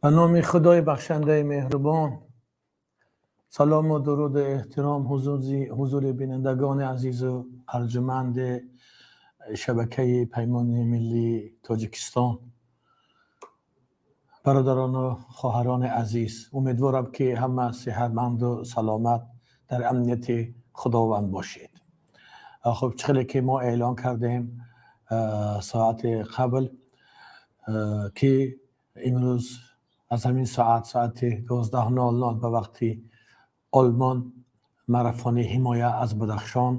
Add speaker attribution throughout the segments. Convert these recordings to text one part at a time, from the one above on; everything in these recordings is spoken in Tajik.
Speaker 1: به نام خدای بخشنده مهربان. سلام و درود و احترام حضور بینندگان عزیز و ارجمند شبکه پیمان ملی تاجیکستان، برادران و خواهران عزیز، امیدوارم که همه صحتمند و سلامت در امنیت خداوند باشید. خب، چخیلی که ما اعلان کردیم ساعت قبل که امروز از همین ساعت، ساعت 12:00 به وقت آلمان، марафони ҳимоя аз Бадахшон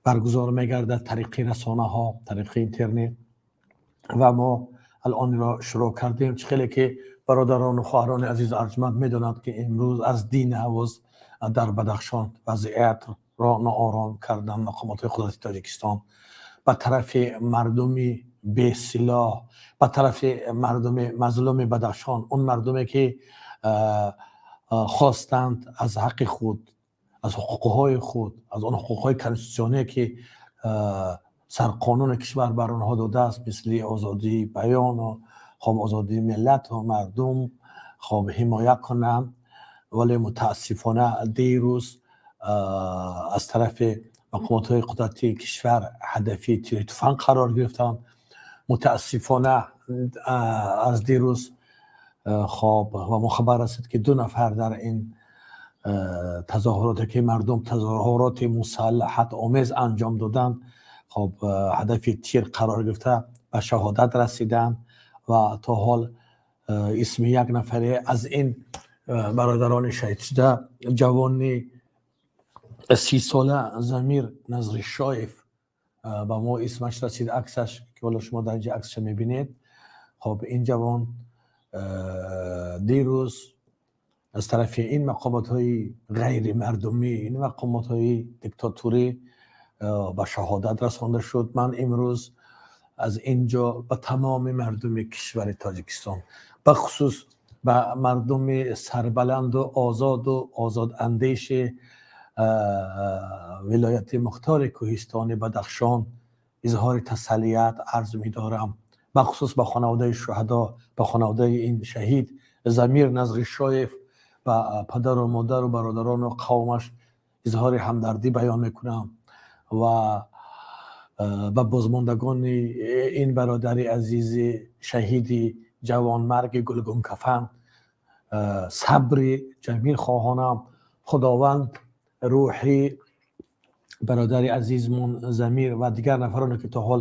Speaker 1: баргузор мегардад тариқи расонаҳо, тариқи интернет, ва мо алонро шурӯъ кардем. Чӣ хеле ки бародарону хоҳарони азизу арҷманд медонанд, ки имрӯз аз дини ҳавоз дар Бадахшон вазъиятро ноором кардан мақомотҳои қудрати Тоҷикистон ба тарафи мардуми бесилоҳ, ба тарафи мардуми мазлуми Бадахшон, он мардуме ки хостанд аз ҳаққи худ, аз ҳуқуқҳои худ, аз он ҳуқуқҳои конститутсионие ки сарқонуни кишвар бар онҳо додааст, мисли озодии баёну хоб озодии миллату мардум, хоб ҳимоя кунанд. Вале мутаассифона дирӯз аз тарафи мақомотҳои қудратии кишвар ҳадафи тири туфанг қарор гирифтанд. Мутаассифона аз дирӯз хоб ва мо хабар расид, ки ду нафар дар ин тазоҳуроте ки мардум тазоҳуроти мусаллаҳатомез анҷом доданд, хоб ҳадафи тир қарор гирифта, ба шаҳодат расиданд. Ва то ҳол исми як нафаре аз ин бародарони шаҳид шуда, ҷавони 30 сола Замир Назришоев, ба мо исмаш расид, аксаш ки ҳоло шумо дар инҷа аксаша мебинед. Хоб ин ҷавон дирӯз аз тарафи ин мақомотҳои ғайримардумӣ, ин мақомотҳои диктатурӣ ба шаҳодат расонда шуд. Ман имрӯз аз ин ҷо ба тамоми мардуми кишвари Тоҷикистон, бахусус ба мардуми сарбаланду озоду озодандеши вилояти мухтори кӯҳистони Бадахшон изҳори тасаллият арз медорам, бахусус ба хонаводаи шуҳадо, ба хонаводаи ин шаҳид Замир Назришоев, ба падару модару бародарону қавмаш изҳори ҳамдардӣ баён мекунам ва ба бозмондагони ин бародари азизи шаҳиди ҷавонмарги гулгункафан сабри ҷамил хоҳонам. Худованд рӯҳи бародари азизмон Замир ва дигар нафароне ки то ҳол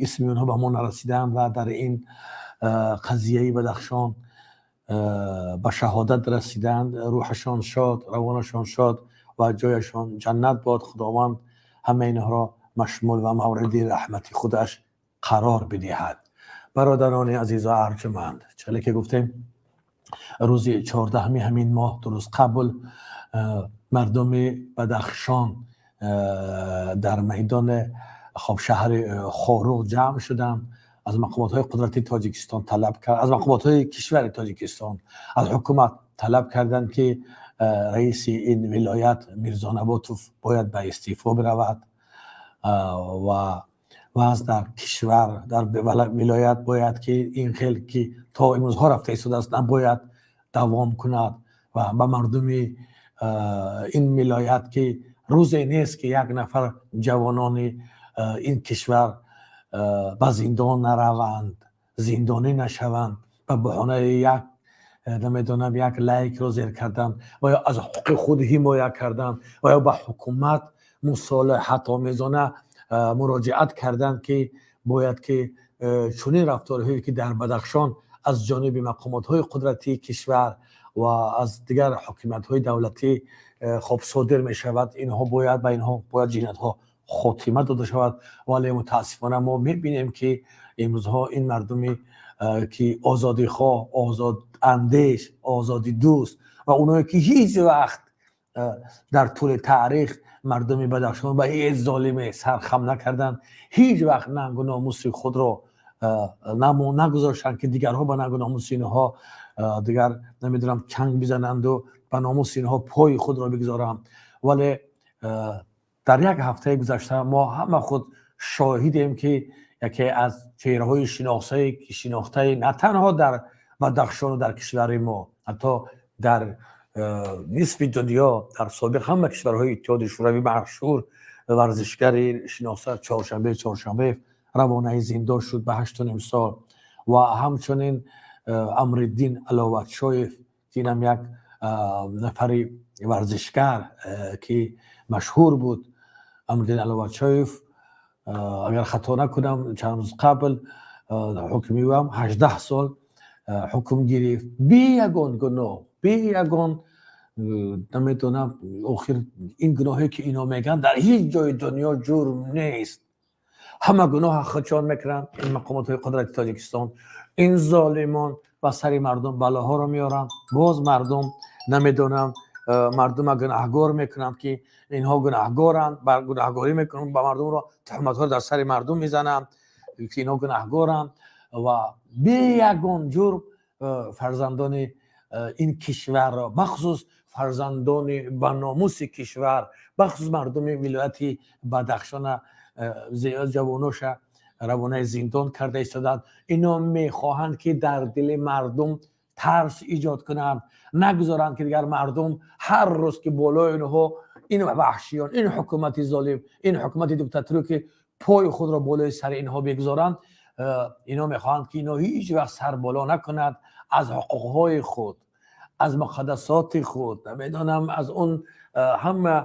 Speaker 1: исми онҳо ба мо нарасидаанд ва дар ин қазияи Бадахшон ба шаҳодат расиданд, рӯҳашон шод, равонашон шод ва ҷояшон ҷаннат бод. Худованд ҳама инҳоро машмул ва мавриди раҳмати худаш қарор бидиҳад. Бародарони азизу арҷуманд, чале ки гуфтем, рӯзи 14-ҳами ҳамин моҳ, ду рӯз қабл, мардуми Бадахшон дар майдони хоб шаҳри Хоруғ ҷамъ шуданд, аз мақомотҳои қудрати Тоҷикистон талаб кард, аз мақомотҳои кишвари Тоҷикистон, аз ҳукумат талаб карданд, ки раиси ин вилоят Мирзонаботов бояд ба истеъфо биравад ва вазъ дар кишвар, дар вилоят бояд ки ин хел ки то имрӯзҳо рафта истодааст, набояд давом кунад. Ва ба мардуми ин вилоят, ки рӯзе нест, ки як нафар ҷавонони ин кишвар ба зиндон нараванд, зиндонӣ нашаванд ба баҳонаи як, намедонам, як лайкро зер кардан ва ё аз ҳуқуқи худ ҳимоя кардан ва ё ба ҳукумат мусолиҳатомезона муроҷиат кардан, ки бояд ки чунин рафторҳое, ки дар Бадахшон аз ҷониби мақомотҳои қудратии кишвар ва аз дигар ҳокимиятҳои давлатӣ, хоб, содир мешавад, инҳо бояд ба инҳо бояд ҷиноятҳо хотима дода шавад. Вале мутаассифона мо мебинем, ки имрӯзҳо ин мардуми, ки озодихоҳ, озодандеш, озодидӯст ва оное, ки ҳеҷ вақт дар тӯли таърих мардуми Бадахшон ба ҳеҷ золиме сархам накарданд, ҳеҷ вақт нангу номуси худро нагузоштанд, ки дигарҳо ба нангу номуси инҳо дигар, намедонам, чанг бизананду ба номуси инҳо пои худро бигузоранд. Вале дар як ҳафтаи гузашта мо ҳама худ шоҳидем, ки яке аз чеҳраҳои шинохтаи на танҳо дар Бадахшону дар кишвари мо, ҳатто дар нисфи дунё, дар собиқ ҳама кишварҳои Иттиҳоди Шӯравӣ машҳур варзишгари шинохта Чоршанбе Чоршанбеев равонаи зиндон шуд ба 8,5 сол ва ҳамчунин Амриддин Аловатшоев, ки инам як нафари варзишгар, ки машҳур буд. Амриддин Аловатшоев, агар хато накунам, чанд рӯз қабл ҳукми ӯам 18 сол ҳукм гирифт, бе ягон гуноҳ, бе ягон, намедонам, охир ин гуноҳе, ки ино мегӯянд, дар ҳеҷ ҷои дунё ҷурм нест. Ҳама гуноҳа худшон мекунанд ин мақомотҳои қудрати Тоҷикистон, ин золимон ба сари мардум балоҳоро меоранд. Боз мардум, намедонам, мардума гунаҳгор мекунанд, ки инҳо гунаҳгоранд, бар гунаҳгорӣ мекунанд ба мардумро, туҳматҳоро дар сари мардум мезананд, ки инҳо гунаҳгоранд ва бе ягон ҷурм фарзандони ин кишварро, бахусус фарзандони баномуси кишвар, бахусус мардуми вилояти Бадахшона, ҷавоноша равонаи зиндон карда истоданд. Ино мехоҳанд, ки дар дили мардум тарс эҷод кунанд, нагузоранд, ки дигар мардум ҳар рӯз, ки болои инҳо ин ваҳшиён, ин ҳукумати золим, ин ҳукумати диктаторӣ, ки пои худро болои сари инҳо бигузоранд. Ино мехоҳанд, ки ино ҳеҷ вақт сар боло накунад аз ҳуқуқҳои худ, аз муқаддасоти худ, намедонам, аз он ҳама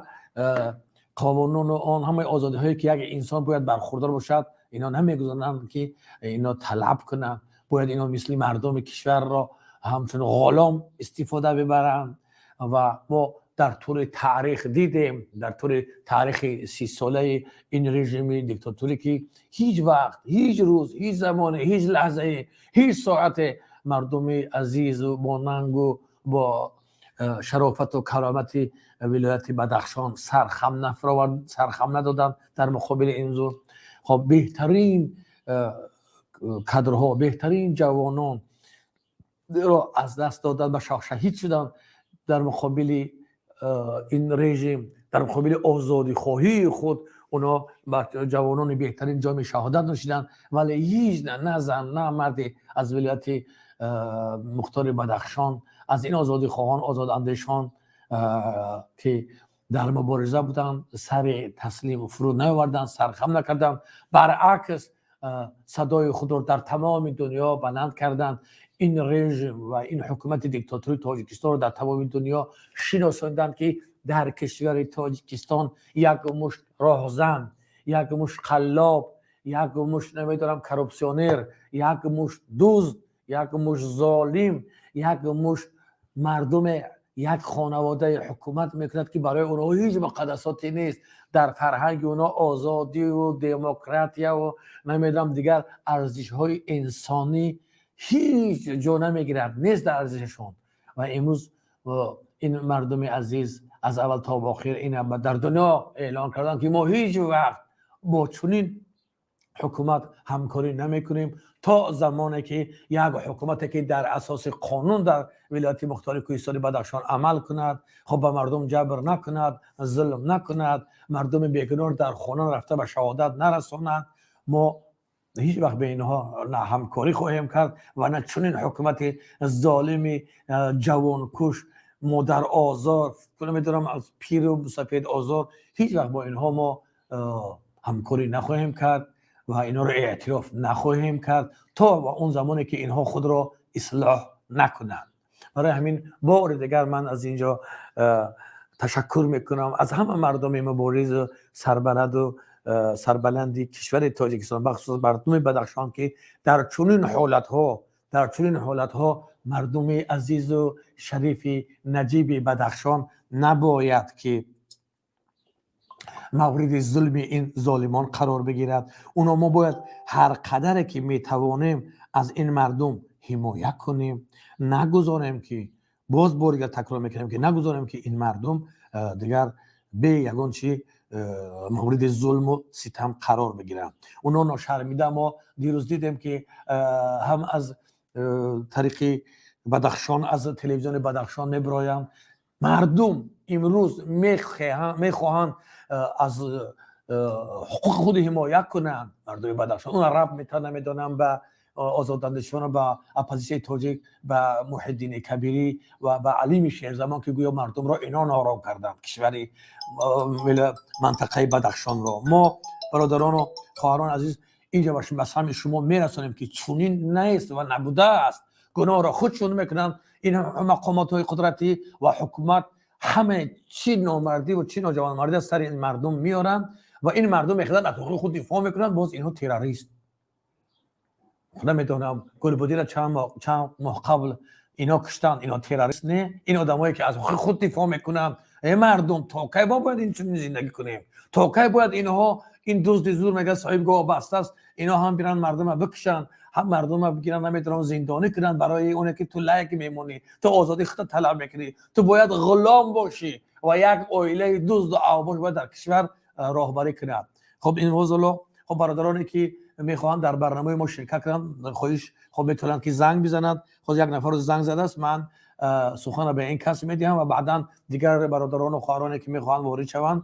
Speaker 1: қонуну он ҳамаи озодиҳое, ки як инсон бояд бархурдор бошад. Ино намегузоранд, ки ино талаб кунанд. Бояд ино мисли мардуми кишварро ҳамчун ғулом истифода бибаранд. Ва мо дар тӯли таърих дидем, дар тӯли таърихи 30-солаи ин режими диктаторӣ, ки ҳеҷ вақт, ҳеҷ рӯз, ҳеҷ замоне, ҳеҷ лаҳзае, ҳеҷ соате мардуми азизу бо нангу бо шарофату каромати вилояти Бадахшон сархам нафровард, сархам надоданд дар муқобили ин зулм. Хоб, беҳтарин кадрҳо, беҳтарин ҷавононро аз даст доданд, ба шаҳид шуданд дар муқобили ин режим, дар муқобили озодихоҳии худ. Оно ба ҷавонони беҳтарин ҷоми шаҳодат нӯшиданд. Вале ҳеҷ на зан, на марде аз вилояти мухтори Бадахшон, аз ин озодихоҳон, озодандешон, ки дар мубориза буданд, сари таслим фуруд наоварданд, сархам накарданд. Баръакс, садои худро дар тамоми дунё баланд карданд, ин режим ва ин ҳукумати диктатории Тоҷикистонро дар тамоми дунё шиносонданд, ки дар кишвари Тоҷикистон як мушт роҳзан, як мушт қаллоб, як мушт, намедонам, коррупсионер, як мушт дузд, як мушт золим, як мушт мардуме, як хонаводаи ҳукумат мекунад, ки барои онҳо ҳеҷ муқаддасоте нест. Дар фарҳанги онҳо озодиву демократияву, намедонам, дигар арзишҳои инсонӣ ҳеҷ ҷо намегирад, нест дар арзишашон. Ва имрӯз ин мардуми азиз аз аввал то ба охир ин дар дунё эълон карданд, ки мо ҳеҷ вақт бо чунин ҳукумат ҳамкорӣ намекунем, то замоне ки як ҳукумате, ки дар асоси қонун дар вилояти мухтори кӯҳистони Бадахшон амал кунад, хоб, ба мардум ҷабр накунад, зулм накунад, мардуми бегуноҳ дар хона рафта ба шаҳодат нарасонад, мо ҳеҷ вақт ба инҳо на ҳамкорӣ хоҳем кард ва на чунин ҳукумати золими ҷавонкуш, модарозор, намедонам, аз пиру сафедозор, ҳеҷ вақт бо инҳо мо Ҳамкорӣ нахоҳем кард ва инҳоро эътироф нахоҳем кард то он замоне ки инҳо худро ислоҳ накунанд. Барои ҳамин бори дигар ман аз инҷо ташаккур мекунам аз ҳама мардуми муборизу сарбаладу сарбаланди кишвари Тоҷикистон, бахусус мардуми Бадахшон, ки дар чунин ҳолатҳо мардуми азизу шарифи наҷиби Бадахшон набояд ки мавриди зулми ин золимон қарор бигирад. Уно мо бояд ҳар қадаре ки метавонем, аз ин мардум ҳимоя кунем, нагузорем ки, боз бори дигар такрор мекунем, ки нагузорем ки ин мардум дигар бе ягон чи мавриди зулму ситам қарор бигиранд. Уно ношармида, мо дирӯз дидем, ки ҳам аз тариқи Бадахшон, аз телевизиони Бадахшон мебироянд. Мардум имрӯз мехоҳанд аз ҳуқуқи худ ҳимоя кунанд. Мардуми Бадахшон уна раб мета, намедонам, ба озодандешон, ба оппозитсияи тоҷик, ба Муҳиддини Кабирӣ ва ба Алими Шерзамон, ки гӯё мардумро ино ноором карданд, кишвари мантақаи Бадахшонро. Мо, бародарону хоҳарони азиз, инҷа ба самъи шумо мерасонем, ки чунин нест ва набудааст. Гуноҳро худшон мекунанд. Ин мақомотҳои қудратӣ ва ҳукумат ҳама чӣ номардӣ ва чӣ ноҷавонмардӣ аз сари ин мардум меоранд ва ин мардум мехезанд, аз ҳуқуқи худ дифоъ мекунанд, боз инҳо террорист. Намедонам, Гулбуддинро чанд моҳ қабл ино куштанд, ино террорист не? Ин одамое ки аз ҳуқуқи худ дифоъ мекунанд. Э мардум, то кай мо бояд ин чунин зиндагӣ кунем? То кай бояд инҳо, ин дузди зур, мега соҳиб гоҳ бастааст, ино ҳам биранд мардума бикушанд, ҳам мардума бигиранд, намедонам, зиндонӣ кунанд, барои оне ки ту лайк мемонӣ, ту озодии худро талаб мекунӣ, ту бояд ғулом бошӣ ва як оилаи дузду авбош бояд дар кишвар роҳбарӣ кунад. Хоб, ин возоло. Хоб, бародароне ки мехоҳанд дар барномаи мо ширкат кунанд, хоҳиш, хоб, метавонанд ки занг бизананд. Хоз як нафар занг задааст, ман суханро ба ин кас медиҳам ва баъдан дигар бародарону хоҳароне ки мехоҳанд ворид шаванд,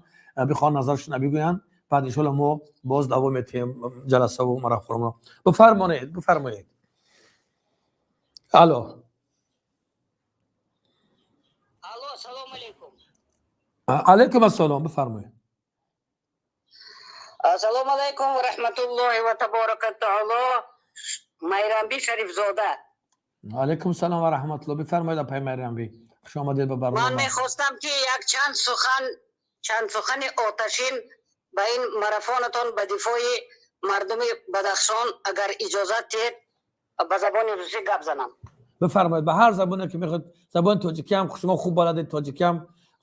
Speaker 1: бихоҳанд назаршона бигӯянд, баъд иншоалло мо боз давом метиҳем ҷаласаву марафонро. Бифармонед, бифармоед, алло.
Speaker 2: Алло, салом алейкум.
Speaker 1: Алейкум ассалом, бифармоед.
Speaker 2: Ассалому алайкум ва раҳматуллоҳи ва таборака таоло. Майрамби Шарифзода.
Speaker 1: Алейкум салом ва раҳматулло, бифармоед, апай Майрамби, хуш омадед ба барнома.
Speaker 2: Ман мехостам, ки як чанд сухан, чанд сухани оташин ба ин марафонатон, ба дифои мардуми Бадахшон, агар иҷозат диҳед, ба забони русӣ гап занам.
Speaker 1: Бифармоед, ба ҳар забоне ки мехоҳед. Забони тоҷикӣ ҳам шумо хуб баладед, тоҷикӣ ҳам.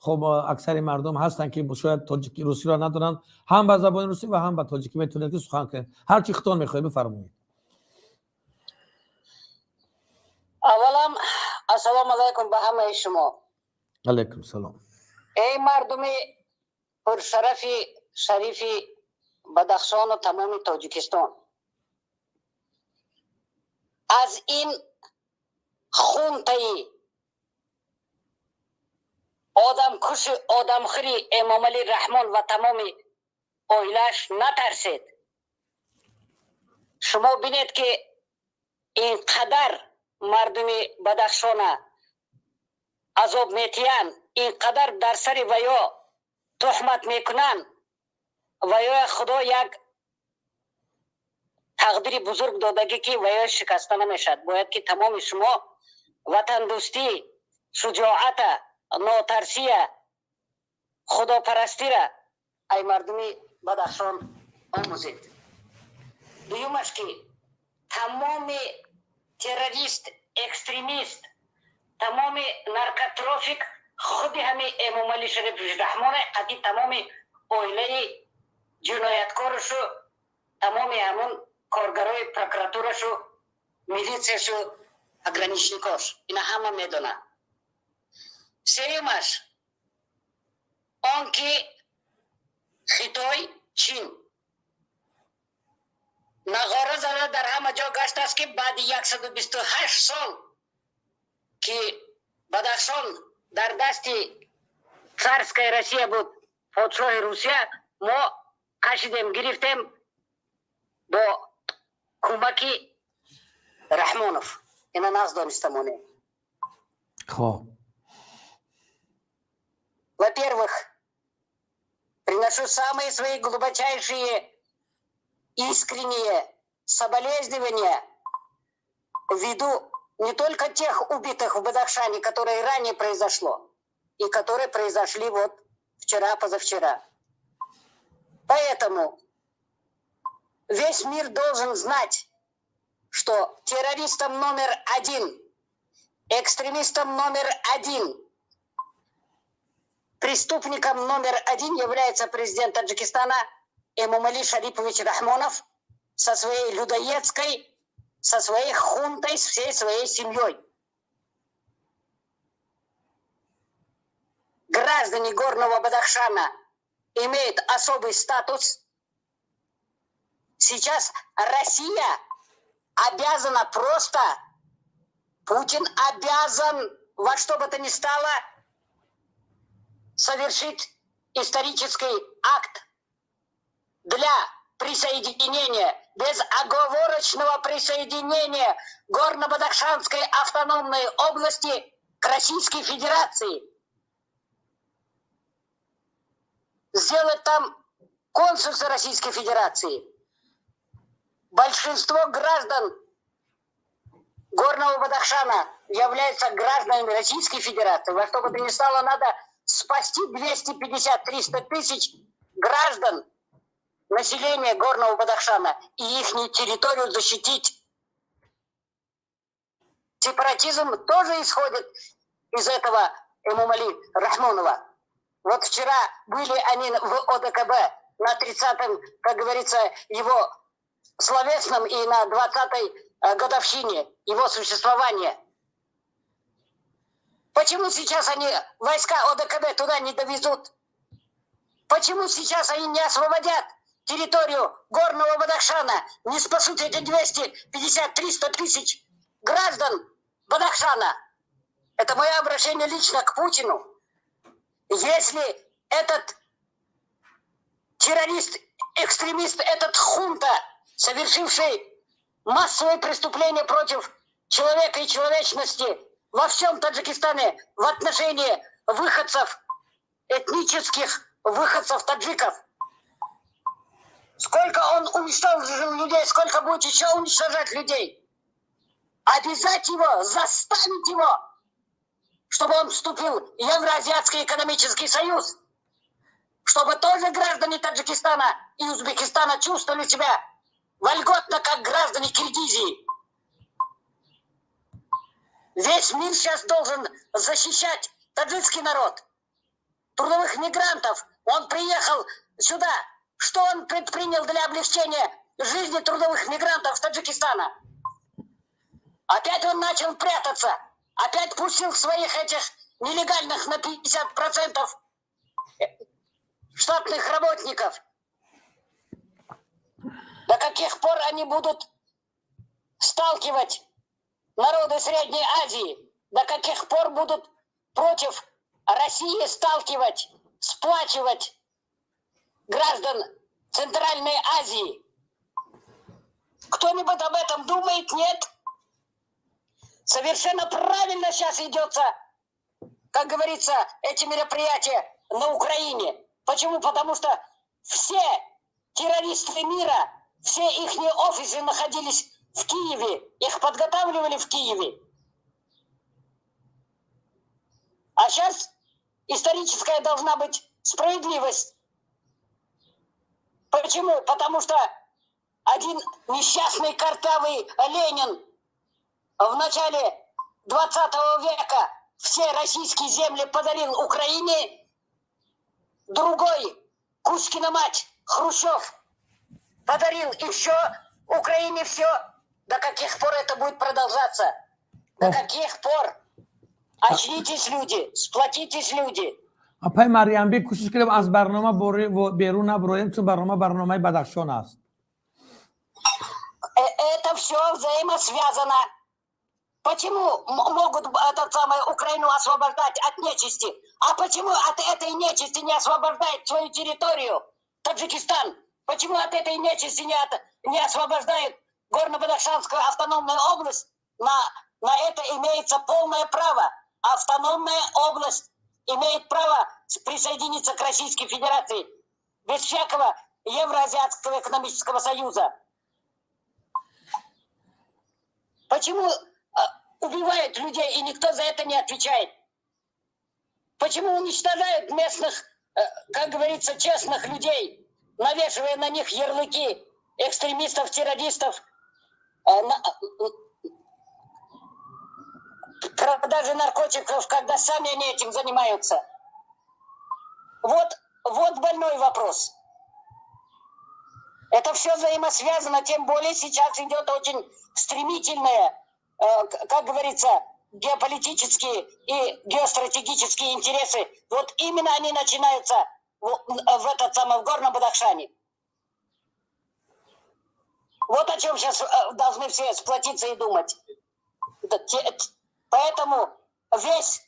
Speaker 1: Хоб, аксари мардум ҳастанд, ки шояд тоҷики русиро надоранд. Ҳам ба забони русӣ ва ҳам ба тоҷикӣ метавонед ки сухан кунед. Ҳар чи худтон мехоҳед, бифармоед.
Speaker 2: Аввалам, ассалому алайкум ба ҳамаи шумо.
Speaker 1: Алайкум салом.
Speaker 2: Эй мардуми пуршарафи шарифи Бадахшону тамоми Тоҷикистон, аз ин хунтаи одамкуши, одамхӯри Эмомалӣ Раҳмон ва тамоми оилааш натарсед. Шумо бинед, ки ин қадар мардуми Бадахшона азоб метиҳанд, ин қадар дар сари ваё туҳмат мекунанд. Ваё Худо як тақдири бузург додагӣ, ки ваё шикаста намешавад. Бояд ки тамоми шумо ватандӯстӣ, шуҷоата, нотарсия, худопарастира ай мардуми Бадахшон омӯзед. Дуюмаш, ки тамоми террорист, экстремист, тамоми наркотрафик худи ҳами Эмомалӣ Шарифович Раҳмоне, қади тамоми оилаи ҷинояткорашу, тамоми ҳамун коргарои прокуратурашу, милитсияшу, пограничникош. Ина ҳама медонад. Сеюмаш он ки Хитой, Чин нағора зада дар ҳама ҷо гаштааст, ки баъди 128 сол, ки Бадахшон дар дасти царская Россия буд, подшоҳи Русия, мо кашидем, гирифтем бо кӯмаки Раҳмонов. Ина нағз дониста монем.
Speaker 1: Хоб.
Speaker 2: Во-первых, приношу самые свои глубочайшие Искренние соболезнования ввиду не только тех убитых в Бадахшане, которые ранее произошло, и которые произошли вот вчера, позавчера. Поэтому весь мир должен знать, что террористом номер один, экстремистом номер один, преступником номер один является президент Таджикистана Эмомали Шарипович Рахмонов со своей людоедской, со своей хунтой, с всей своей семьей. Граждане Горного Бадахшана имеют особый статус. Сейчас Россия обязана просто, Путин обязан во что бы то ни стало совершить исторический акт для присоединения, безоговорочного присоединения Горно-Бадахшанской автономной области к Российской Федерации. Сделать там консульство Российской Федерации. Большинство граждан Горного Бадахшана являются гражданами Российской Федерации. Во что бы то ни стало, надо спасти 250-300 тысяч граждан населения Горного Бадахшана и их территорию защитить. Сепаратизм тоже исходит из этого Эмомали Рахмонова. Вот вчера были они в ОДКБ на 30-м, как говорится, его словесном и на 20-й годовщине его существования. Почему сейчас они войска ОДКБ туда не довезут? Почему сейчас они не освободят территорию Горного Бадахшана, не спасут эти 250-300 тысяч граждан Бадахшана? Это мое обращение лично к Путину. Если этот террорист, экстремист, этот хунта, совершивший массовые преступления против человека и человечности во всем Таджикистане в отношении выходцев, этнических выходцев таджиков, сколько он уничтожил людей, сколько будет еще уничтожать людей, обязать его, заставить его, чтобы он вступил в Евроазиатский экономический союз, чтобы тоже граждане Таджикистана и Узбекистана чувствовали себя вольготно, как граждане Киргизии. Весь мир сейчас должен защищать таджикский народ, трудовых мигрантов. Он приехал сюда. Что он предпринял для облегчения жизни трудовых мигрантов Таджикистана? Опять он начал прятаться. Опять пустил своих этих нелегальных на 50% штатных работников. До каких пор они будут сталкивать народы Средней Азии? До каких пор будут против России сталкивать, сплачивать граждан Центральной Азии? Кто-нибудь об этом думает? Нет? Совершенно правильно сейчас идется, как говорится, эти мероприятия на Украине. Почему? Потому что все террористы мира, все их офисы находились в Киеве. Их подготавливали в Киеве. А сейчас историческая должна быть справедливость. Почему? Потому что один несчастный картавый Ленин в начале 20 века все российские земли подарил Украине, другой, Кузькина мать, Хрущев, подарил еще Украине все. До каких пор это будет продолжаться? До каких пор? Очнитесь, люди, сплотитесь, люди.
Speaker 1: Апай Марьямби, кӯшиш кунем аз барнома берун наброем, чун барнома барномаи Бадахшон аст.
Speaker 2: Это все взаимосвязано. Почему могут этот самый Украину освобождать от нечисти? А почему от этой нечисти не освобождает свою территорию Таджикистан? Почему от этой нечисти не освобождает Горно-Бадахшанскую автономную область? На это имеется полное право. Автономная область имеет право присоединиться к Российской Федерации без всякого Евроазиатского экономического союза? Почему убивают людей, и никто за это не отвечает? Почему уничтожают местных, как говорится, честных людей, навешивая на них ярлыки экстремистов, террористов, продажи наркотиков, когда сами они этим занимаются? Вот больной вопрос. Это все взаимосвязано, тем более сейчас идет очень стремительное, как говорится, геополитические и геостратегические интересы. Вот именно они начинаются в этот самый, в Горном Бадахшане. Вот о чем сейчас должны все сплотиться и думать. Поэтому весь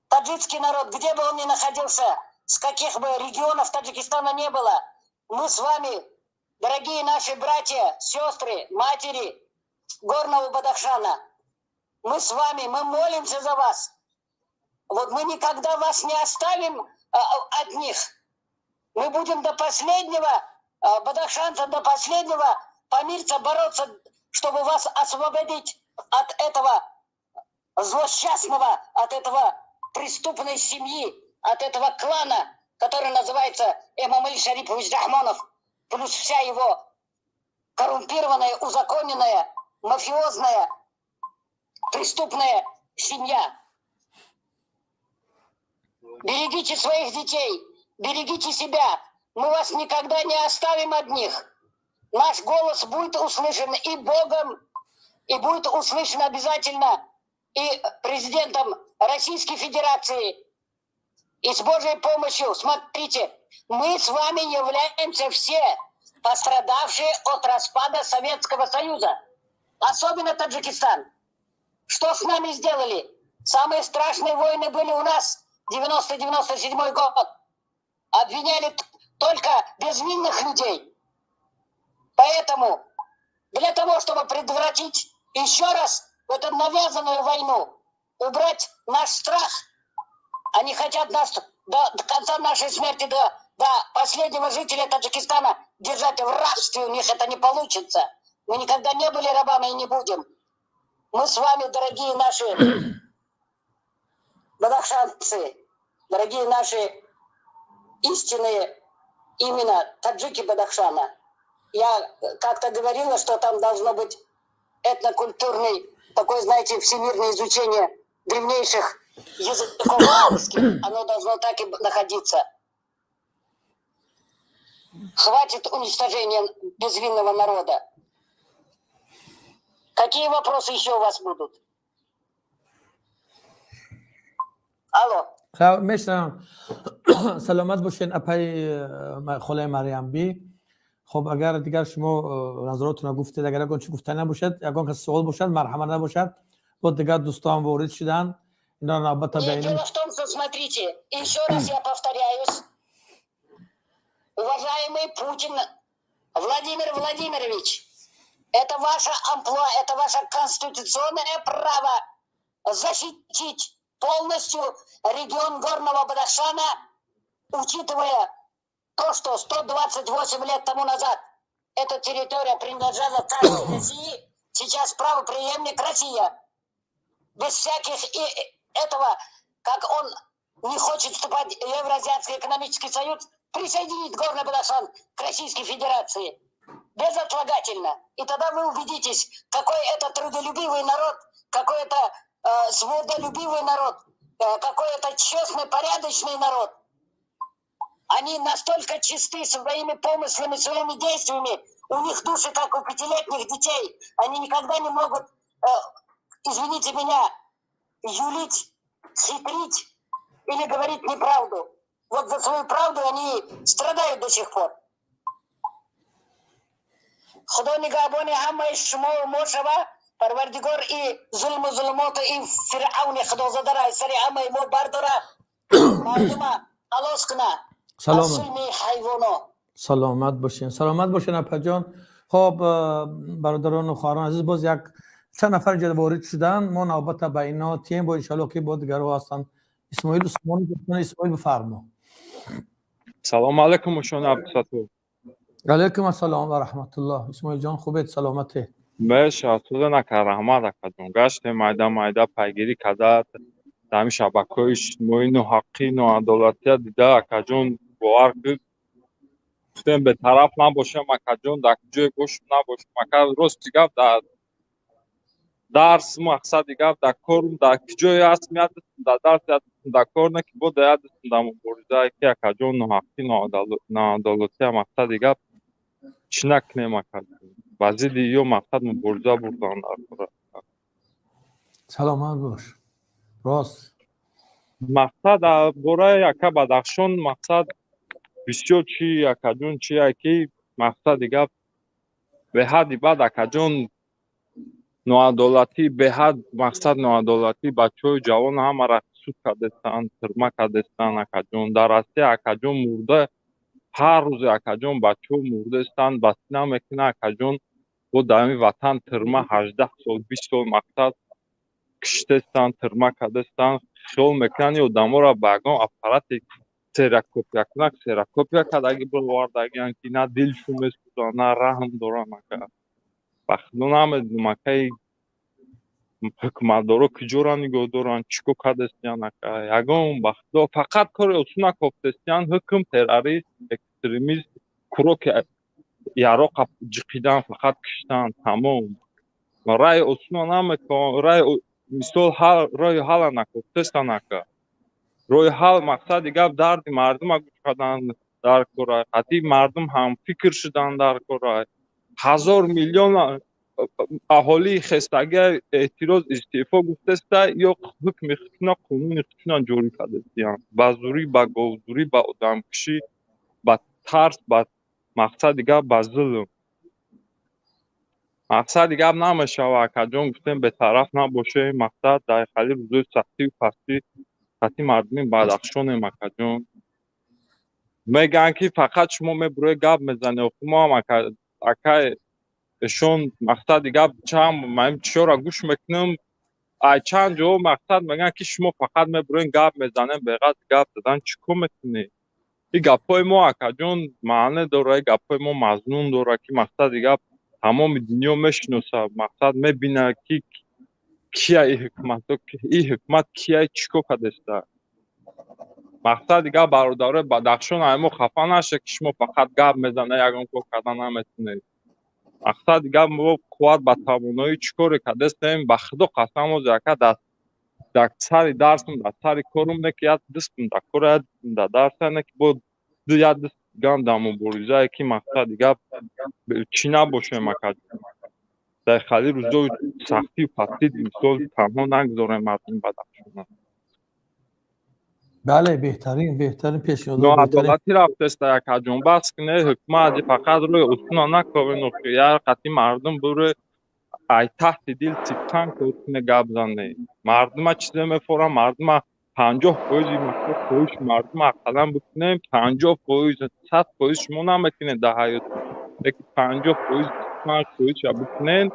Speaker 2: таджикский народ, где бы он ни находился, с каких бы регионов Таджикистана не было, мы с вами, дорогие наши братья, сестры, матери Горного Бадахшана, мы с вами, мы молимся за вас. Вот мы никогда вас не оставим одних. Мы будем до последнего, бадахшанца до последнего памирца бороться, чтобы вас освободить от этого злосчастного, от этого преступной семьи, от этого клана, который называется Эмомали Шарипович Рахмонов, плюс вся его коррумпированная, узаконенная, мафиозная, преступная семья. Берегите своих детей, берегите себя. Мы вас никогда не оставим одних. Наш голос будет услышан и Богом, и будет услышан обязательно и президентом Российской Федерации. И с Божьей помощью, смотрите, мы с вами являемся все пострадавшие от распада Советского Союза. Особенно Таджикистан. Что с нами сделали? Самые страшные войны были у нас 90-97 год. Обвиняли только безвинных людей. Поэтому для того, чтобы предотвратить еще раз эту навязанную войну, убрать наш страх, они хотят нас до конца нашей смерти, до последнего жителя Таджикистана держать в рабстве, у них это не получится. Мы никогда не были рабами и не будем. Мы с вами, дорогие наши бадахшанцы, дорогие наши истинные именно таджики Бадахшана. Я как-то говорила, что там должно быть этнокультурный, такое, знаете, всемирное изучение древнейших языков русских. Оно должно так и находиться. Хватит уничтожения безвинного народа. Какие вопросы еще у вас будут? Алло.
Speaker 1: Мешнавам. Саломат бошед, апаи холаи Марьямби. Хоб, агар дигар шумо назаротона гуфтед, агар ягон чи гуфта набошад, ягон кас суол бошад, марҳамат, набошад, бо дигар дӯстон ворид шуданд, ино навбата.
Speaker 2: Нет, дело в том, что, смотрите, еще раз я повторяюсь, уважаемый Путин Владимир Владимирович, это ваше амплуа, это ваше конституционное право защитить полностью регион Горного Бадахшана, учитывая то, что 128 лет тому назад эта территория принадлежала царской России, сейчас правопреемник Россия. Без всяких и этого, как он не хочет вступать в Евроазиатский экономический союз, присоединить Горный Бадахшан к Российской Федерации. Безотлагательно. И тогда вы убедитесь, какой это трудолюбивый народ, какой это свободолюбивый народ, какой это честный, порядочный народ. Они настолько чисты своими помыслами, своими действиями. У них души, как у пятилетних детей. Они никогда не могут, извините меня, юлить, хитрить или говорить неправду. Вот за свою правду они страдают до сих пор. Худо нигаҳбони ҳамаи шумо мо шава. Парвардигор и зулму зулумоту и фиръавни худозадара аз сари ҳамаи мо бардора, мардума халос куна аз зулми ҳайвоно.
Speaker 1: Саломат бошен, саломат бошен, апаҷон. Хоб, бародарону хоҳарон азиз, боз як чанд нафар инҷа ворид шуданд, мо навбата ба ино тием, бо иншалло ки бо дигарҳо ҳастанд. Исмоил Усмонов, Исмоил, бифармо.
Speaker 3: Салому алайкум, Ушон Абдусаттор.
Speaker 1: Алайкум ассалом ва раҳматуллоҳ, Исмоилҷон, хубед, саломате?
Speaker 3: Беша, туза накар, раҳмат, акаҷон. Гаштем, майда майда пайгирӣ карда, дар ҳамин шабакаҳои иҷтимоӣ ноҳаққӣ, ноадолатия дида, акаҷон, бовар кунед, гуфтем, бетараф набошем, акаҷон, дар ҷое бошем, набошем, ака. Рости гап, дар дарс, мақсади гап, дар корум, дар ҷое ҳастм, як дастм дар дарс, як дастм дар кор, не ки бо да як дастм дар мубориза, ки, акаҷон, ноҳаққӣ, ноадолатия, мақсади гап, чӣ накунем, акаҷон, ба зидди ё мақсад мубориза бурдан дар кора.
Speaker 1: Саломат бош, рост.
Speaker 3: Мақсад, бораи ака Бадахшон, мақсад, бисёр чи, акаҷон, чие ки, мақсади гап, беҳадди бад, акаҷон, ноадолатӣ, беҳад, мақсад, ноадолатӣ. Бачаҳои ҷавон ҳамаро суд кардестанд, тюрьма кардестанд, акаҷон. Дар Россия, акаҷон, мурда ҳар рӯзе, акаҷон, бачаҳо мурдаистанд, басина мекунад, акаҷон. Бо дар ҳамин ватан тюрьма 18 сол, 20 сол, мақсад, киштестанд, тюрьма кардестанд. Хиёл мекунанд, ин одаморо ба ягон аппарати ксерокопиякунак ксерокопия кардаги бировардагианд, ки на дилшон месӯзад, на раҳм доранд, ака. Ба худо, намедонам, акаи, ҳукуматдоро куҷоро нигоҳ доранд, чӣ кор кардестиянд, ака. Ягон, ба худо, фақат кори осуна кофтестиянд: ҳукм, террорист, экстремист, куроки яроқа ҷиқидан, фақат киштан, тамом. Рай осуна намекон, рай, мисол, роҳи ҳалла накофтестан, ака. Роҳи ҳал, мақсади гап, дарди мардума гӯш кардан дар кора, қатъи мардум ҳамфикр шудан дар кора. Ҳазор миллион аҳолии хестагӣ эътироз, истеъфо гуфтеста, ё ҳукми худшуна, қонуни худшуна ҷорӣ кардастиянд ба зӯрӣ, ба говзӯрӣ, ба одамкушӣ, ба тарс, ба, мақсади гап, ба зулм. Мақсади гап, намешава, акаҷон. Гуфтем, бетараф набошем, мақсад, дар хали рӯзои сахтию пастӣ қатъи мардуми Бадахшонем, акаҷон. Мегӯянд, ки фақат шумо мебуроед, гап мезанед. Охи мо ҳам, акай, эшон, мақсади гап, чанд ман чиёро гӯш мекунам, ай чанд ҷо, мақсад, мегӯянд, ки шумо фақат мебуроед, гап мезанед. Беғараз гап задан чӣ кор мекунед? Ин гапҳои мо, акаҷон, маъне дорад, ин гапҳои мо мазмун дорад, ки, мақсади гап, тамоми дунё мешиносад, мақсад, мебинад, ки кия ин ҳукумат, ин ҳукумат кия, чӣ кор кардааста. Мақсади гап, бародарои Бадахшон, ай мо хафа нашед, ки шумо фақат гап мезанед, ягон кор карда наметавонед. Мақсади гап, мо қувват ба тавоноӣ чӣ коре кардастем. Ба худо қасам, ози, ака, дар сари дарсам, дар сари корум, не ки як дастам дар кор, як дастам дар дарса, не ки бо як даст дигам дар муборизае, ки, мақсади гап, чӣ набошем, ака, дар хали рӯзои сахтию пастӣ, мисол, танҳо нагузорем мардуми Бадахшона.
Speaker 1: Бале, беҳтарин, беҳтарин пешниҳод.
Speaker 3: Ноадолатӣ рафтеста, акаҷон, бас кунед. Ҳукумат, фақат рӯи усуна наковен, як қатъи мардум буре, ай таҳти дил сибтан кор куне, гап зане. Мардума чизе мефорам, мардума 50%-и хоҳиши мардума ақаллан бикунем, 50%, 100% шумо намекунед дар ҳаёт, лекин 50%, 25%-ша бикунен.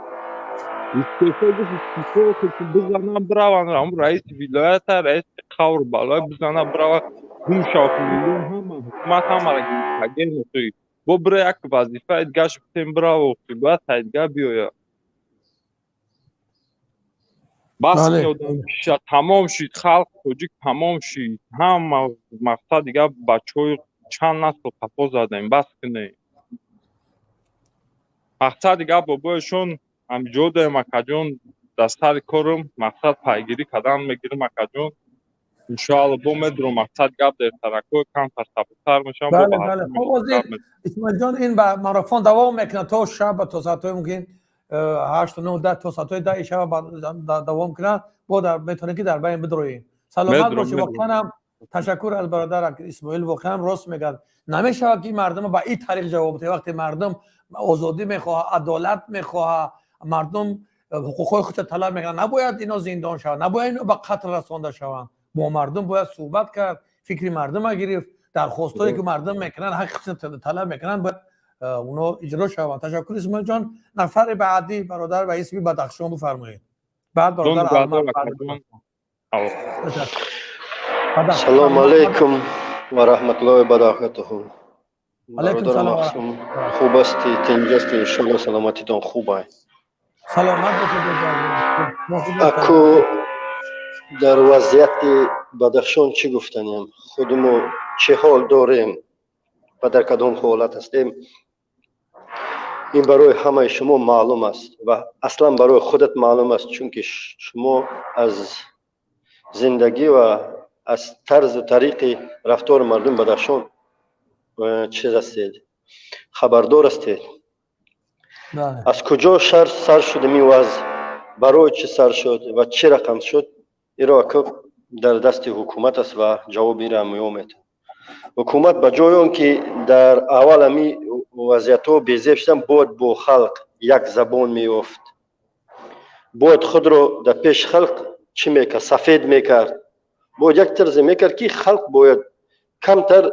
Speaker 3: Истеъфо гуфт, истеъфо ки бизанам, бираванд, ҳамун раиси вилоята, раиси қавр балои бизана, бирава, гум шав. Миллион ҳама ҳукумат ҳамара гирифтагем. Бо бира, як вазифаи дигаш битем, бирава, бояд тай дига биёяд. Бас, тамом шид, халқ тоҷик тамом шид, ҳама, мақсад дига, бачаҳои чанд насл қафо задем, бас кунем. Мақсад дига, бобоешон, ҳамиҷо даем, акаҷон, дар сари корум, мақсад, пайгирӣ кардан мегирим, акаҷон. Иншоалло, бо медурам, мақсад гап, дертаракҳо камтар сабуктар мешавам.
Speaker 1: Бале, хоб, ҳозир, Исмоилҷон, ин ба марафон давом мекунад то шаб, то соатҳои мумкин 8, 9, 10, то соатҳои 10-и шаб давом кунад. Бо метавонем, ки дар байн бидроем. Саломат бошӣ. Воқеан ҳам ташаккур аз бародар Исмоил. Воқеан рост мегӯяд, намешавад, ки мардум ба ин тариқ ҷавоб диҳад. Вақте мардум озодӣ мехоҳад, адолат мехоҳад, мардум ҳуқуқҳои худро талаб мекунад, набояд ино зиндон шаванд, набояд ино ба қатл расонда шаванд. Бо мардум бояд суҳбат кард, фикри мардума гирифт, дархостҳое, ки мардум мекунанд, ҳаққи худро талаб мекунанд, бояд оно иҷро шаванд. Ташаккур, Исмоилҷон. Нафари баъдӣ, бародар ба исми Бадахшон, бифармоед. Баъд бародар.
Speaker 4: Салому алайкум. Ва раҳматуллоҳи баракатуҳу.
Speaker 1: Алайкум салом.
Speaker 4: Хуб ҳастӣ, тинҷ ҳастӣ, иншоалло саломатитон хуб ай.
Speaker 1: Саломат бошед.
Speaker 4: Аку, дар вазъияти Бадахшон чӣ гуфтанем? Худи мо чӣ ҳол дорем ва дар кадом ҳолат ҳастем, ин барои ҳамаи шумо маълум аст ва аслан барои худат маълум аст, чунки шумо аз зиндагӣ ва аз тарзу тариқи рафтори мардуми Бадахшон чиз ҳастед, хабардор ҳастед. Аз куҷо сар шуд ин вазъ, барои чӣ сар шуд ва чӣ рақам шуд, иро дар дасти ҳукумат аст ва ҷавоби инро меомед. Ҳукумат ба ҷои он ки дар аввал ҳами вазъиятҳо безеб шудан, бояд бо халқ як забон меёфт, бояд худро дар пеши халқ чӣ мекард, сафед мекард, бояд як тарзе мекард, ки халқ бояд камтар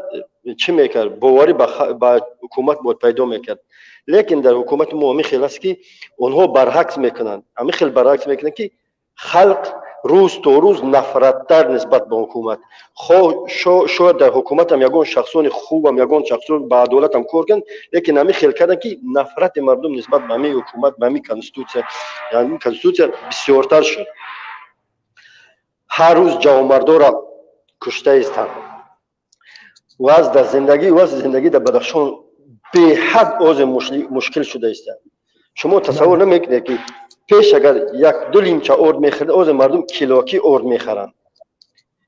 Speaker 4: чӣ мекард, боварӣ ба ҳукумат бояд пайдо мекард. Лекин дар ҳукумати мо ҳамин хел аст, ки онҳо баръакс мекунанд, ҳамин хел баръакс мекунанд, ки халқ рӯз то рӯз нафраттар нисбат ба ҳукумат. Шояд дар ҳукуматам ягон шахсони хубам, ягон шахсон ба адолатам кор кунанд, лекин ҳамин хел карданд, ки нафрати мардум нисбат ба ҳамин ҳукумат, ба ҳамин конститутсия, ҳамин конститутсия бисёртар шуд. Ҳар рӯз ҷавонмардоро кушта истанд. Вазъ дар зиндагӣ, вазъи зиндагӣ дар Бадахшон беҳад озе мушкил шуда истад. Шумо тасаввур намекунед, ки пеш агар як ду лимча орд мехӯрд, озе мардум килоки орд мехаранд.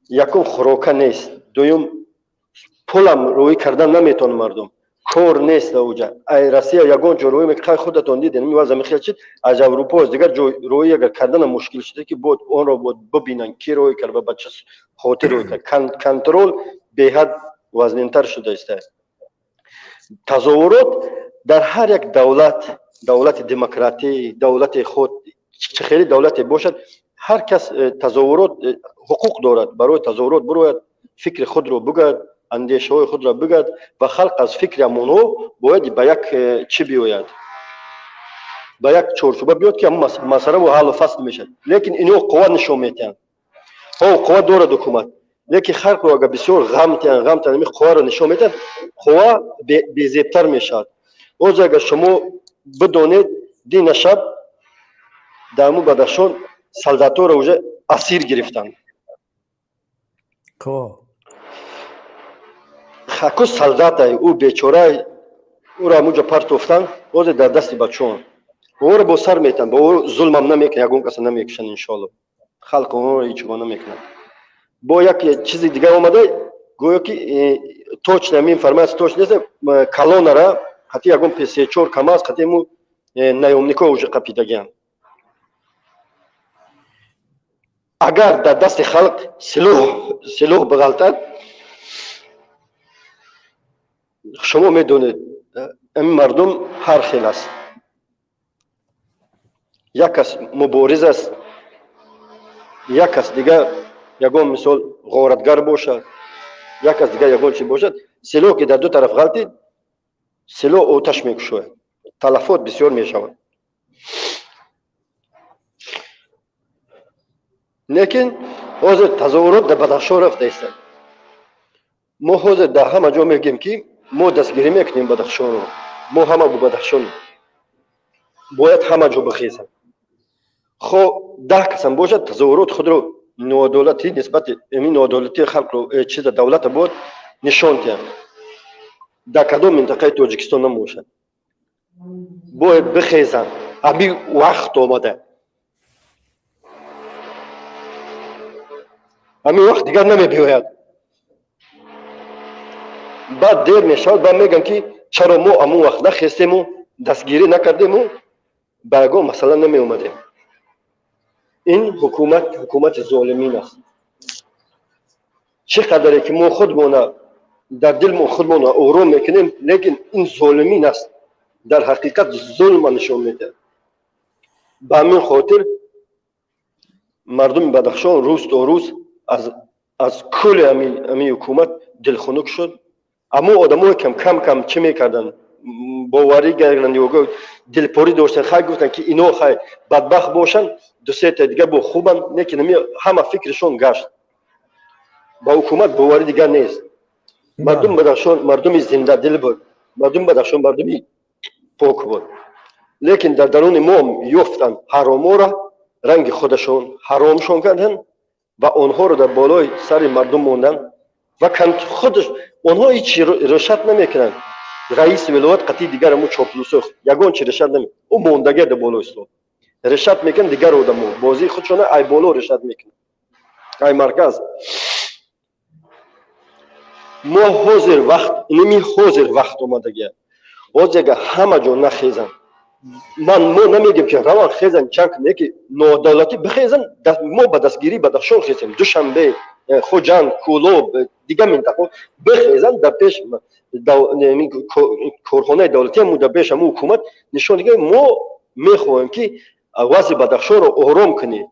Speaker 4: Якум, хӯрока нест, дуюм, пулам рӯӣ кардан наметавонад мардум, кор нест ауҷа. Ай Россия ягон ҷо рӯӣ мекунад, худатон дидед, ин вазъ мехел чид, аз Аврупо, аз дигар ҷой рӯӣ агар карданам мушкил шуда, ки бояд онро бояд бибинанд, ки рӯӣ кард ва ба чӣ хотир рӯӣ кард. Контрол беҳад вазнинтар шуда истад. Тазоҳурот дар ҳар як давлат, давлати демократӣ, давлати худ чӣ хеле давлате бошад, ҳар кас тазоҳурот ҳуқуқ дорад, барои тазоҳурот бирояд, фикри худро бигӯяд, андешаҳои худро бигӯяд ва халқ аз фикри ҳамонҳо бояд ба як чӣ биёяд, ба як чорчӯба биёд, ки ҳамон масъалаву ҳаллу фасл мешавад. Лекин ино қувва нишон медиҳанд. Ҳо, қувва дорад ҳукумат, лекин халқро агар бисёр ғам диҳанд, ғам диҳанд, ҳамин қувваро нишон медиҳанд, қувва безебтар мешавад. Ҳозир агар шумо бидонед, дина шаб дар ҳамун Бадахшон солдаторо уже асир гирифтанд. Хаку солдатай, ӯ бечорай, ӯро ҳамунҷо партофтанд, ҳозир дар дасти бачаон. Онро бо сар метиҳанд, бо ӯ зулмам намекунанд, ягон каса намекушанд, иншоалло. Халқ онро ҳеҷ гуна намекунад. Бо як чизи дигар омада, гӯё ки точно ҳамин информация точно нест, колоннара ҳатто ягон се чор КамАЗ ҳатто ему наёмникҳо уже қапидагианд. Агар дар дасти халқ силоҳ биғалтад, шумо медонед, ҳамин мардум ҳар хел аст. Як кас мубориз аст, як кас дигар ягон мисол ғоратгар бошад, як кас дигар ягон чи бошад. Силоҳ ки дар ду тараф ғалтид, силоҳ оташ мекушояд, талафот бисёр мешавад. Лекин ҳозир тазоҳурот дар Бадахшон рафта истад. Мо ҳозир дар ҳама ҷо мегӯем, ки мо дастгирӣ мекунем Бадахшонро, мо ҳама бо Бадахшон, бояд ҳама ҷо бихезанд. Хо 10 касам бошад, тазоҳурот худро ноадолатӣ нисбати ин ноадолатии халқро, чиза давлата бояд нишон диҳанд. Дар кадом минтақаи Тоҷикистон набошад, бояд бихезанд. Ҳамин вақт омада, ҳамин вақт дигар намебиёяд. Баъд дер мешавад, баъд мегӯям, ки чаро мо ҳамон вақт нахестему дастгирӣ накардему ба ягон масъала намеомадем. Ин ҳукумат ҳукумати золимин аст. Чӣ қадаре ки мо худмона дар дил мо худмона ором мекунем, лекин ин золимин аст, дар ҳақиқат зулма нишон медиҳад. Ба ҳамин хотир мардуми Бадахшон рӯз то рӯз аз кулли ҳамин ҳукумат дилхунук шуд. Аммо одамое кам кам кам чӣ мекарданд, боварӣ гарданд ё дилпорӣ доштанд, хай гуфтанд, ки ино хай бадбахт бошанд, ду сета дигар бо хубанд, лекин ҳама фикришон гашт, ба ҳукумат боварӣ дигар нест. Мардуми Бадахшон мардуми зиндадил буд, мардуми Бадахшон мардуми пок буд, лекин дар даруни мо ёфтанд ҳароморо, ранги худашон ҳаромшон карданд ва онҳоро дар болои сари мардум монданд ва худаш онҳо ҳеҷ решать намекунанд. Раиси вилоят қатъи дигар аму чоплусо ягон чи решать наме, ӯ мондагия дар болои стол решать мекунанд. Дигар одамо бозии худшона ай боло решать мекунанд, ай марказ. Мо ҳозир вақт иними, ҳозир вақт омадагия. Ҳозир агар ҳама ҷо нахезанд, ман мо намегем, ки раван хезан ҷанг, не, ки ноадолатӣ бихезан. Мо ба дастгирии Бадахшон хезем. Душанбе, Хуҷанд, Кӯлоб, дигар минтақаҳо бихезан, дар пеш корхонаи давлатӣ, дар пеш ҳамун ҳукумат нишон дига: мо мехоҳем, ки вазъи Бадахшонро ором кунед.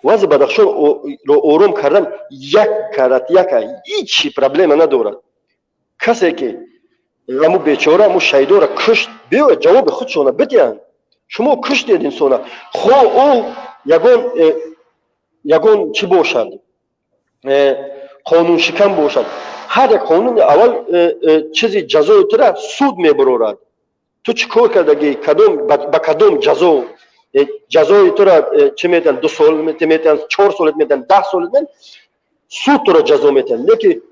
Speaker 4: Вазъи Бадахшонро ором кардан як карат яка ҳичи проблема надорад. Касе ки аму бечора, аму шаҳидора кушт, биёяд, ҷавоби худшона бидиҳанд. Шумо куштед инсона, хо ӯ ягон чӣ бошад, қонуншикан бошад. Ҳар як қонуни аввал чизи ҷазои тура суд мебарорад. Ту чӣ кор кардагӣ, кадом ба кадом ҷазо, ҷазои тура чӣ метиҳанд: 2 сол метиҳанд, 4 солет метиҳанд, 10 солет метиҳанд, суд тура ҷазо метиҳанд. Лекин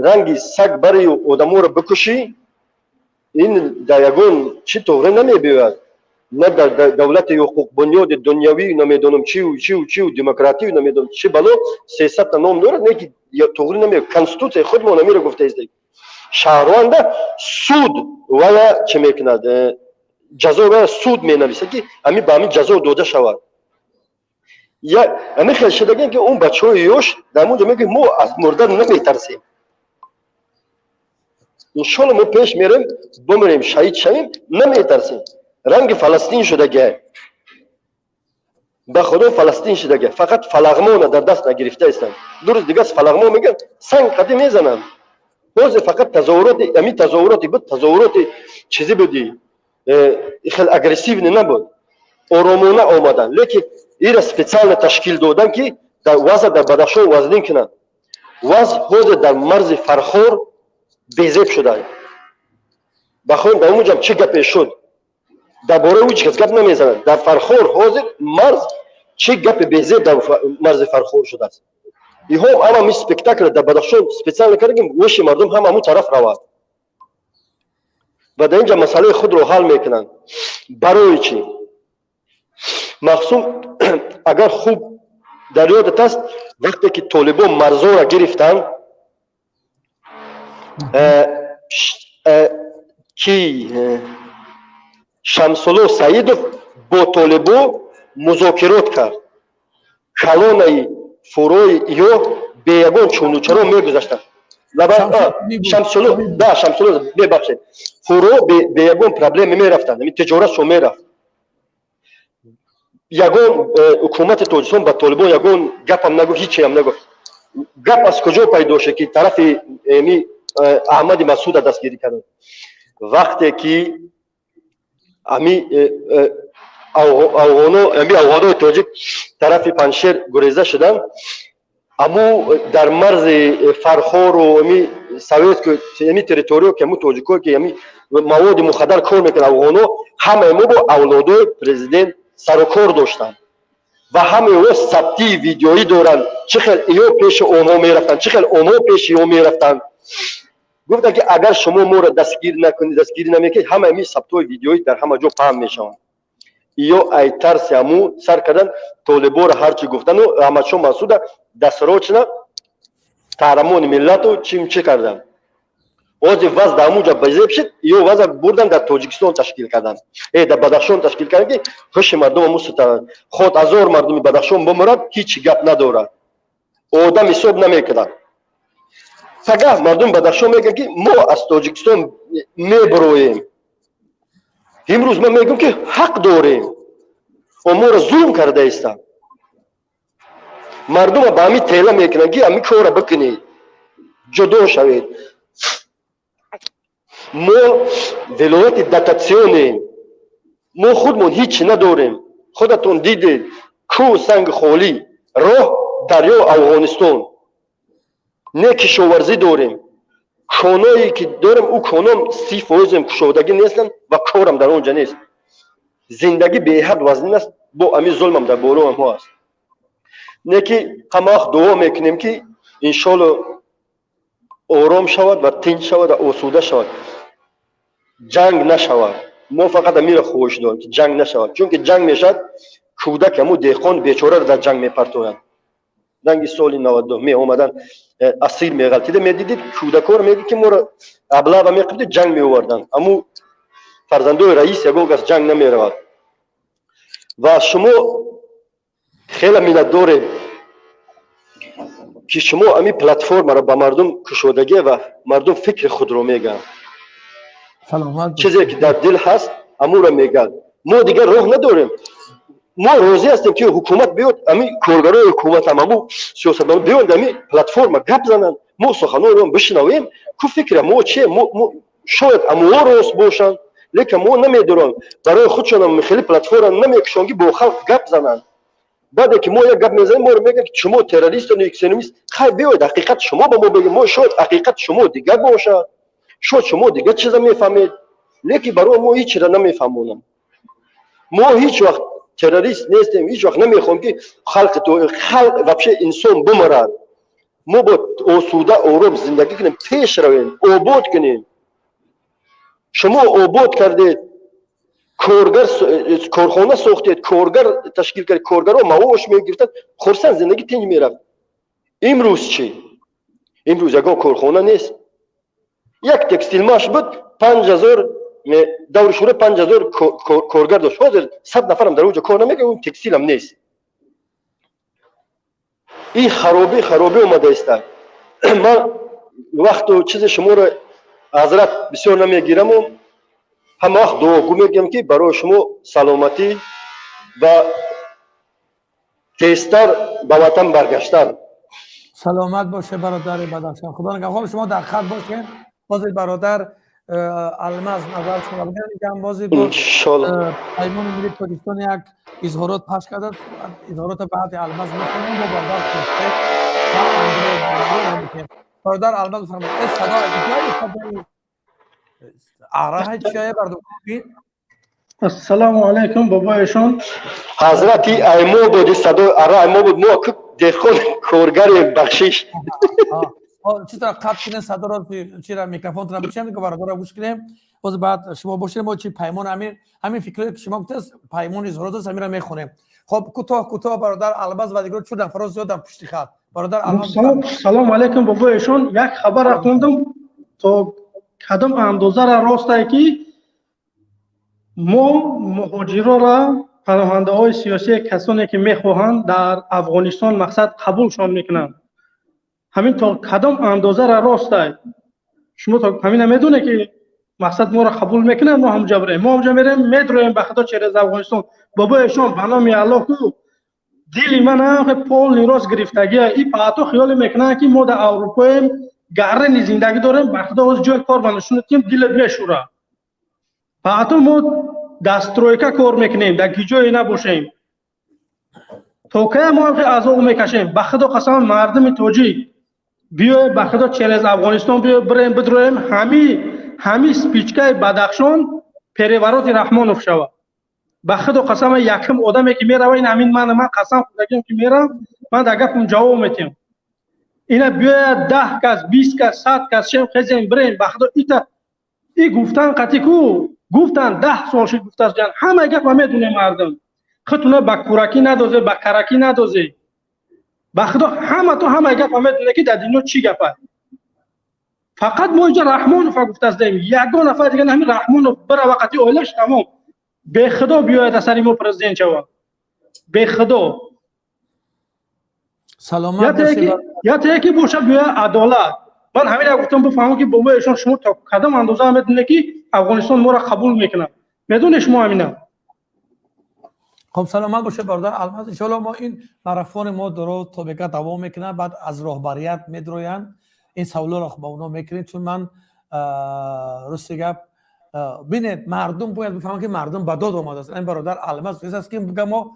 Speaker 4: ранги саг барию одаморо бикушӣ, ин дар ягон чӣ тоғре намебиёяд, на дар давлати ҳуқуқбунёди дунявӣ, намедонам чиу чиу чиу, демократию, намедонам чӣ бало 300-та ном дорад, не ки тоғри намеояд. Конститутсияи худмо намеро гуфтаист: шаҳрванда суд вая чӣ мекунад, ҷазо вая суд менависад, ки ами ба ҳамин ҷазо дода шавад. Ами хел шудагем, ки он бачаҳои ёш дар ҳамон ҷо мегӯяд: мо аз мурдан наметарсем, иншолло мо пеш мерем, бимирем, шаҳид шавем, наметарсем. Ранги Фаластин шудага, ба Худо, Фаластин шудага. Фақат фалағмона дар даст нагирифта истанд. 2 рӯз дигас фалағмо мегӯянд, санг қатӣ мезананд. Ҳозир фақат тазоҳуроти, ами тазоҳуроти буд, тазоҳуроти чизе буди, хел агрессивный набуд, оромона омаданд. Лекин ира специально ташкил додан, ки вазъ дар Бадахшон вазнин кунанд. Вазъ ҳозир дар марзи Фархор безеб шуда. Бахон, дар онҷам чӣ гапе шуд, дар бораи ӯ ҳеҷ кас гап намезанад. Дар Фархор ҳозир марз чӣ гапи безеб дар марзи Фархор шудааст. Иҳо ҳама ми спектакл дар Бадахшон специально кардагим, гӯши мардум ҳама ҳамун тараф равад ва дар инҷа масъалаи худро ҳал мекунанд. Барои чӣ махсум? Агар хуб дар ёдат аст, вақте ки толибон марзора гирифтанд, ки Шамсулло Саидов бо толибо музокирот кард, калонаи фурои ё бе ягон чунучаро мегузаштанд. Шамсулло да, Шамсулло, мебахшед, фуро бе ягон проблема мерафтанд, тиҷоратшон мерафт. Ягон ҳукумати Тоҷикистон ба толибон ягон гапам нагуфт, ҳичиам нагуфт. Гап аз куҷо пайдо шуд, ки тарафи ми Аҳмади Масуда дастгирӣ карданд? Вақте ки ами афғоно, ами афғонои тоҷик тарафи Паншер гуреза шуданд, аму дар марзи Фархору ами советско ами территориё, ки аму тоҷикое, ки ами маводи мухаддар кор мекунад, афғоно, ҳамаи мо бо авлодои президент сарукор доштанд ва ҳамаи ӯ сабтии видеоӣ доранд, чӣ хел иё пеши онҳо мерафтанд, чӣ хел онҳо пеши ё мерафтанд. Гуфтанд, ки агар шумо моро дастгир накунед, дастгирӣ намекунед, ҳамаи ми сабтҳои видеоӣ дар ҳама ҷо паҳн мешаванд. Ё ай тарси ҳаму сар кардан толиборо ҳарчи гуфтану Аҳмадшо Масуда дастрочна қаҳрамони миллату чим чӣ карданд. Ҳозир вазъ дар ҳамунҷа безеб шуд, ё вазъ бурдан дар Тоҷикистон ташкил карданд, дар Бадахшон ташкил карданд, ки ҳуши мардум ҳаму сутаранд. Ход ҳазор мардуми Бадахшон бимирад, ҳеҷ гап надорад, одам ҳисоб намекунад. Фақат мардуми Бадахшон мегӯянд, ки мо аз Тоҷикистон мебуроем. Имрӯз ман мегӯям, ки ҳақ дорем, моро зулм карда истанд. Мардума ба ҳамин тела мекунанд, ки ҳамин корра бикунед, ҷудо шавед. Мо вилояти дотатсионем, мо худмон ҳичи надорем. Худатон дидед: кӯҳ, санги холӣ, роҳ, дарё, Афғонистон. Не кишоварзӣ дорем. Коное ки дорем, ӯ коном 30 фоизем кушодагӣ нестанд ва корам дар он ҷа нест. Зиндагӣ беҳад вазнин аст, бо ами зулмам дар болоам ҳо аст. Не ки ҳама вақт дуо мекунем, ки иншолло ором шавад ва тинҷ шавад ва осуда шавад, ҷанг нашавад. Мо фақат амиро хоҳиш дорем, ки ҷанг нашавад, чунки ҷанг мешавад, кӯдак, ҳаму деҳқон бечораро дар ҷанг мепартоянд. Ранги соли 92 меомаданд, асир меғалтида, медидид, кӯдакҳоро медид, ки моро облава меқибди, ҷанг меоварданд. Аму фарзандои раис ягон кас ҷанг намеравад. Ва шумо хеле миннатдорем, ки шумо ами платформаро ба мардум кушодагӣ ва мардум фикри худро мегӯянд, чизе ки дар дил ҳаст, амуро мегӯянд. Мо дигар роҳ надорем. Мо розӣ ҳастем, ки ҳукумат биёд, ами коргарои ҳукуматам, аму сиёсатмадор биёнд, ами платформа гап зананд, мо суханонро бишнавем. Ку фикра мо че, шояд амуҳо рост бошанд, лекин мо намедонам, барои худшонам хеле платформа намекушон, ки бо халқ гап зананд. Баъде ки мо як гап мезанем, моро мегӯянд, ки шумо террористу экстремист. Хай, биёед, ҳақиқат шумо ба мо бигӯед. Мо шояд ҳақиқат шумо дигар бошад, шояд шумо дигар чиза мефаҳмед, лекин барои мо ҳеҷ чиза намефаҳмонам. Мо ҳеҷ вақт террорист нестем, ҳеҷ вақт намехоҳем, ки халқи халқ, вообще инсон бумарад. Мо бо осуда, ором зиндагӣ кунем, пеш равем, обод кунем. Шумо обод кардед, коргар, корхона сохтед, коргар ташкил кард, коргарро маош мегирифтанд, хурсанд, зиндагӣ тинҷ мерафт. Имрӯз чӣ? Имрӯз ягон корхона нест. Як Текстилмаш буд, 5000, даври шӯро 5000 коргар дошт, ҳозир 100 нафарам дар онҷо кор намекунад, он текстилам нест. Ин харобӣ, харобӣ омада истад. Ман вақту чизи шуморо, ҳазрат, бисёр намегираму ҳама вақт дуогӯ мегӯям, ки барои шумо саломатӣ ва тезтар ба ватан баргаштан.
Speaker 1: Саломат боше, бародари Бадахшон, худо нигаҳбон. Шумо дар хат бошед. Ҳозир бародар Алмаз назар шумо бигӯям. Бози бо Паймони Милли Тоҷикистон як изҳорот пахш кардааст. Изҳорота баъди Алмаз мехонем, бо бародар. Бародар Алмаз, бифармоед. Э, садо садои араҳа чия, бардум.
Speaker 5: Ассалому алайкум, бобоешон.
Speaker 4: Ҳазрати, аймо буд, садои ара аймо буд. Мо деҳқон, коргари, бахшиш.
Speaker 1: Читра қатъ кунем садоро, чира микрофонтро бикшем, ки бародаро гӯш кунем. Боз баъд шумо бошед. Мо чи Паймон Амир, ҳамин фикрое ки шумо гуфтааст, Паймон изҳорот аст, ҳаминро мехонем. Хоб, кӯтоҳ, кӯтоҳ, бародар Алмаз ва дигаро, чун нафаро зиёдам пушти хат. Бародар Алмаз.
Speaker 5: Салому алайкум, бобоешон. Як хабарро хондам, то кадом андозара ростае, ки мо муҳоҷирора, паноҳандаҳои сиёсие, касоне ки мехоҳанд дар Афғонистон, мақсад, қабулшон мекунанд. Ҳамин то кадом андозара ростай? Шумо то ҳамина медонед, ки мақсад, моро қабул мекунанд, мо ҳамҷа бирем? Мо ҳамҷа мерем, медроем, ба худо, через Афғонистон. Бобоешон, ба номи Аллоҳ, ку дили ман полный рост гирифтагия. И паато хиёле мекунанд, ки мо дар Аврупоем, гаррени зиндагӣ дорем. Ба худо, ҳоз ҷои кор ба нишонед, ки дилат мешӯра. Паато мо дар стройка кор мекунем, дар ки ҷое набошем. То кая мо азоб мекашем? Ба худо қасам, мардуми тоҷик, биёе, ба худо, через Афғонистон биё, бирем, бидроем. Ҳами спичкаи Бадахшон перевороти Раҳмонов шавад. Ба худо қасам, якум одаме ки мерава, ин ҳамин ман. Ман қасам хӯрдагиам, ки мерам. Ман дар гапам ҷавоб метиҳам. Ина биёяд, 10 кас, 20 кас, 100 кас шем, хезем, бирем. Ба худо, ита и гуфтан қатӣ ку гуфтан, 10 сол шуд гуфтааст. Ҳама гапа медонем. Мардум, худтуна ба кӯракӣ надозе, ба каракӣ надозе. Ба худо, ҳама то ҳама гапа медоне, ки дар дунё чӣ гапа. Фақат мо инҷа Раҳмонова гуфтастем, ягон нафар дигар. Ҳамин Раҳмонов бирава қати оилаш, тамом. Бехудо, биёяд, асари мо президент шавад, бехудо.
Speaker 1: Саломат.
Speaker 5: Ята яке боша, биёяд, адолат. Ман ҳамина гуфтам, бифаҳмам, ки бобоешон, шумо то кадом андоза медонед, ки Афғонистон моро қабул мекунад? Медонед шумо ҳамина?
Speaker 1: Хоб, саломат бошед, бародар Алмаз. Иншоалло, мо ин марафони мо дуро то бека давом мекунад. Баъд аз роҳбарият медроянд, ин саволоро ба онҳо мекунем, чун ман, рости гап, бинед, мардум бояд бифаҳманд, ки мардум ба дод омадааст. Ин бародар Алмаз аст, ки бигам, мо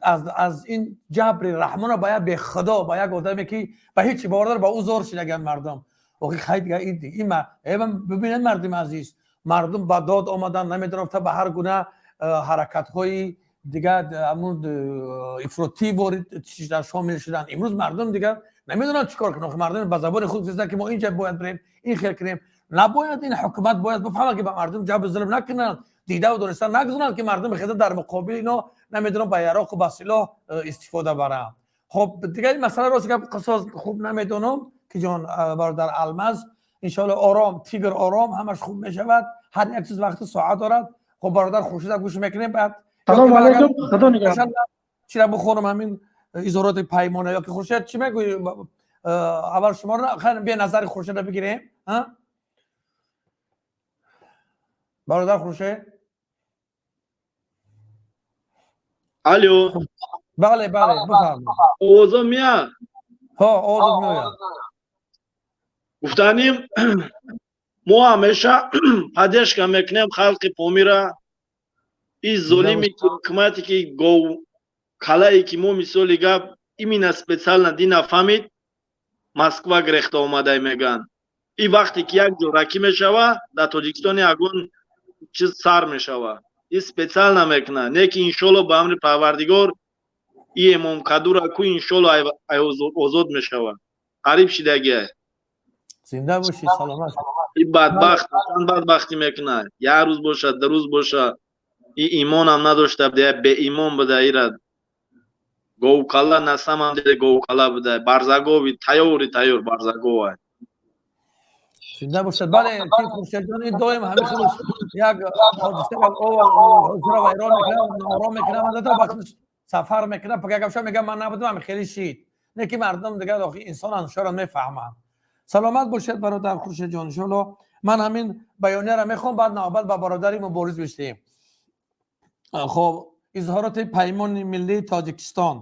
Speaker 1: аз ин ҷабри Раҳмона ба як бехудо, ба як одаме, ки ба ҳеҷ бовар, ба ӯ зор шидаган мардум. Охи хай дига ин бибинед, мардуми азиз, мардум ба дод омадан, намедонам, ба ҳар гуна ҳаракатҳои дигар, ҳамун ифротӣ ворид шудан, шомил шудан. Имрӯз мардум дигар намедонанд чӣ кор кунанд. Мардум ба забони худ гуфтанд, ки мо инҷа бояд бирем, ин хел кунем. Набояд, ин ҳукумат бояд бифаҳмад, ки ба мардум ҷабру зулм накунанд, дидаву дониста нагузоранд, ки мардум хеза дар муқобили ино, намедонам, ба яроқу ба силоҳ истифода баранд. Хоб, дигар ин масъала, рост гап, қисос хуб намедонам ки ҷон бародар Алмаз. Иншоалло, ором, тигр, ором, ҳамаш хуб мешавад. Ҳар як чиз вақту соат дорад. Хоб, бародар Хуршида гӯш мекунем, баъд
Speaker 5: Салому алайкум, худо нигаҳбон.
Speaker 1: Чира бихонам, ҳамин изҳороти паймона, ё ки Хуршед чӣ мегӯӣ? Аввал шуморо бе назари Хуршеда бигирем, бародар Хуршед.
Speaker 6: Алло.
Speaker 1: Бале, бале, бифармоед.
Speaker 6: Овозо меяд?
Speaker 1: Ҳо, овозот меояд.
Speaker 6: Гуфтаним, мо ҳамеша поддержка мекунем халқи Помира. И золими ки ҳукумате ки гов калае ки мо, мисоли гап, именно специально дина фаҳмид, Москва гирехта омадай мегӯянд. И вақте ки як ҷо ракӣ мешава, дар Тоҷикистон ягон чиз сар мешава, и специально мекунад. Не ки иншолло, ба амри Парвардигор, и Эмом Кадура ку иншолло озод мешава, қариб шидагиай.
Speaker 1: Зинда бошӣ, саломат.
Speaker 6: И бадбахт чанд бадбахтӣ мекунад, як рӯз бошад, ду рӯз бошад, и имонам надошта буда, беимон буда. Ира говкала на самом деле говкала буда, барзагови тайёри тайёр барзаговай.
Speaker 1: Зинда бошад. Бале, Хуршедҷон, ин доим ҳамин хел як ҳодисаро вайрон мекунад, ноором мекунад, ба сафар мекунад, пак гапша мегӯяд, ман набудам, ҳамин хеле шид. Не ки мардум дигар охи инсонанд, шоро мефаҳманд. Саломат бошед, бародар Хуршедҷон. Иншоалло, ман ҳамин баёнияро мехоҳам, баъд навбат ба бародари Мубориз бишдем. Хоб, изҳороти Паймони миллии Тоҷикистон.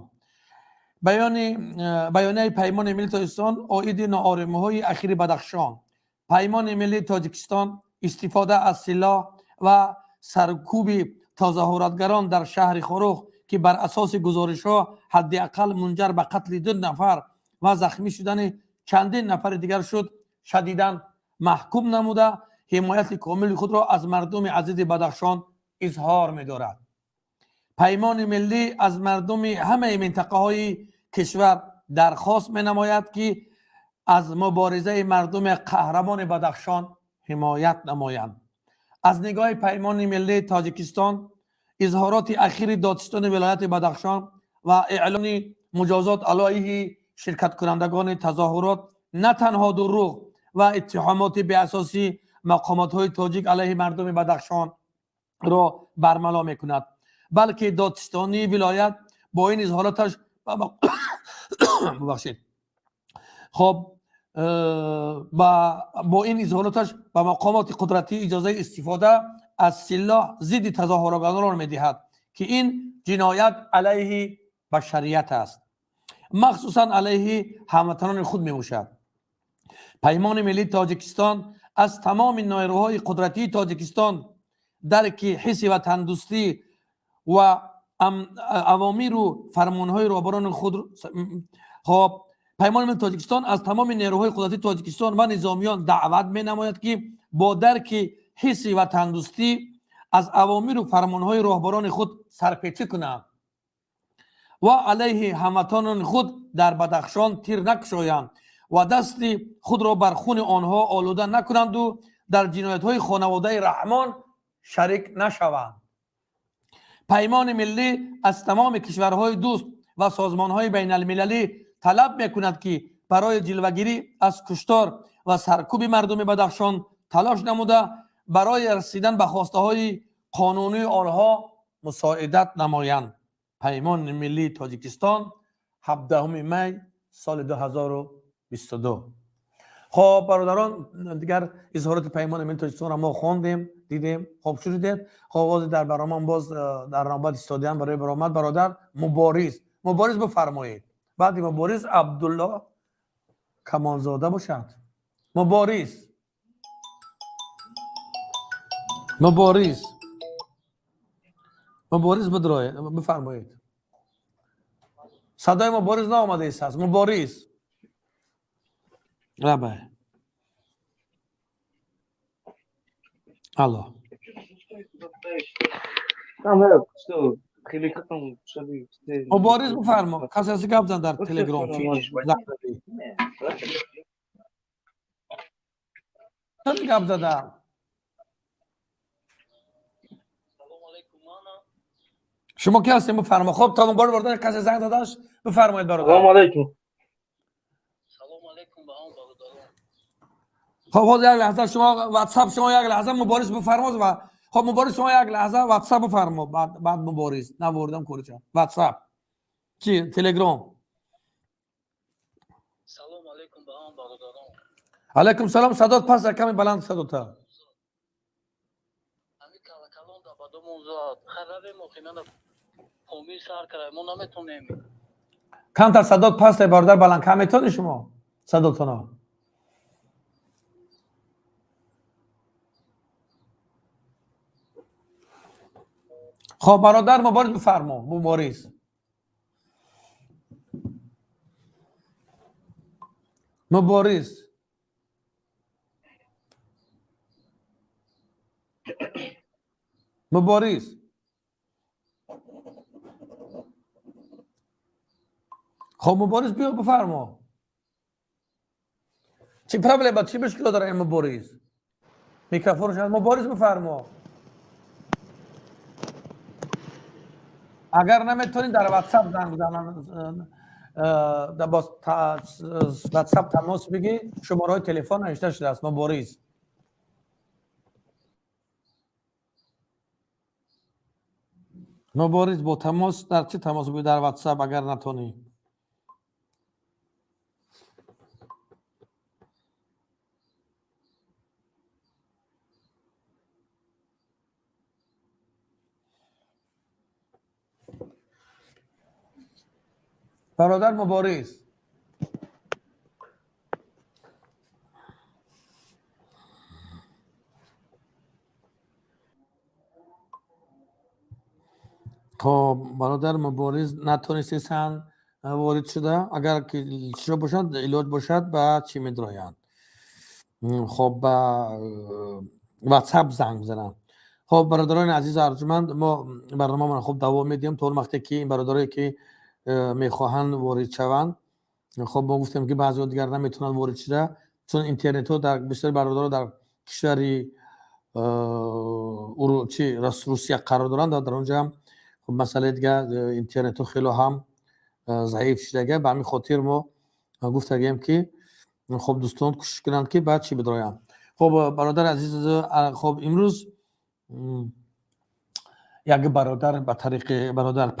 Speaker 1: Баёнияи Паймони миллии Тоҷикистон оиди нооромиҳои ахири Бадахшон. Паймони миллии Тоҷикистон истифода аз силоҳ ва саркӯби тазоҳуратгарон дар шаҳри Хоруғ, ки бар асоси гузоришҳо ҳадди ақал мунҷар ба қатли ду нафар ва захмӣ шудани чандин нафари дигар шуд, шадидан маҳкум намуда, ҳимояти комили худро аз мардуми азизи Бадахшон изҳор медорад. Паймони миллӣ аз мардуми ҳамаи минтақаҳои кишвар дархост менамояд, ки аз муборизаи мардуми қаҳрамони Бадахшон ҳимоят намоянд. Аз нигоҳи Паймони миллии Тоҷикистон, изҳороти ахири додситони вилояти Бадахшон ва эълони муҷозот алайҳи ширкаткунандагони тазоҳурот на танҳо дурӯғ ва иттиҳомоти беасосии мақомотҳои тоҷик алайҳи мардуми Бадахшонро бармало мекунад, балки додситонии вилоят бо ин изҳороташ, бубахшед, хоб, бо ин изҳороташ ба мақомоти қудратӣ иҷозаи истифода аз силоҳ зидди тазоҳуротгаронро медиҳад, ки ин ҷиноят алайҳи башарият аст, махсусан алайҳи ҳамватанони худ мебошад. Паймони миллии Тоҷикистон аз тамоми нерӯҳои қудратии Тоҷикистон дарки ҳисси ватандӯстӣ ва авомиру фармонҳои роҳбарони худ. Хоб, Паймони миллии Тоҷикистон аз тамоми нерӯҳои қудратии Тоҷикистон ва низомиён даъват менамояд, ки бо дарки ҳисси ватандӯстӣ аз авомиру фармонҳои роҳбарони худ сарпечӣ кунанд ва алайҳи ҳамватанони худ дар Бадахшон тир накушоянд ва дасти худро бар хуни онҳо олуда накунанду дар ҷиноятҳои хонаводаи Раҳмон шарик нашаванд. Паймони миллӣ аз тамоми кишварҳои дӯст ва созмонҳои байналмилалӣ талаб мекунад, ки барои ҷилвагирӣ аз куштор ва саркӯби мардуми Бадахшон талош намуда, барои расидан ба хостаҳои қонунии онҳо мусоидат намоянд. Паймони миллии Тоҷикистон, 17 май соли 2022. Хоб, бародарон, дигар изҳороти Паймони миллии Тоҷикистонро мо хондем, дидем, хоб, шунидед. Хоб, ози дар барномаам боз дар навбат истодиам барои баромад бародар Мубориз. Мубориз, бифармоед. Баъди Мубориз Абдулло Камолзода бошад. Мубориз, Мубориз, Мубориз, бидроед, бифармоед. Садои Мубориз наомада истааст. Мубориз, лабай. Алло. Мубориз, бифармо. Касе ҳаст, гап зан дар Телеграм. Гап зада. Шумо ки ҳастем, бифармо. Хуб, то мубориз бародар, касе занг задаш, бифармоед, бародар.
Speaker 5: Салом алейкум.
Speaker 7: Салом алейкум ба ҳам бародарон.
Speaker 1: Хуб, ҳозир як лаҳза, шумо ватсап, шумо як лаҳза, Мубориз, бифармоз. Ва хуб, Мубориз, шумо як лаҳза ватсап бифармо, баъд Мубориз навордам корича ватсап чи Телеграм.
Speaker 7: Салом алейкум ба ҳам бародарон.
Speaker 1: Алейкум салом. Садот пас, каме баланд садота.
Speaker 7: Ҳами калакалон да ба домон зад харавем, охинана Помир сар кара, мо наметонем.
Speaker 1: Камтар садот паст, бародар, баланд кам метони шумо садотона. Хоб, бародар Мубориз, бифармо. Мубориз, Мубориз, Мубориз. Хоб, Мубориз, биё, бифармо. Чӣ проблема, чӣ мушкило дора ин Мубориз? Микрофонш. Мубориз, бифармо. Агар наметонӣ, дар ватсап занг бизан, бо ватсап тамос бигӣ, шумораҳои телефон навишта шудааст. Мубориз. Мубориз, бо тамос дар чӣ тамос бигӣ? Дар ватсап агар натонӣ. Бародар Мубориз. Хоб, бародар Мубориз натонистесанд ворид шуда. Агар ки чиро бошад, илоҷ бошад, ба чӣ медроянд? Хоб, ба ватсап занг бизанам. Хоб, бародарони азизу арҷуманд, мо барномаамонро хуб давом медиҳем то он вақте ки ин бародарое ки мехоҳанд ворид шаванд. Хоб, мо гуфтем, ки баъзеҳо дигар наметавонанд ворид шуда, чун интернетҳо дар бисёри бародаро дар кишвари чи Русия қарор доранд ва дар он ҷо ҳам хуб, масъалаи дигар, интернетҳо хело ҳам заиф шудага. Ба ҳамин хотир мо гуфтагем, ки хуб, дӯстон кӯшиш кунанд, ки ба чӣ бидроянд. Хуб, бародари азиз, хуб, имрӯз як бародар ба тариқи бародар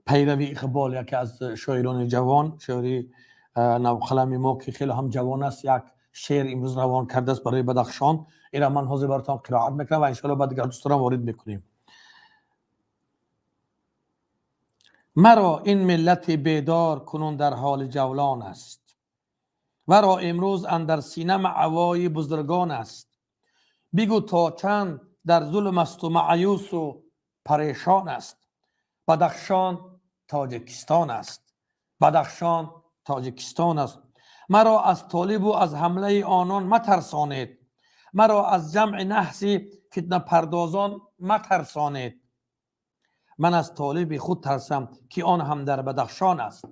Speaker 1: Пайрави Иқбол, яке аз шоирони ҷавон, шоири навқалами мо, ки хеле ҳам ҷавон аст, як шеър имрӯз равон кардааст барои Бадахшон. Инро ман ҳозир баротон қироат мекунам ва иншоалло ба дигар дӯстонам ворид мекунем. Маро ин миллати бедор кунун дар ҳоли ҷавлон аст, варо имрӯз андар сина маъвои бузургон аст. Бигӯ, то чанд дар зулм асту маъюсу парешон аст? Бадахшон Тоҷикистон аст, Бадахшон Тоҷикистон аст. Маро аз толибу аз ҳамлаи онон матарсонед, маро аз ҷамъи наҳси фитнапардозон матарсонед. Ман аз толиби худ тарсам, ки он ҳам дар Бадахшон аст.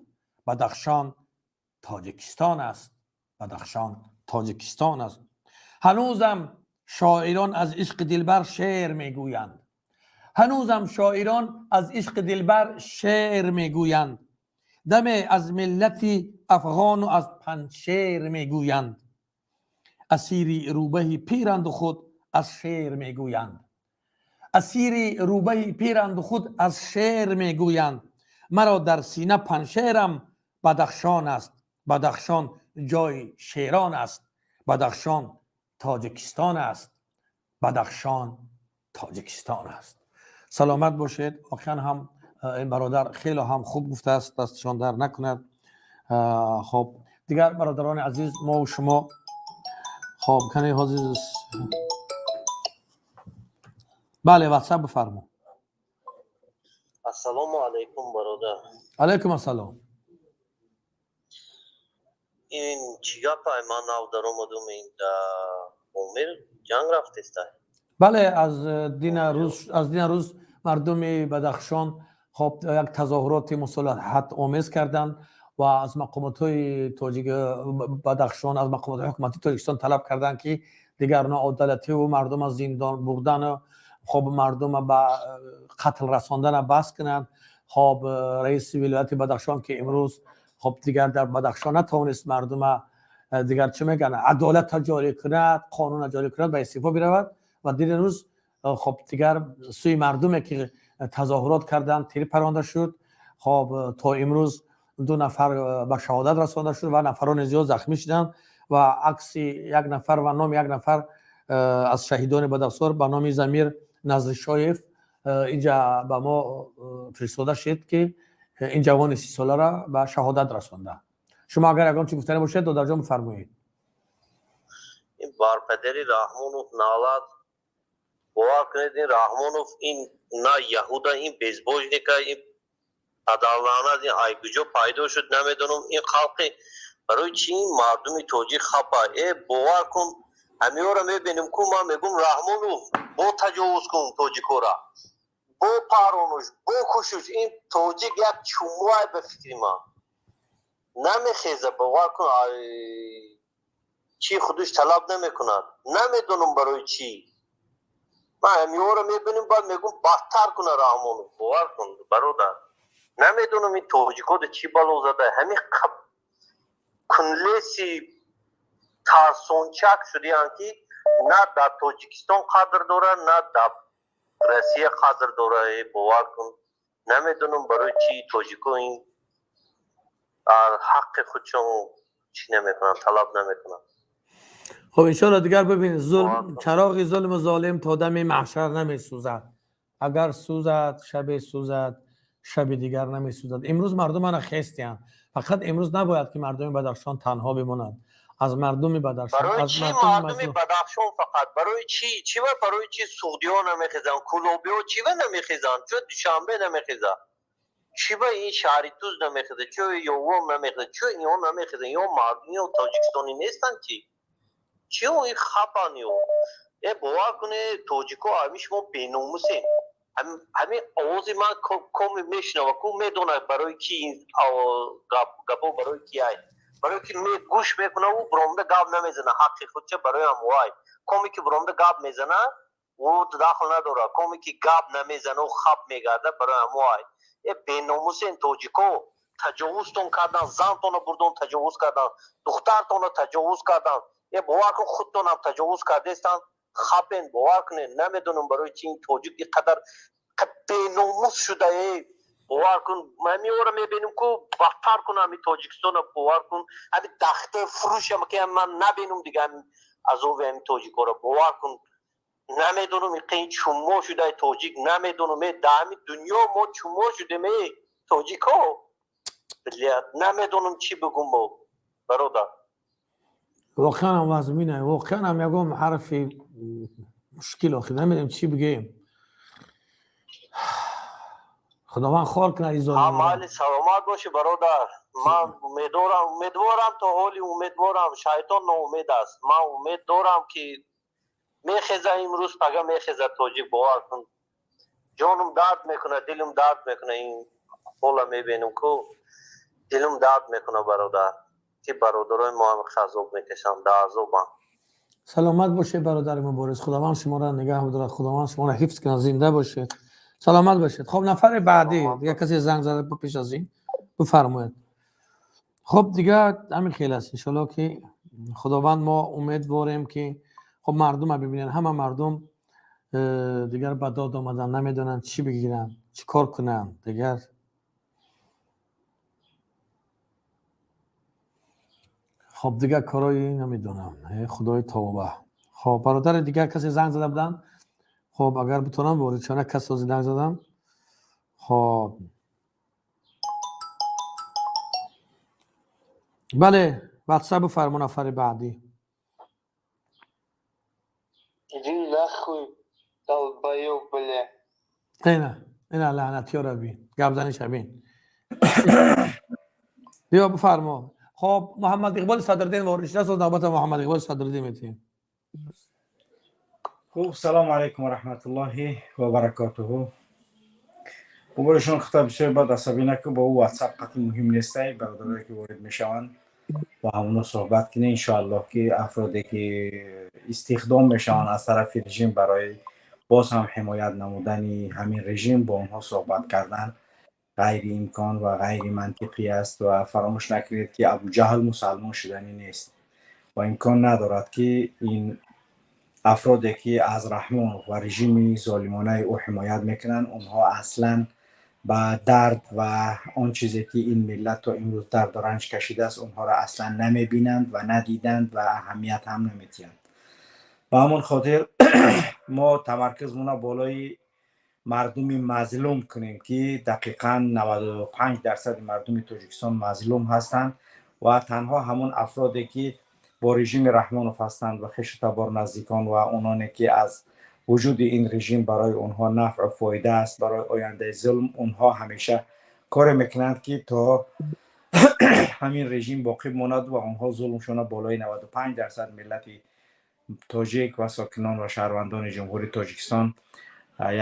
Speaker 1: Бадахшон Тоҷикистон аст, Бадахшон Тоҷикистон аст. Ҳанӯзам шоирон аз ишқи дилбар шеър мегӯянд, ҳанӯзам шоирон аз ишқи дилбар шеър мегӯянд, даме аз миллати афғону аз Панҷшер мегӯянд. Асири рӯбаҳи пиранду худ аз шеър мегӯянд, асири рӯбаҳи пиранду худ аз шеър мегӯянд. Маро дар сина Панҷшерам Бадахшон аст, Бадахшон ҷои шерон аст. Бадахшон Тоҷикистон аст, Бадахшон Тоҷикистон аст. Саломат бошед. Воқеан ҳам ин бародар хеле ҳам хуб гуфтааст, дастшон дар накунад. Хоб, дигар бародарони азиз, мо шумо, хоб, кани ҳозир, бале, ватсап, бифармо.
Speaker 8: Ассалому алайкум, бародар.
Speaker 1: Алайкум ассалом.
Speaker 8: Ин чӣ гапай? Ман нав даромадум, ин Помир ҷанг рафтестай?
Speaker 1: Бале, аз дина рӯз мардуми Бадахшон хоб як тазоҳуроти мусолиҳатомез карданд ва аз мақомотҳои тоҷик Бадахшон, аз мақомотҳои ҳукумати Тоҷикистон талаб карданд, ки дигар ноадолативу мардум аз зиндон бурдану хоб мардума ба қатл расондана бас кунанд. Хоб раиси вилояти Бадахшон, ки имрӯз хоб дигар дар Бадахшон натавонист мардума дигар чӣ мегӯянд, адолатро ҷорӣ кунад, қонунро ҷорӣ кунад, ба истеъфо биравад. Ва дини рӯз хоб дигар сӯи мардуме, ки тазоҳурот карданд, тир паронда шуд. Хоб то имрӯз 2 нафар ба шаҳодат расонда шуд ва нафарони зиёд захмӣ шуданд ва акси як нафар ва номи як нафар аз шаҳидони Бадахшон ба номи Замир Назришоев инҷа ба мо фиристода шуд, ки ин ҷавони 30-соларо ба шаҳодат расонда. Шумо агар ягон чӣ гуфтанӣ бошед, додарҷон, бифармоед.
Speaker 8: Ин барпадари Раҳмонов налад, бовар кунед, ин Раҳмонов ин на яҳуда, ин безбожника, ин адаллаънат, ин ай куҷо пайдо шуд, намедонам. Ин халқи барои чӣ ин мардуми тоҷик хапа? Э, бовар кун, ҳамиёро мебинем ку, ман мегӯм, Раҳмонов бо таҷовуз кун тоҷикора, бо паронуш, бо кушуш. Ин тоҷик як чумуай, ба фикри ман намехеза, бовар кун, чӣ худуш талаб намекунад. Намедонам барои чӣ. Ман ҳамиёро мебинем, баъд мегӯм, бадтар куна Раҳмонов, бовар кун, бародар. Намедонам ин тоҷикода чӣ бало зада, ҳамин кунлеси тарсончак шудиянд, ки на дар Тоҷикистон қадр дорад, на дар Россия қадр дорад. Э, бовар кун, намедонам барои чӣ тоҷико ин ҳаққи худшон чӣ намекунанд, талаб намекунанд.
Speaker 1: Хоб иншоалло, дигар бибин, зулм, чароғи зулму золим то дами маҳшар намесӯзад. Агар сӯзад, шабе сӯзад, шаби дигар намесӯзад. Имрӯз мардум ана хестиянд. Фақат имрӯз набояд, ки мардуми Бадахшон танҳо бимонанд. Аз мардуми Бадахшон,
Speaker 8: барои
Speaker 1: аз
Speaker 8: чӣ
Speaker 1: мардуми
Speaker 8: мардуми
Speaker 1: мазлум.
Speaker 8: Бадахшон фақат барои чӣ? Чӣ ва барои чӣ суғдиҳо намехезанд, кулобиҳо чӣ ва намехезанд, чӯ Душанбе намехезад, чӣ ва ин шаҳри Туз намехезад, чӯ Ёвон намехезад, чӯ инҳо намехезанд? Ё мардум ё тоҷикистонӣ нестанд, чӣ? Чӣ ин хапан? Ё э, бовар куне, тоҷико, ҳамин шумо беномусем. Ҳамин овози ман коми мешунава ку, медонад барои ки ин гапо барои ки ай, барои ки гӯш мекуна, ӯ буромда гап намезана, ҳаққи худча барои ҳамвай. Коме ки буромда гап мезана, ӯ дахл надорад. Коме ки гап намезана, ӯ хап мегарда, барои ҳамвай. Э, беномусен тоҷико, таҷовузтон кардан, зантона бурдон таҷовуз кардан, духтартона таҷовуз кардан. Э, бовар кун, худтонам таҷовуз кардестан, хапен, бовар кунед. Намедонам барои чи ин тоҷик ин қадар беномус шуда. Э, бовар кун, ҳамиёро мебинем ку, бадтар кун ҳами Тоҷикистона, бовар кун, ҳами дахта фурӯшам, ки ман набинам дига ҳами азоби ҳами тоҷикоро, бовар кун. Намедонам ин чумо шуда тоҷик, намедонам. Э, дар ҳами дунё мо чумо шудем, э, тоҷико, намедонам чӣ бигум бо, бародар.
Speaker 1: Воқеан ҳам вазмина, воқеан ҳам ягон ҳарфи мушкил охир, намедонем чӣ бигӯем. Худованд хор кунад ин золимонро.
Speaker 8: Майли, саломат бошӣ, бародар. Ман умедворам, умедворам, то ҳоли умедворам. Шайтон ноумед аст. Ман умед дорам, ки мехеза имрӯз, пага мехеза тоҷик, бовар кун. Ҷонум дард мекунад, дилум дард мекунад, ин ҳола мебинам ку, дилум дард мекунад, бародар, ки бародарои мо ҳам азоб мекашанд, дар азобанд.
Speaker 1: Саломат бошед, бародари мубориз, Худованд шуморо нигаҳ бидорад, Худованд шуморо ҳифз кунад, зинда бошед, саломат бошед. Хоб, нафари баъдӣ, дигар касе занг зада пеш аз ин, бифармоед. Хоб, дигар ҳамин хел аст. Иншоалло, ки Худованд, мо умедворем, ки хоб мардума бибинанд, ҳама мардум дигар ба дод омадан, намедонанд чӣ бигиранд, чӣ кор кунанд дигар. Хоб, дигар корои намедонам, худои тавба. Хоб, бародари дигар касе занг зада буданд? Хоб, агар битонам ворид шаванд, кас занг задам. Хоб, бале, ватсап бифармо, нафари баъдӣ.
Speaker 7: Иди нахуй, долбоёб, бля.
Speaker 1: Ина, ина лаънатиёро бин, гапзаниша бин. Биё, бифармо. Хоб, Муҳаммад Иқболи Садриддин ворид шуда, соз навбата Муҳаммад Иқболи Садриддин метиҳем.
Speaker 9: Хуб, салому алайкум ва раҳматуллоҳи ва баракотуҳу. Бобоишон, худта бисёр бад асабӣ накун. Бо ӯ Ватсап қатъи муҳим нестай. Бародарое, ки ворид мешаванд, бо ҳамоно суҳбат кунед. Иншоаллоҳ, ки афроде, ки истихдом мешаванд аз тарафи режим барои боз ҳам ҳимоят намудани ҳамин режим, бо онҳо суҳбат кардан ғайриимкон ва ғайримантиқӣ аст. Ва фаромӯш накунед, ки Абуҷаҳл мусалмон шуданӣ нест ва имкон надорад, ки ин афроде, ки аз Раҳмонов ва режими золимонаи ӯ ҳимоят мекунанд, онҳо аслан ба дард ва он чизе, ки ин миллат то имрӯз дарду ранҷ кашидааст, онҳоро аслан намебинанд ва надиданд ва аҳамият ҳам наметиҳанд. Ба ҳамон хотир мо тамаркузмона болои мардуми мазлум кунем, ки дақиқан 95 дарсади мардуми Тоҷикистон мазлум ҳастанд ва танҳо ҳамон афроде, ки бо режими Раҳмонов ҳастанд ва хешу табор, наздикон ва ононе, ки аз вуҷуди ин режим барои онҳо нафъу фоида аст, барои ояндаи зулм, онҳо ҳамеша коре мекунанд, ки то ҳамин режим боқӣ бимонад ва онҳо зулмшона болои 95 дарсад миллати тоҷик ва сокинон ва шаҳрвандони Ҷумҳурии Тоҷикистон,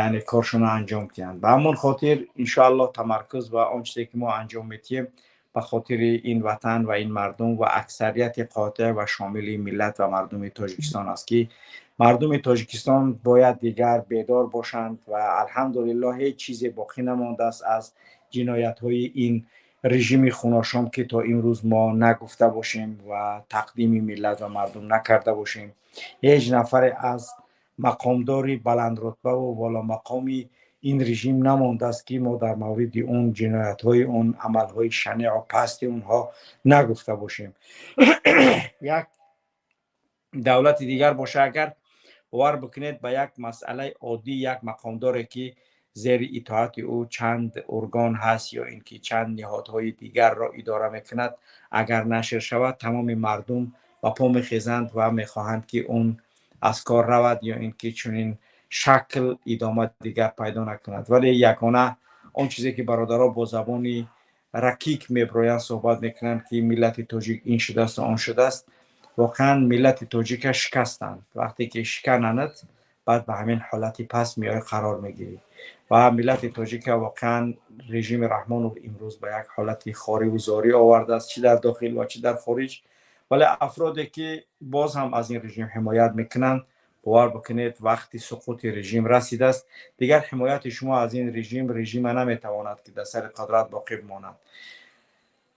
Speaker 9: яъне коршона анҷом диҳанд. Ба ҳамон хотир, иншоаллоҳ, тамаркуз ва он чизе, ки мо анҷом медиҳем, ба хотири ин ватан ва ин мардум ва аксарияти қотеъ ва шомили миллат ва мардуми Тоҷикистон аст, ки мардуми Тоҷикистон бояд дигар бедор бошанд. Ва алҳамдулиллоҳ, ҳеҷ чизе боқӣ намондааст аз ҷиноятҳои ин режими хуношом, ки то имрӯз мо нагуфта бошем ва тақдими миллат ва мардум накарда бошем. Ҳеҷ нафаре аз мақомдори баландрутбаву воломақоми ин режим намондааст, ки мо дар мавриди он ҷиноятҳои он, амалҳои шанеъу пасти онҳо нагуфта бошем. Як давлати дигар боша, агар бовар бикунед, ба як масъалаи оддӣ як мақомдоре, ки зери итоати ӯ чанд орган ҳаст ё ин ки чанд ниҳодҳои дигарро идора мекунад, агар нашр шавад, тамоми мардум ба по мехезанд ва мехоҳанд, ки он аз кор равад ё ин ки чунин шакл идома дигар пайдо накунад. Вале ягона он чизе, ки бародаро бо забони ракик меброянд, суҳбат мекунанд, ки миллати тоҷик ин шудааст, он шудааст, воқеан миллати тоҷика шикастанд. Вақте ки шикананад, баъд ба ҳамин ҳолати паст меои, қарор мегирӣ. Ва миллати тоҷика воқеан режими Раҳмонов имрӯз ба як ҳолати хориву зорӣ овардааст, чӣ дар дохил ва чӣ дар хориҷ. Вале афроде, ки боз ҳам аз ин режим ҳимоят мекунанд, бовар бикунед, вақти суқути режим расидааст. Дигар ҳимояти шумо аз ин режим режима наметавонад, ки дар сари қудрат боқӣ бимонад.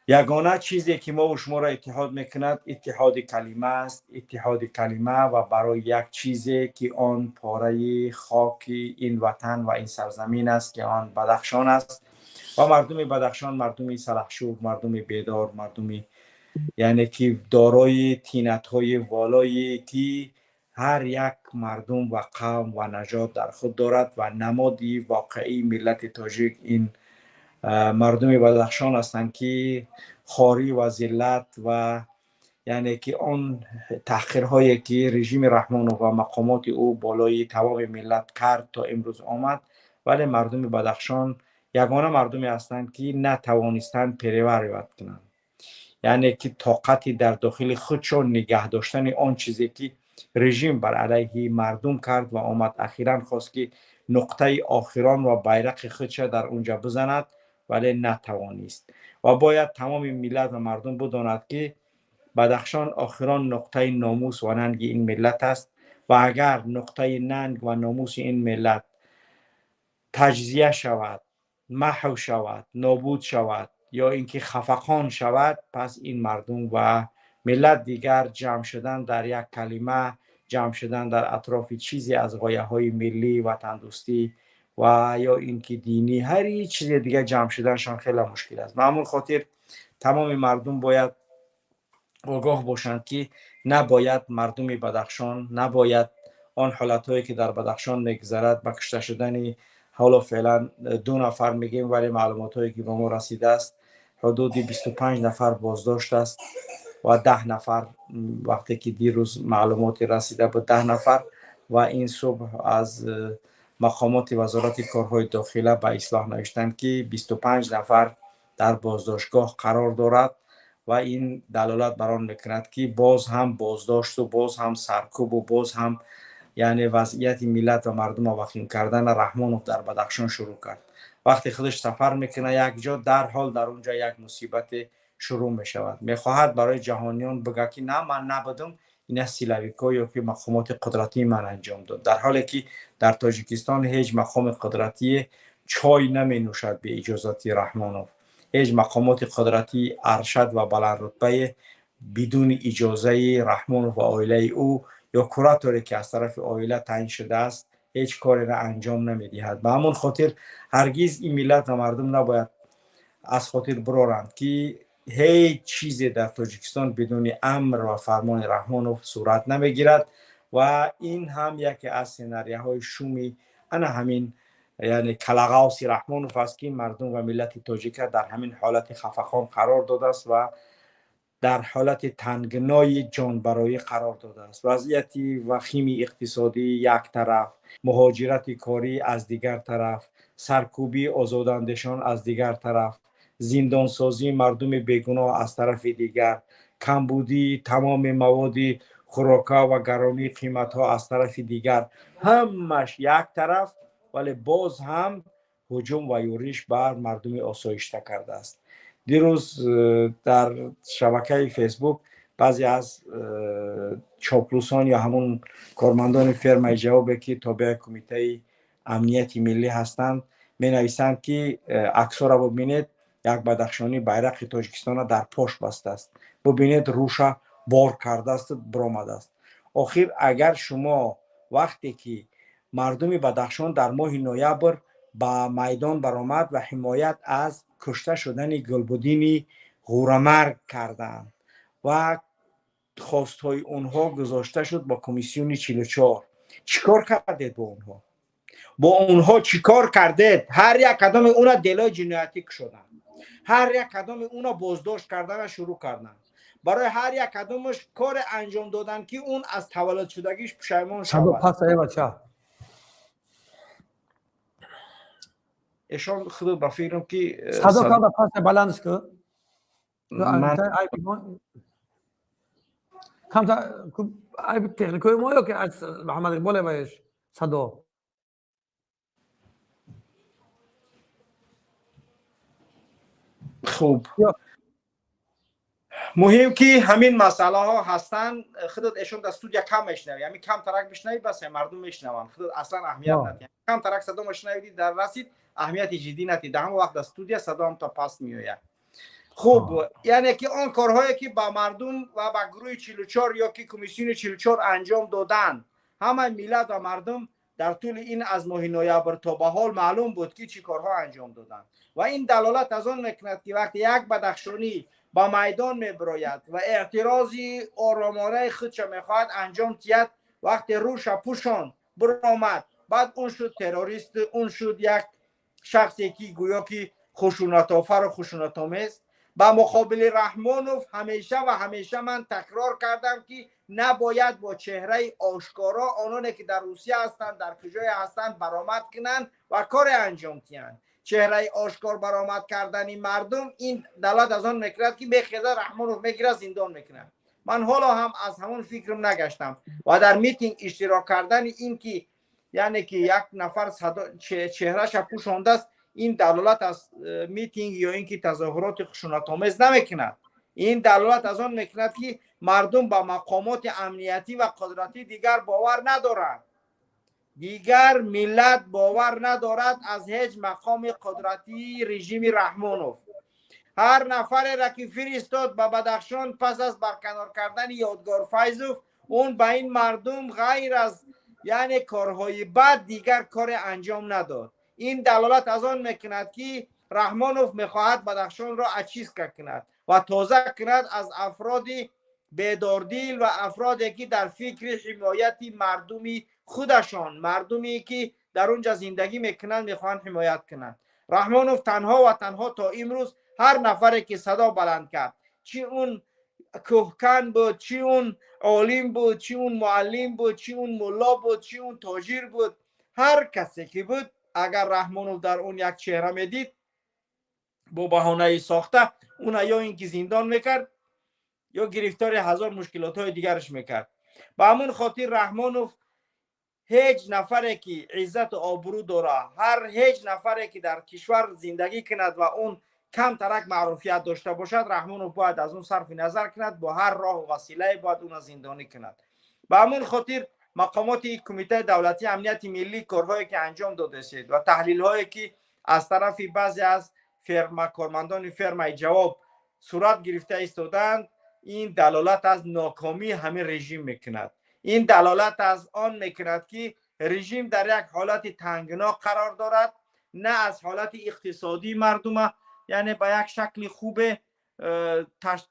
Speaker 9: Ягона чизе, ки мову шуморо иттиҳод мекунад, иттиҳоди калима аст, иттиҳоди калима ва барои як чизе, ки он пораи хоки ин ватан ва ин сарзамин аст, ки он Бадахшон аст. Ва мардуми Бадахшон мардуми салаҳшур, мардуми бедор, мардуми, яъне ки дорои тинатҳои волое, ки ҳар як мардум ва қавм ва нажод дар худ дорад, ва намоди воқеии миллати тоҷик ин мардуми Бадахшон ҳастанд, ки хорӣ ва зиллат ва яъне ки он таҳқирҳое, ки режими Раҳмонов ва мақомоти ӯ болои тамоми миллат кард, то имрӯз омад, вале мардуми Бадахшон ягона мардуме ҳастанд, ки натавонистанд переваривать кунанд, яъне ки тоқати дар дохили худшон нигаҳ доштани он чизе, ки режим бар алайҳи мардум кард ва омад, ахиран хост, ки нуқтаи охирон ва байрақи худша дар унҷа бизанад, вале натавонист. Ва бояд тамоми миллат ва мардум бидонад, ки Бадахшон охирон нуқтаи номус ва нанги ин миллат аст. Ва агар нуқтаи нанг ва номуси ин миллат таҷзия шавад, маҳв шавад, нобуд шавад ё ин ки хафақон шавад, пас ин мардум ва миллат дигар ҷамъ шудан дар як калима, ҷамъ шудан дар атрофи чизе аз ғояҳои миллӣ, ватандӯстӣ ва ё ин ки динӣ, ҳар чизе дигар ҷамъ шуданашон хеле мушкил аст. Ба ҳамон хотир тамоми мардум бояд огоҳ бошанд, ки набояд мардуми Бадахшон, набояд он ҳолатҳое, ки дар Бадахшон мегузарад, ба кушта шудани ҳоло феълан ду нафар мегӯем, вале маълумотҳое, ки ба мо расидааст, ҳудуди 25 нафар боздошт аст ва 10 нафар, вақте ки дирӯз маълумоте расида буд, 10 нафар. Ва ин субҳ аз мақомоти Вазорати корҳои дохила ба ислоҳ навиштанд, ки 25 нафар дар боздоштгоҳ қарор дорад. Ва ин далолат бар он мекунад, ки боз ҳам боздошту боз ҳам саркӯбу боз ҳам Яъне вазъияти миллат ва мардума вахим кардана Раҳмонов дар Бадахшон шурӯъ кард. Вақте худаш сафар мекунад як ҷо, дарҳол дар он ҷо як мусибате шурӯъ мешавад. Мехоҳад барои ҷаҳониён бигӯяд, ки на, ман набудам, ина силовикҳо ё ки мақомоти қудратии ман анҷом дод, дар ҳоле ки дар Тоҷикистон ҳеҷ мақоми қудратие чой наменӯшад бе иҷозати Раҳмонов, ҳеҷ мақомоти қудратии аршад ва баландрутбае бидуни иҷозаи Раҳмонов ва оилаи ӯ ё кураторе ки аз тарафи оила таъин шудааст ҳеҷ кореро анҷом намедиҳад. Ба ҳамон хотир ҳаргиз ин миллат ва мардум набояд аз хотир бироранд, ки ҳеҷ чизе дар Тоҷикистон бидуни амр ва фармони Раҳмонов сурат намегирад ва ин ҳам яке аз сценарияҳои шуми ана ҳамин, яъне калағавси Раҳмонов аст, ки мардум ва миллати тоҷика дар ҳамин ҳолати хафахон қарор додааст ва дар ҳолати тангинои ҷонбароӣ қарор додааст. Вазъияти вахими иқтисодӣ як тараф, муҳоҷирати корӣ аз дигар тараф, саркӯбии озодандешон аз дигар тараф, зиндонсозии мардуми бегуноҳ аз тарафи дигар, камбудии тамоми маводи хӯрока ва гаронии қиматҳо аз тарафи дигар, ҳамаш як тараф, вале боз ҳам ҳуҷум ва юриш бар мардуми осоишта кардааст. Дирӯз дар шабакаи Фейсбук баъзе аз чоплусон ё ҳамун кормандони фермаи ҷавобе, ки тобеи кумитаи амнияти миллӣ ҳастанд, менависанд, ки аксҳоро бубинед, як бадахшонӣ байрақи Тоҷикистонро дар пош бастааст, бубинед, рӯша бор кардааст, биромадааст. Охир агар шумо вақте ки мардуми Бадахшон дар моҳи ноябр ба майдон баромад ва ҳимоят аз кушта шудани Гулбуддини Ғурамарг карданд ва хостҳои онҳо гузошта шуд ба комиссиони 44, чӣ кор кардед бо онҳо? Бо онҳо чӣ кор кардед? Ҳар як кадоми уна делои ҷиноятӣ кушоданд, ҳар як кадоми уна боздошт кардана шурӯъ карданд, барои ҳар як кадомаш коре анҷом доданд, ки он аз таваллудшудагиш пушаймон шавад. Эшон худ ба фикрам, ки
Speaker 1: садо канда пас баландш ку, камта айби техникои мо ё ки аз Муҳаммад Иқбол ваеш садо.
Speaker 9: Хуб, муҳим ки ҳамин масъалаҳо ҳастанд. Худат эшон дар студия кам мешунавӣ, ҳамин кам тарак бишнавӣ, бас мардум мешунаванд. Худат аслан аҳамият надиҳ, кам тарак садо мешунавӣ, дар расид аҳамияти ҷиддӣ надиҳ. Дар ҳамон вақт дар студия садоам то паст меояд. Хуб, яъне ки он корҳое ки ба мардум ва ба гурӯҳи 44 ё ки комиссиони 44 анҷом доданд, ҳамаи миллат ва мардум дар тӯли ин аз моҳи ноябр то ба ҳол маълум буд, ки чӣ корҳо анҷом доданд. Ва ин далолат аз он мекунад, ки вақте як бадахшонӣ ба майдон мебирояд ва эътирози оромонаи худша мехоҳад анҷом диҳад, вақте рӯша пӯшон биромад, баъд он шуд террорист, он шуд як шахсе, ки гӯё ки хушунатофару хушунатомез. Ба муқобили Раҳмонов ҳамеша ва ҳамеша ман такрор кардам, ки набояд бо чеҳраи ошкоро ононе ки дар Русия ҳастанд, дар куҷое ҳастанд, баромад кунанд ва коре анҷом диҳанд. Чеҳраи ошкор баромад кардани мардум ин далолат аз он мекунад, ки мехезад Раҳмонов, мегирад, зиндон мекунад. Ман ҳоло ҳам аз ҳамон фикрам нагаштам ва дар митинг иштирок кардани ин ки яъне ки як нафар чеҳраша пӯшондааст, ин далолат аз митинг ё ин ки тазоҳуроти хушунатомез намекунад. Ин далолат аз он мекунад, ки мардум ба мақомоти амниятӣ ва қудратӣ дигар бовар надоранд. Дигар миллат бовар надорад аз ҳеҷ мақоми қудратии режими Раҳмонов. Ҳар нафареро ки фиристод ба Бадахшон пас аз барканор кардани Ёдгор Файзов, он ба ин мардум ғайр аз яъне корҳои бад дигар коре анҷом надод. Ин далолат аз он мекунад, ки Раҳмонов мехоҳад Бадахшонро очистка кунад ва тоза кунад аз афроди бедордил ва афроде ки дар фикри ҳимояти мардуми худашон, мардуме ки дар он ҷо зиндагӣ мекунанд, мехоҳанд ҳимоят кунанд. Раҳмонов танҳо ва танҳо то имрӯз ҳар нафаре ки садо баланд кард, чӣ он кӯҳкан буд, чӣ он олим буд, чӣ он муаллим буд, чӣ он мулло буд, чӣ он тоҷир буд, ҳар касе ки буд, агар Раҳмонов дар он як чеҳра медид бо баҳонаи сохта, уна ё ин ки зиндон мекард ё гирифтори ҳазор мушкилотҳои дигараш мекард. Ба ҳамон хотир Раҳмонов
Speaker 10: Ҳеҷ нафаре ки иззату обрӯ дора, ҳар ҳеҷ нафаре ки дар кишвар зиндагӣ кунад ва он камтарак маъруфият дошта бошад, Раҳмонов бояд аз он сарфи назар кунад, бо ҳар роҳу василае бояд онро зиндонӣ кунад. Ба ҳамон хотир мақомоти Кумитаи давлатии амнияти миллӣ корҳое ки анҷом додастед ва таҳлилҳое ки аз тарафи баъзе аз ферма кормандони фермаи ҷавоб сурат гирифта истодаанд, ин далолат аз нокомии ҳамин режим мекунад. Ин далолат аз он мекунад, ки режим дар як ҳолати тангно қарор дорад, на аз ҳолати иқтисодии мардума, яъне ба як шакли хубе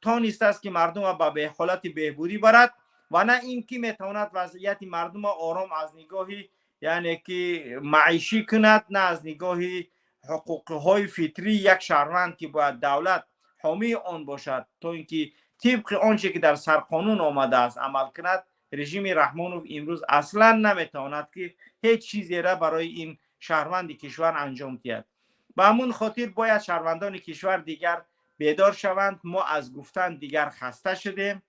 Speaker 10: тонистааст, ки мардума ба ҳолати беҳбудӣ барад, ва на ин ки метавонад вазъияти мардума ором аз нигоҳи, яъне ки, маишӣ кунад, на аз нигоҳи ҳуқуқҳои фитрии як шаҳрванд, ки бояд давлат ҳомии он бошад, то ин ки тибқи он че ки дар сарқонун омадааст амал кунад. Режими Раҳмонов имрӯз аслан наметавонад, ки ҳеҷ чизеро барои ин шаҳрванди кишвар анҷом диҳад. Ба ҳамун хотир бояд шаҳрвандони кишвар дигар бедор шаванд. Мо аз гуфтан дигар хаста шудем.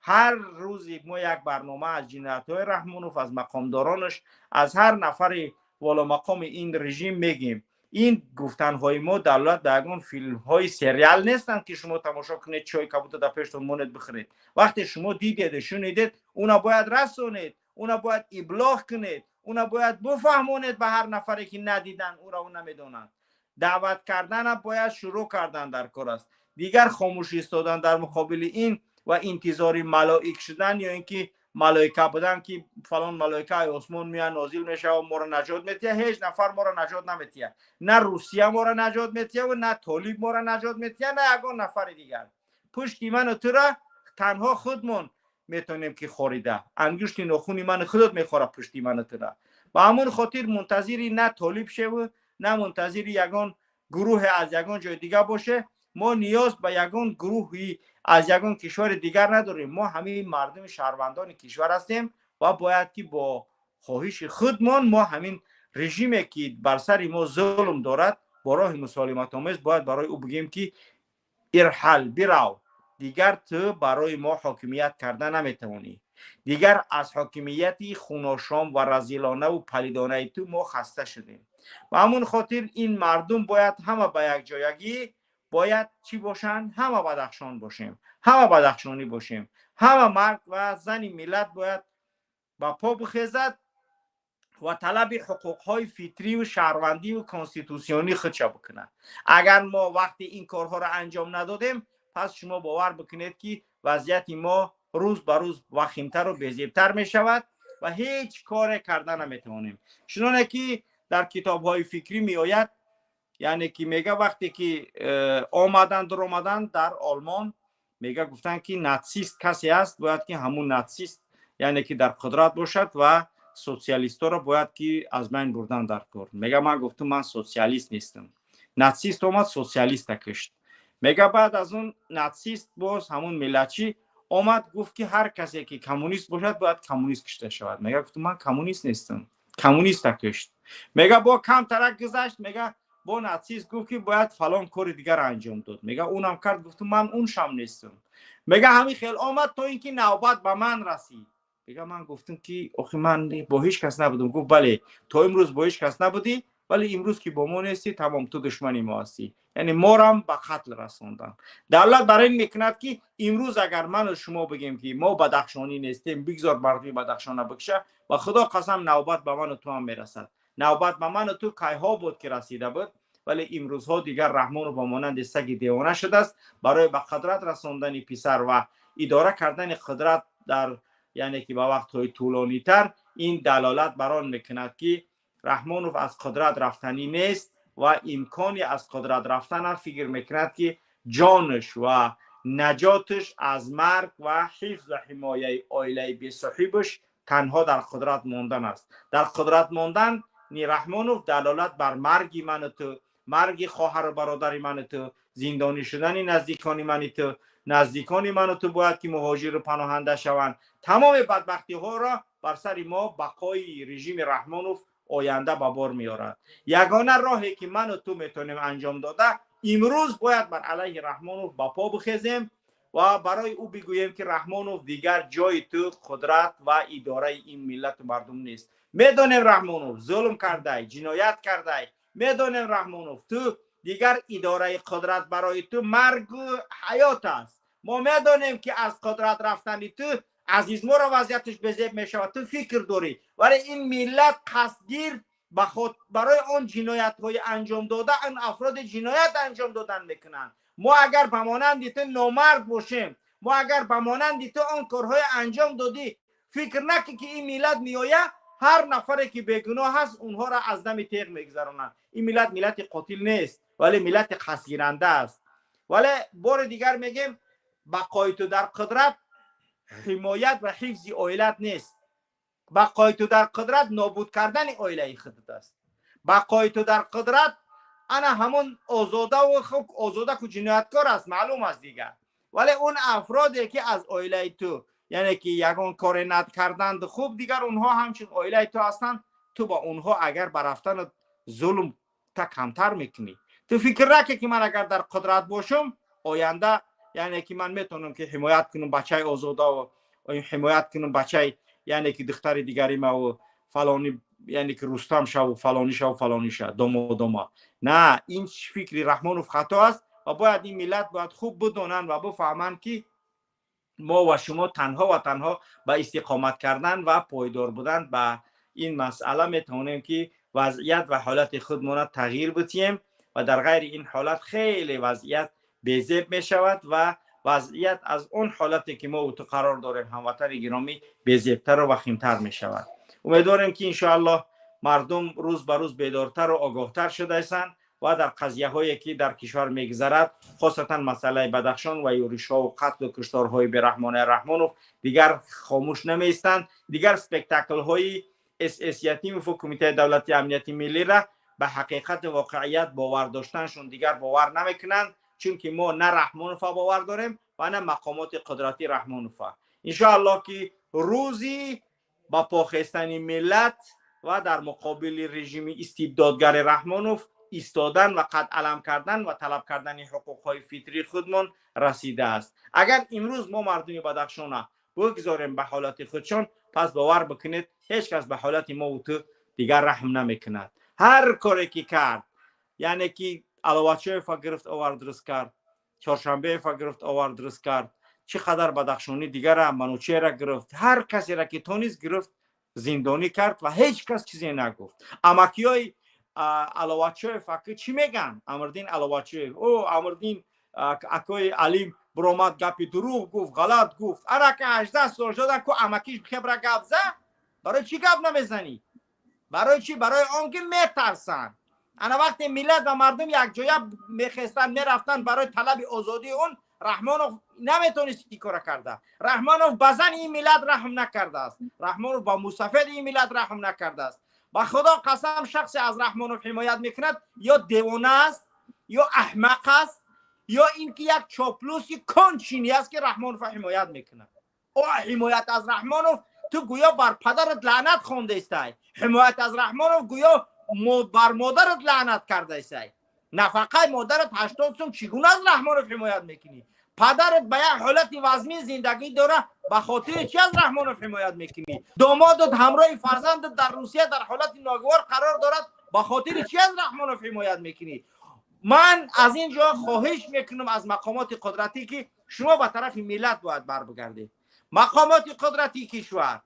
Speaker 10: Ҳар рӯзи мо як барнома аз ҷиноятҳои Раҳмонов, аз мақомдоронаш, аз ҳар нафари воломақоми ин режим мегӯем. Ин гуфтанҳои мо далолат ба ягон филмҳои сериал нестанд, ки шумо тамошо кунед, чой кабута дар пештон монед, бихӯред. Вақте шумо дидеду шунидед, уна бояд расонед, уна бояд иблоғ кунед, уна бояд буфаҳмонед ба ҳар нафаре ки надиданд ӯро, ӯ намедонанд. Даъват кардана бояд шурӯъ кардан дар кор аст. Дигар хомӯш истодан дар муқобили ин ва интизори малоик шудан ё ин ки малоика будан, ки фалон малоика осмон меяд, нозил мешава, моро наҷот метиҳад, ҳеҷ нафар моро наҷот наметиҳад. На Русия моро наҷот метиҳад, на Толиб моро наҷот метиҳад, на ягон нафари дигар. Пушти ману тура танҳо худмон метавонем ки хорида, ангушти нохуни ману худот мехорад пушти ману тура. Ба ҳамон хотир мунтазири на Толиб шеву, на мунтазири ягон гурӯҳе аз ягон ҷои дигар боше. Мо ниёз ба ягон гурӯҳи аз ягон кишвари дигар надорем. Мо ҳамин мардуми шаҳрвандони кишвар ҳастем ва бояд ки бо хоҳиши худмон мо ҳамин режиме ки бар сари мо зулм дорад, бо роҳи мусолиматомез бояд барои ӯ бигӯем, ки ирҳал, бирав, дигар ту барои мо ҳокимият карда наметавонӣ, дигар аз ҳокимияти хуношом ва разилонаву палидонаи ту мо хаста шудем. Ба ҳамон хотир ин мардум бояд ҳама ба якҷоягӣ бояд чӣ бошанд? Ҳама Бадахшон бошем, ҳама бадахшонӣ бошем, ҳама мард ва зани миллат бояд ба по бихезад ва талаби ҳуқуқҳои фитрию шаҳрвандию конститутсионии худша бикунад. Агар мо вақти ин корҳоро анҷом надодем, пас шумо бовар бикунед, ки вазъияти мо рӯз ба рӯз вахимтару безебтар мешавад ва ҳеҷ коре карда наметавонем. Чуноне ки дар китобҳои фикрӣ меояд, яъне ки мега, вақте ки омадан дуромадан дар Олмон, мега, гуфтанд, ки нацист касе аст, бояд ки ҳамун нацист, яъне ки, дар қудрат бошад ва социалистҳоро бояд ки аз байн бурдан дар кор. Мега, ман гуфтам, ман социалист нестам. Нацист омад, социалиста кушт. Мега, баъд аз он нацист боз ҳамун миллатчӣ омад, гуфт, ки ҳар касе ки коммунист бошад, бояд коммунист кушта шавад. Мега, гуфтам, ман коммунист нестам. Коммуниста кушт. Мега, бо камтарак гузашт, мега, бо нацист гуфт, ки бояд фалон кори дигар анҷом дод. Мега, унам кард. Гуфтам, ман уншам нестам. Мега, ҳамин хел омад, то ин ки навбат ба ман расид. Мега, ман гуфтам, ки охи ман бо ҳеҷ кас набудам. Гуфт: бале, то имрӯз бо ҳеҷ кас набудӣ, вале имрӯз ки бо мо нестӣ, тамом, ту душмани мо ҳастӣ. Яъне морам ба қатл расондан. Давлат бар ин мекунад, ки имрӯз агар ману шумо бигем, ки мо бадахшонӣ нестем, бигзор мардуми Бадахшона бикша, ба Худо қасам, навбат ба ману ту ҳам мерасад. Навбат ба ману ту кайҳо буд ки расида буд, вале имрӯзҳо дигар Раҳмонов ба монанди саги девона шудааст. Барои ба қудрат расондани писар ва идора кардани қудрат дар, яъне ки, ба вақтҳои тӯлонитар. Ин далолат бар он мекунад, ки Раҳмонов аз қудрат рафтанӣ нест ва имкони аз қудрат рафтанам фикр мекунад, ки ҷонаш ва наҷоташ аз марг ва ҳифз ва ҳимояи оилаи бесоҳибаш танҳо дар қудрат мондан аст. Дар қудрат мондан ни Раҳмонов далолат бар марги ману ту, марги хоҳару бародари ману ту, зиндонӣ шудани наздикони мани ту, наздикони ману ту бояд ки муҳоҷиру паноҳанда шаванд. Тамоми бадбахтиҳоро бар сари мо бақои режими Раҳмонов оянда ба бор меорад. Ягона роҳе ки ману ту метавонем анҷом дода, имрӯз бояд бар алайҳи Раҳмонов ба по бихезем. Ва барои ӯ бигӯем, ки Раҳмонов, дигар ҷои ту қудрат ва идораи ин миллату мардум нест. Медонем, Раҳмонов, зулм кардай, ҷиноят кардай. Медонем, Раҳмонов, ту дигар идораи қудрат барои ту маргу ҳаёт аст. Мо медонем, ки аз қудрат рафтани ту Азизморо вазъияташ безеб мешавад, ту фикр дорӣ. Вале ин миллат қасдгир барои он ҷиноятҳои анҷом дода, он афроди ҷиноят анҷом додан мекунанд. Мо агар ба монанди ту номард бошем, мо агар ба монанди ту он корҳои анҷом додӣ, фикр накӣ, ки ин миллат меояд, ҳар нафаре ки бегуноҳ аст, онҳоро аз дами теғ мегузаронанд. Ин миллат миллати қотил нест, вале миллати қасдгиранда аст. Вале бори дигар мегем, бақои ту дар қудрат ҳимоят ва ҳифзи оилат нест. Бақои ту дар қудрат нобуд кардани оилаи худат аст. Бақои ту дар қудрат ана ҳамон Озодаву хуб, Озода ку ҷинояткор аст, маълум аст дигар. Вале он афроде ки аз оилаи ту, яъне ки ягон коре накарданд, хуб, дигар онҳо ҳамчун оилаи ту ҳастанд. Ту ба онҳо агар ба рафтану зулм та камтар мекунӣ. Ту фикр накӣ, ки ман агар дар қудрат бошам, оянда, яъне ки ман метавонам ки ҳимоят кунам бачаи Озодаву ҳимоят кунам бачаи, яъне ки духтари дигари маву фалони, яъне ки Рустам шаву фалонӣ шаву фалонӣ ша домодома. На, ин фикри Раҳмонов хато аст ва бояд ин миллат бояд хуб бидонанд ва бифаҳманд, ки мо ва шумо танҳо ва танҳо ба истиқомат кардан ва пойдор будан ба ин масъала метавонем, ки вазъият ва ҳолати худмона тағйир бидиҳем. Ва дар ғайри ин ҳолат хеле вазъият безеб мешавад ва вазъият аз он ҳолате ки мо ту қарор дорем, ҳамватани гиромӣ, безебтару вахимтар мешавад. Умедворем, ки иншоаллоҳ мардум рӯз ба рӯз бедортару огоҳтар шудаистанд ва дар қазияҳое ки дар кишвар мегузарад, хосатан масъалаи Бадахшон ва юришҳову қатлу кушторҳои бераҳмонаи Раҳмонов, дигар хомӯш намеистанд. Дигар спектаклҳои СС Ятимову Кумитаи давлати амнияти миллира ба ҳақиқату воқеият бовар доштаншон дигар бовар намекунанд, чунки мо на Раҳмонова бовар дорем ва на мақомоти қудрати Раҳмонова. Иншоаллоҳ, ки рӯзи ба похестани миллат ва дар муқобили режими истибдодгари Раҳмонов истодан ва қад алам кардан ва талаб кардани ҳуқуқҳои фитрии худмон расидааст. Агар имрӯз мо мардуми Бадахшона бигзорем ба ҳолати худшон, пас бовар бикунед, ҳеҷ кас ба ҳолати мову ту дигар раҳм намекунад. Ҳар коре ки кард, яъне ки Аловатшоева гирифт, овард, дуруст кард, Чоршанбеева гирифт, овард, дуруст кард, чӣ қадар бадахшонӣ дигара, Манучера гирифт, ҳар касера ки тонист гирифт, зиндонӣ кард ва ҳеҷ кас чизе нагуфт. Амакиёи Аловатшоев аки чӣ мегӯянд? Амрдин Аловатшоев, о Амрдин акои Алим биромад, гапи дурӯғ гуфт, ғалат гуфт. Арака 18 сол шуда ку амакиш хебра гап за. Барои чӣ гап намезанӣ? Барои чӣ? Барои он ки метарсанд. Ана вақте миллат ва мардум якҷоя мехестанд, мерафтанд барои талаби озодии он, Раҳмонов наметонист ин кора карда. Раҳмонов ба зани ин миллат раҳм накардааст. Раҳмонов ба мусафеди ин миллат раҳм накардааст. Ба Худо қасам, шахсе аз Раҳмонов ҳимоят мекунад, ё девона аст, ё аҳмақ аст, ё ин ки як чоплуси конченый аст, ки Раҳмонова ҳимоят мекунад. О ҳимоят аз Раҳмонов, ту гӯё бар падарат лаънат хондаистай. Ҳимоят аз Раҳмонов, гӯё бар модарат лаънат кардаистай. Нафақаи модарат 80 сум, чӣ гуна аз Раҳмонов ҳимоят мекунӣ? Падарат ба як ҳолати вазмин зиндагӣ дора, ба хотири чӣ аз Раҳмонов ҳимоят мекунӣ? Домодат ҳамроҳи фарзандат дар Русия дар ҳолати ногувор қарор дорад, ба хотири чӣ аз Раҳмонов ҳимоят мекунӣ? Ман аз ин ҷо хоҳиш мекунам аз мақомоти қудратӣ, ки шумо ба тарафи миллат бояд барбигардед. Мақомоти қудратии кишвар,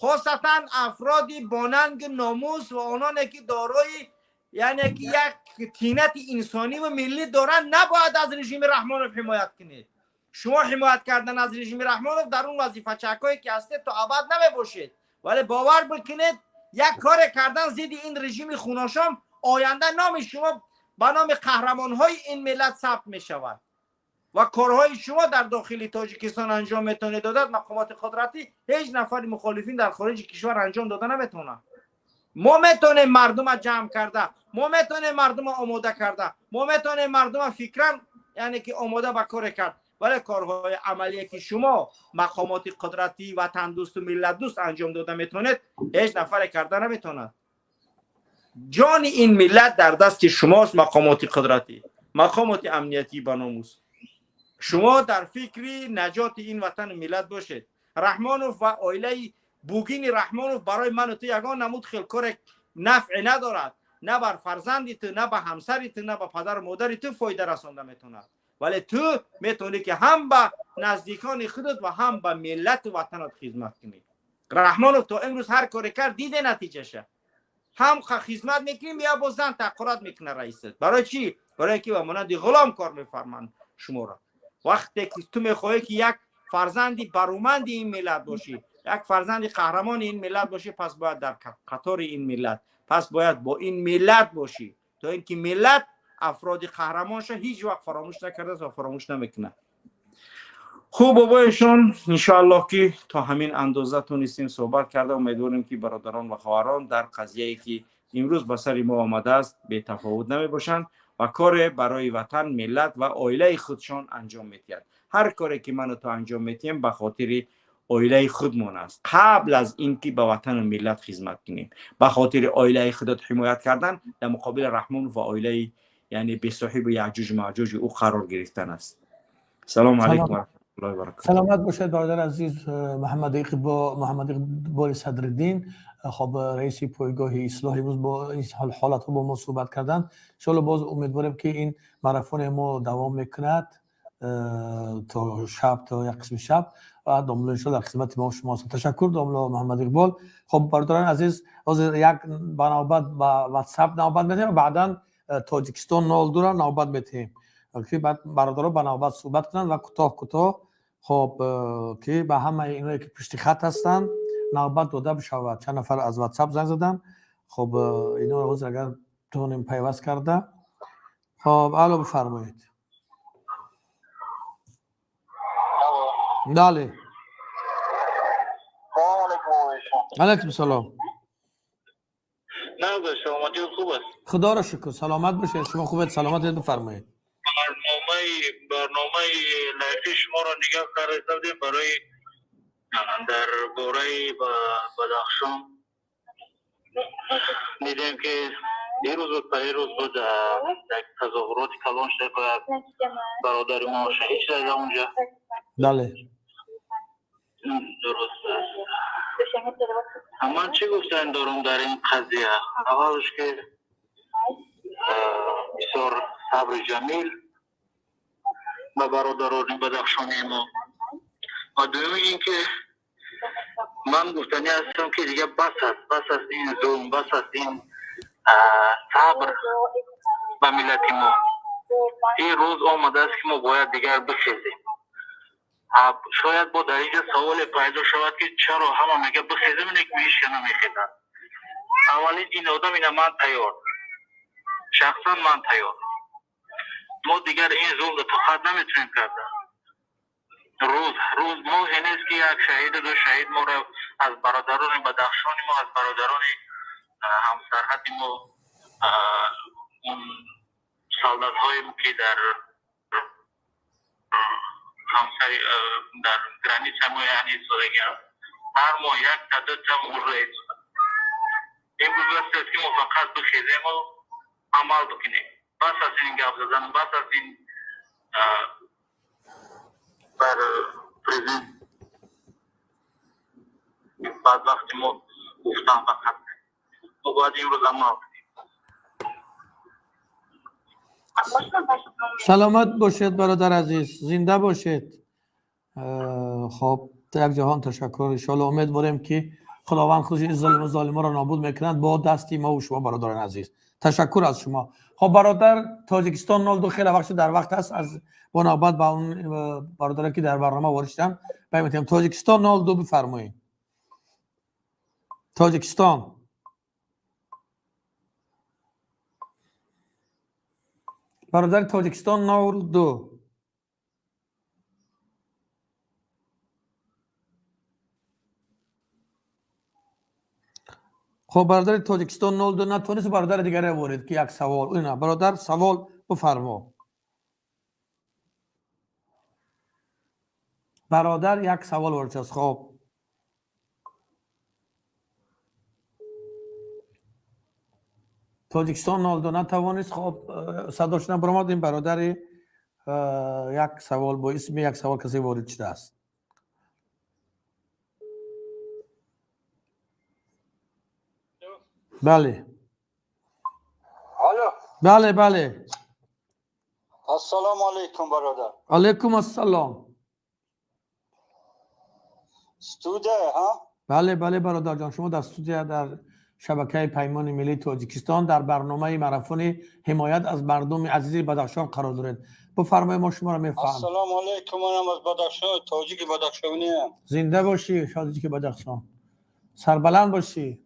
Speaker 10: хосатан афроди бонанги номус ва ононе ки дорои, яъне ки як тинати инсонӣ ва миллӣ доранд, набояд аз режими Раҳмонов ҳимоят кунед. Шумо ҳимоят кардан аз режими Раҳмонов, дар он вазифачакҳое ки ҳастед, то абад намебошед. Вале бовар бикунед, як коре кардан зидди ин режими хуношом, оянда номи шумо ба номи қаҳрамонҳои ин миллат сабт мешавад ва корҳои шумо дар дохили Тоҷикистон анҷом метавонед додад, мақомоти қудратӣ, ҳеҷ нафари мухолифин дар хориҷи кишвар анҷом дода наметавонад. Мо метавонем мардума ҷамъ карда, мо метавонем мардума омода карда, мо метавонем мардума фикран, яъне ки омода ба коре кард. Вале корҳои амалие ки шумо мақомоти қудратӣ, ватандӯсту миллатдӯст анҷом дода метавонед, ҳеҷ нафаре карда наметавонад. Ҷони ин миллат дар дасти шумост, мақомоти қудратӣ, мақомоти амниятӣ ба номус. Шумо дар фикри наҷоти ин ватану миллат бошед. Раҳмонов ва оилаи бугини Раҳмонов барои ману ту ягон намуд хелкоре нафъе надорад. На бар фарзанди ту, на ба ҳамсари ту, на ба падару модари ту фоида расонда метавонад. Вале ту метавонӣ ки ҳам ба наздикони худат ва ҳам ба миллату ватанат хизмат кунӣ. Раҳмонов то имрӯз ҳар коре кард, диде натиҷаша. Ҳам хизмат мекунем, я боз зан таҳқират мекунад раисат. Барои чӣ? Барои ки ба монанди ғулом кор мефарманд шуморо. Вақте ки ту мехоҳӣ ки як фарзанди баруманди ин миллат бошӣ, як фарзанди қаҳрамони ин миллат бошӣ, пас бояд дар қатори ин миллат, пас бояд бо ин миллат бошӣ, то ин ки миллат афроди қаҳрамонша ҳеҷ вақт фаромӯш накардааст ва фаромӯш намекунад. Хуб, бобоешон, иншоаллоҳ ки то ҳамин андоза тонистем суҳбат карда. Умедворем ки бародарон ва хоҳарон дар қазияе ки имрӯз ба сари мо омадааст бетафовут намебошанд ва коре барои ватан, миллат ва оилаи худшон анҷом медиҳад. Ҳар коре ки ману ту анҷом медиҳем ба хотири оилаи худмон аст, қабл аз ин ки ба ватану миллат хизмат кунем. Ба хотири оилаи худат ҳимоят кардан дар муқобили Раҳмон ва оилаи яъне бесоҳибу яъҷуҷ маъҷуҷи ӯ қарор гирифтан аст. Салому алайкум ва раҳматуллоҳи ва баракатуҳ.
Speaker 1: Саломат бошед, бародари азиз Муҳаммад Иқбол, Муҳаммад Иқболи Садриддин, хоб раиси пойгоҳи ислоҳ имрӯз бо ин ҳолатҳо бо мо суҳбат карданд. Иншоалло боз умедворем ки ин марафони мо давом мекунад то шаб, то як қисми шаб, ва домло иншоалло дар хизмати мо шумо ҳастанд. Ташаккур, домло Муҳаммад Иқбол. Хоб, бародарони азиз, ҳозир як ба навбат ба WhatsApp навбат медиҳем ва баъдан Тоҷикистон 02-ро навбат медиҳем, ки баъд бародаро ба навбат суҳбат кунанд ва кӯтоҳ кӯтоҳ, хоб, ки ба ҳамаи иное ки пушти хат ҳастанд навбат дода бишавад. Чанд нафар аз WhatsApp занг заданд. Хоб, инҳоро ҳозир агар тавонем пайваст карда. Хоб, алло, бифармоед. Бале. Алайкум салом. Худоро шукр, саломат бошед. Шумо хубед, саломатед, бифармоед.
Speaker 7: Барномаи лайфи шуморо нигоҳ карда будем барои дар бораи Бадахшон. Дидем ки дирӯз буд, парирӯз буд, як тазоҳуроти калон шуда, ба бародари мо шаҳид шуда онҷа.
Speaker 1: Бале.
Speaker 7: Дуруст аст. Ман чӣ гуфтан дорам дар ин қазия? Аввалш ки бисёр сабри ҷамил ба бародарони бадахшонии мо, ва дуюм ин ки ман гуфтанӣ ҳастам ки дигар бас аст, бас аст ин зулм, бас аст ин сабр ба миллати мо. Ин рӯз омадааст ки мо бояд дигар бихезем. Шояд бо дар инҷа саволе пайдо шавад ки чаро ҳама мега бихезем, ине ки ҳеҷ намехезанд. Аввалин ин одам ина ман тайёр, шахсан ман тайёр. Мо дигар ин зулмро тоқат наметавонем карда. Рӯз рӯз моҳе нест ки як шаҳиду ду шаҳид моро аз бародарони бадахшони мо, аз бародарони ҳамсарҳади мо, он солдатҳое ки дар ҳамсари дар граница мо яъне истодагианд, ҳар моҳ як та ду та мурда истода. Имрӯз вақте аст ки мо фақат бихезему амал бикунем. Бас аст ин гап задан, бас аст ин бар президент бадбахти мо гуфтан. Фақат мо бояд имрӯз амал кунем.
Speaker 1: Саломат бошед, бародар азиз, зинда бошед. Хоб, як ҷаҳон ташаккур. Иншоалло умедворем ки худованд худи ин зулму золиморо нобуд мекунад бо дасти мо ва шумо, бародарони азиз. Ташаккур аз шумо. Хоб, бародар Тоҷикистон 02, хеле вақт дар вақт аст, аз бо навбат ба он бародаре ки дар барнома ворид шуданд пай метиҳем. Тоҷикистон 02, бифармоед. Тоҷикистон, бародари Тоҷикистон 02. Хоб, бародари Тоҷикистон 02 натавонист, бародари дигаре ворид ки як савол. Ина, бародар, савол бифармо. Бародар, як савол ворид аст. Хоб, Тоҷикистон 02 натавонист. Хоб, садошона баромад. Ин бародари Як савол бо исми як савол касе ворид шудааст. Бале.
Speaker 11: Алло.
Speaker 1: Бале, бале.
Speaker 11: Ассалому алайкум, бародар.
Speaker 1: Алайкум ассалом.
Speaker 11: Студия, ҳа?
Speaker 1: Бале, бале, бародарҷон, шумо дар студия дар шабакаи Паймони миллии Тоҷикистон дар барномаи марафони ҳимоят аз мардуми азизи Бадахшон қарор доред. Бифармоед, мо шуморо мефаҳмем.
Speaker 11: Ассалому алайкум, манам аз Бадахшон, тоҷики бадахшониам.
Speaker 1: Зинда бошӣ, тоҷики Бадахшон. Сарбаланд бошӣ.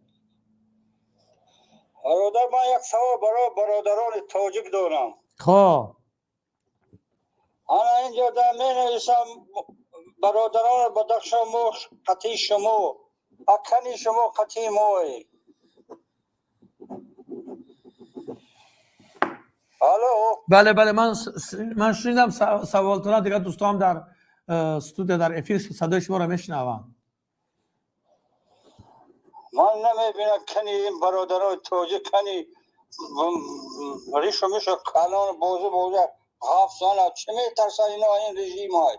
Speaker 11: Бародар, ман як савол барои бародарони тоҷик дорам.
Speaker 1: Хоб.
Speaker 11: Ана инҷо дар менависам, бародарони Бадахшон, мо қатъи шумо, акани шумо қатъи моем. Алло.
Speaker 1: Бале, бале, ман шунидам саволтона, дигар дӯстон дар студия дар эфир садои шуморо мешунаванд.
Speaker 11: Ман намебинам, кани ин бародарони тоҷик, кани ришу мишу калон бозу бозу ғафзана, чӣ метарсанд ино ин режимай?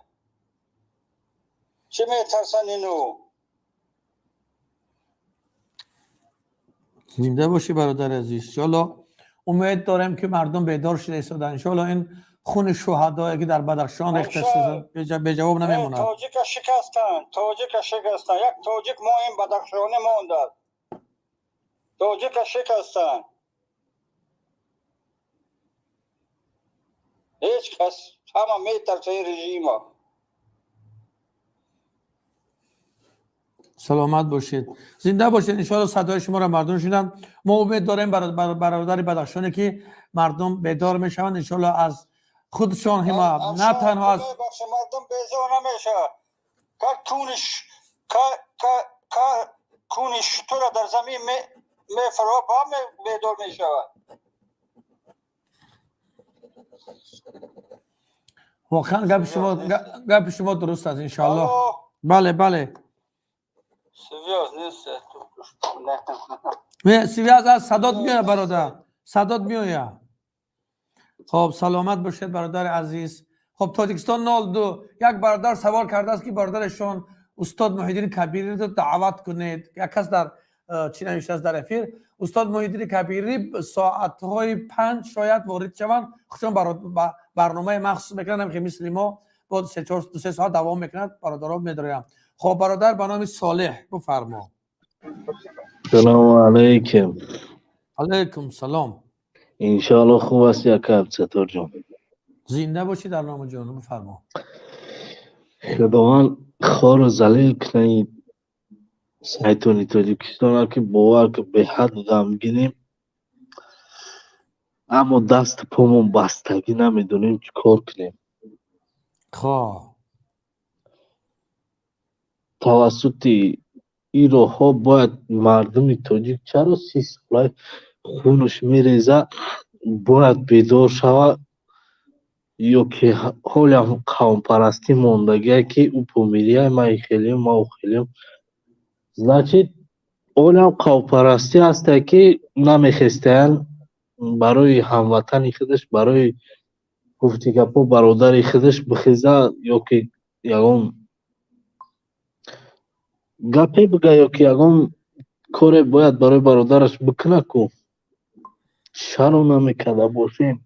Speaker 11: Чӣ метарсанд ино?
Speaker 1: Зинда бошӣ, бародари азиз. Иншоалло умед дорем, ки мардум бедор шуда истодаанд. Иншоалло ин хуни шуҳадое, ки дар Бадахшон рехта шуда, беҷавоб намемонад.
Speaker 11: Тоҷика шикастанд, тоҷика шикастанд. Як тоҷик мо ин бадахшонӣ мондад. Тоҷика шикастанд. Ҳеҷ кас, ҳама метарса ин режима.
Speaker 1: Саломат бошед, зинда бошед. Иншоалло садои шуморо мардум шуниданд. Мо умед дорем, бародари бадахшоне, ки мардум бедор мешаванд, иншоалло аз худшон ҳимоят, на танҳо аз
Speaker 11: мардум безор намешавад. Ка куни шутура дар замин мефаро ба бедор мешавад.
Speaker 1: Воқеан гапи шумо дуруст аст, иншоалло. Бале, бале.
Speaker 11: Связь нест.
Speaker 1: Связь аст, садот меояд, бародар, садот меояд. Хоб, саломат бошед, бародари азиз. Хоб, Тоҷикистон 02 як бародар савол кардааст, ки бародарашон устод Муҳиддини Кабириро даъват кунед. Як кас дар чӣ навиштааст дар эфир: устод Муҳиддини Кабирӣ соатҳои 5 шояд ворид шаванд. Худшон барномаи махсус мекунанд, ки мисли мо бо 2-3 соат давом мекунад. Бародаро медорам. Хоб, бародар ба номи Солеҳ, бифармо.
Speaker 12: Салому алайкум.
Speaker 1: Алайкум салом.
Speaker 12: Иншоалло хуб ҳасти, ака Абдусатторҷон?
Speaker 1: Зинда бошӣ, дар номи ҷон, бифармо.
Speaker 12: Худованд хору залил кунаи сайтони Тоҷикистона, ки бовар ки беҳад ғамгинем, аммо дасту помон бастагӣ, намедонем чӣ кор кунем.
Speaker 1: Хоб.
Speaker 12: Тавассути ин роҳҳо бояд мардуми тоҷик, чаро 30 сола хунаш мереза, бояд бедор шавад, ё ки ҳолиам қавмпарастӣ мондагие, ки ӯ помирия, ма хелем, ма ӯ хелем. Значит, ҳолиам қавмпарастӣ ҳасте, ки намехестаянд барои ҳамватани худаш, барои гуфти гапҳо бародари худаш бихеза, ё ки ягон гапе бига, ё ки ягон коре бояд барои бародараш бикуна ку. Чаро намекарда бошем?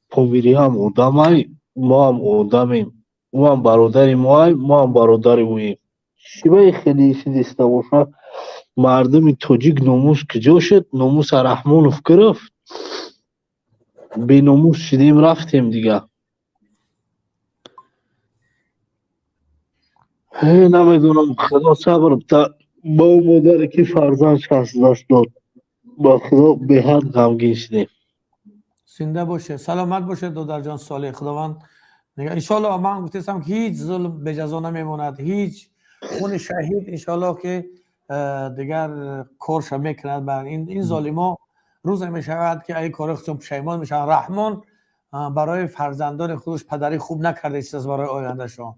Speaker 12: Помириҳам одамай, моам одамем, ӯам бародари моай, моам бародари ӯем. Шибаи хеле шидиста боша? Мардуми тоҷик номус куҷо шуд? Номуса Раҳмонов гирифт, беномус шидем, рафтем дига. Намедонам, худо сабр бита ба ӯ модаре, ки фарзандш аз даст дод. Ба худо беҳад ғамгин шудем.
Speaker 1: Зинда бошед, саломат бошед, додарҷон Солеҳ. Худованд, иншоалло, ман гуфтастам, ки ҳеҷ зулм беҷазо намемонад, ҳеҷ хуни шаҳид, иншоалло, ки дигар корша мекунад. Бар ин золимо рӯзе мешавад, ки ай кори худшон пушаймон мешаванд. Раҳмон барои фарзандони худаш падарӣ хуб накарда чиз, барои ояндашон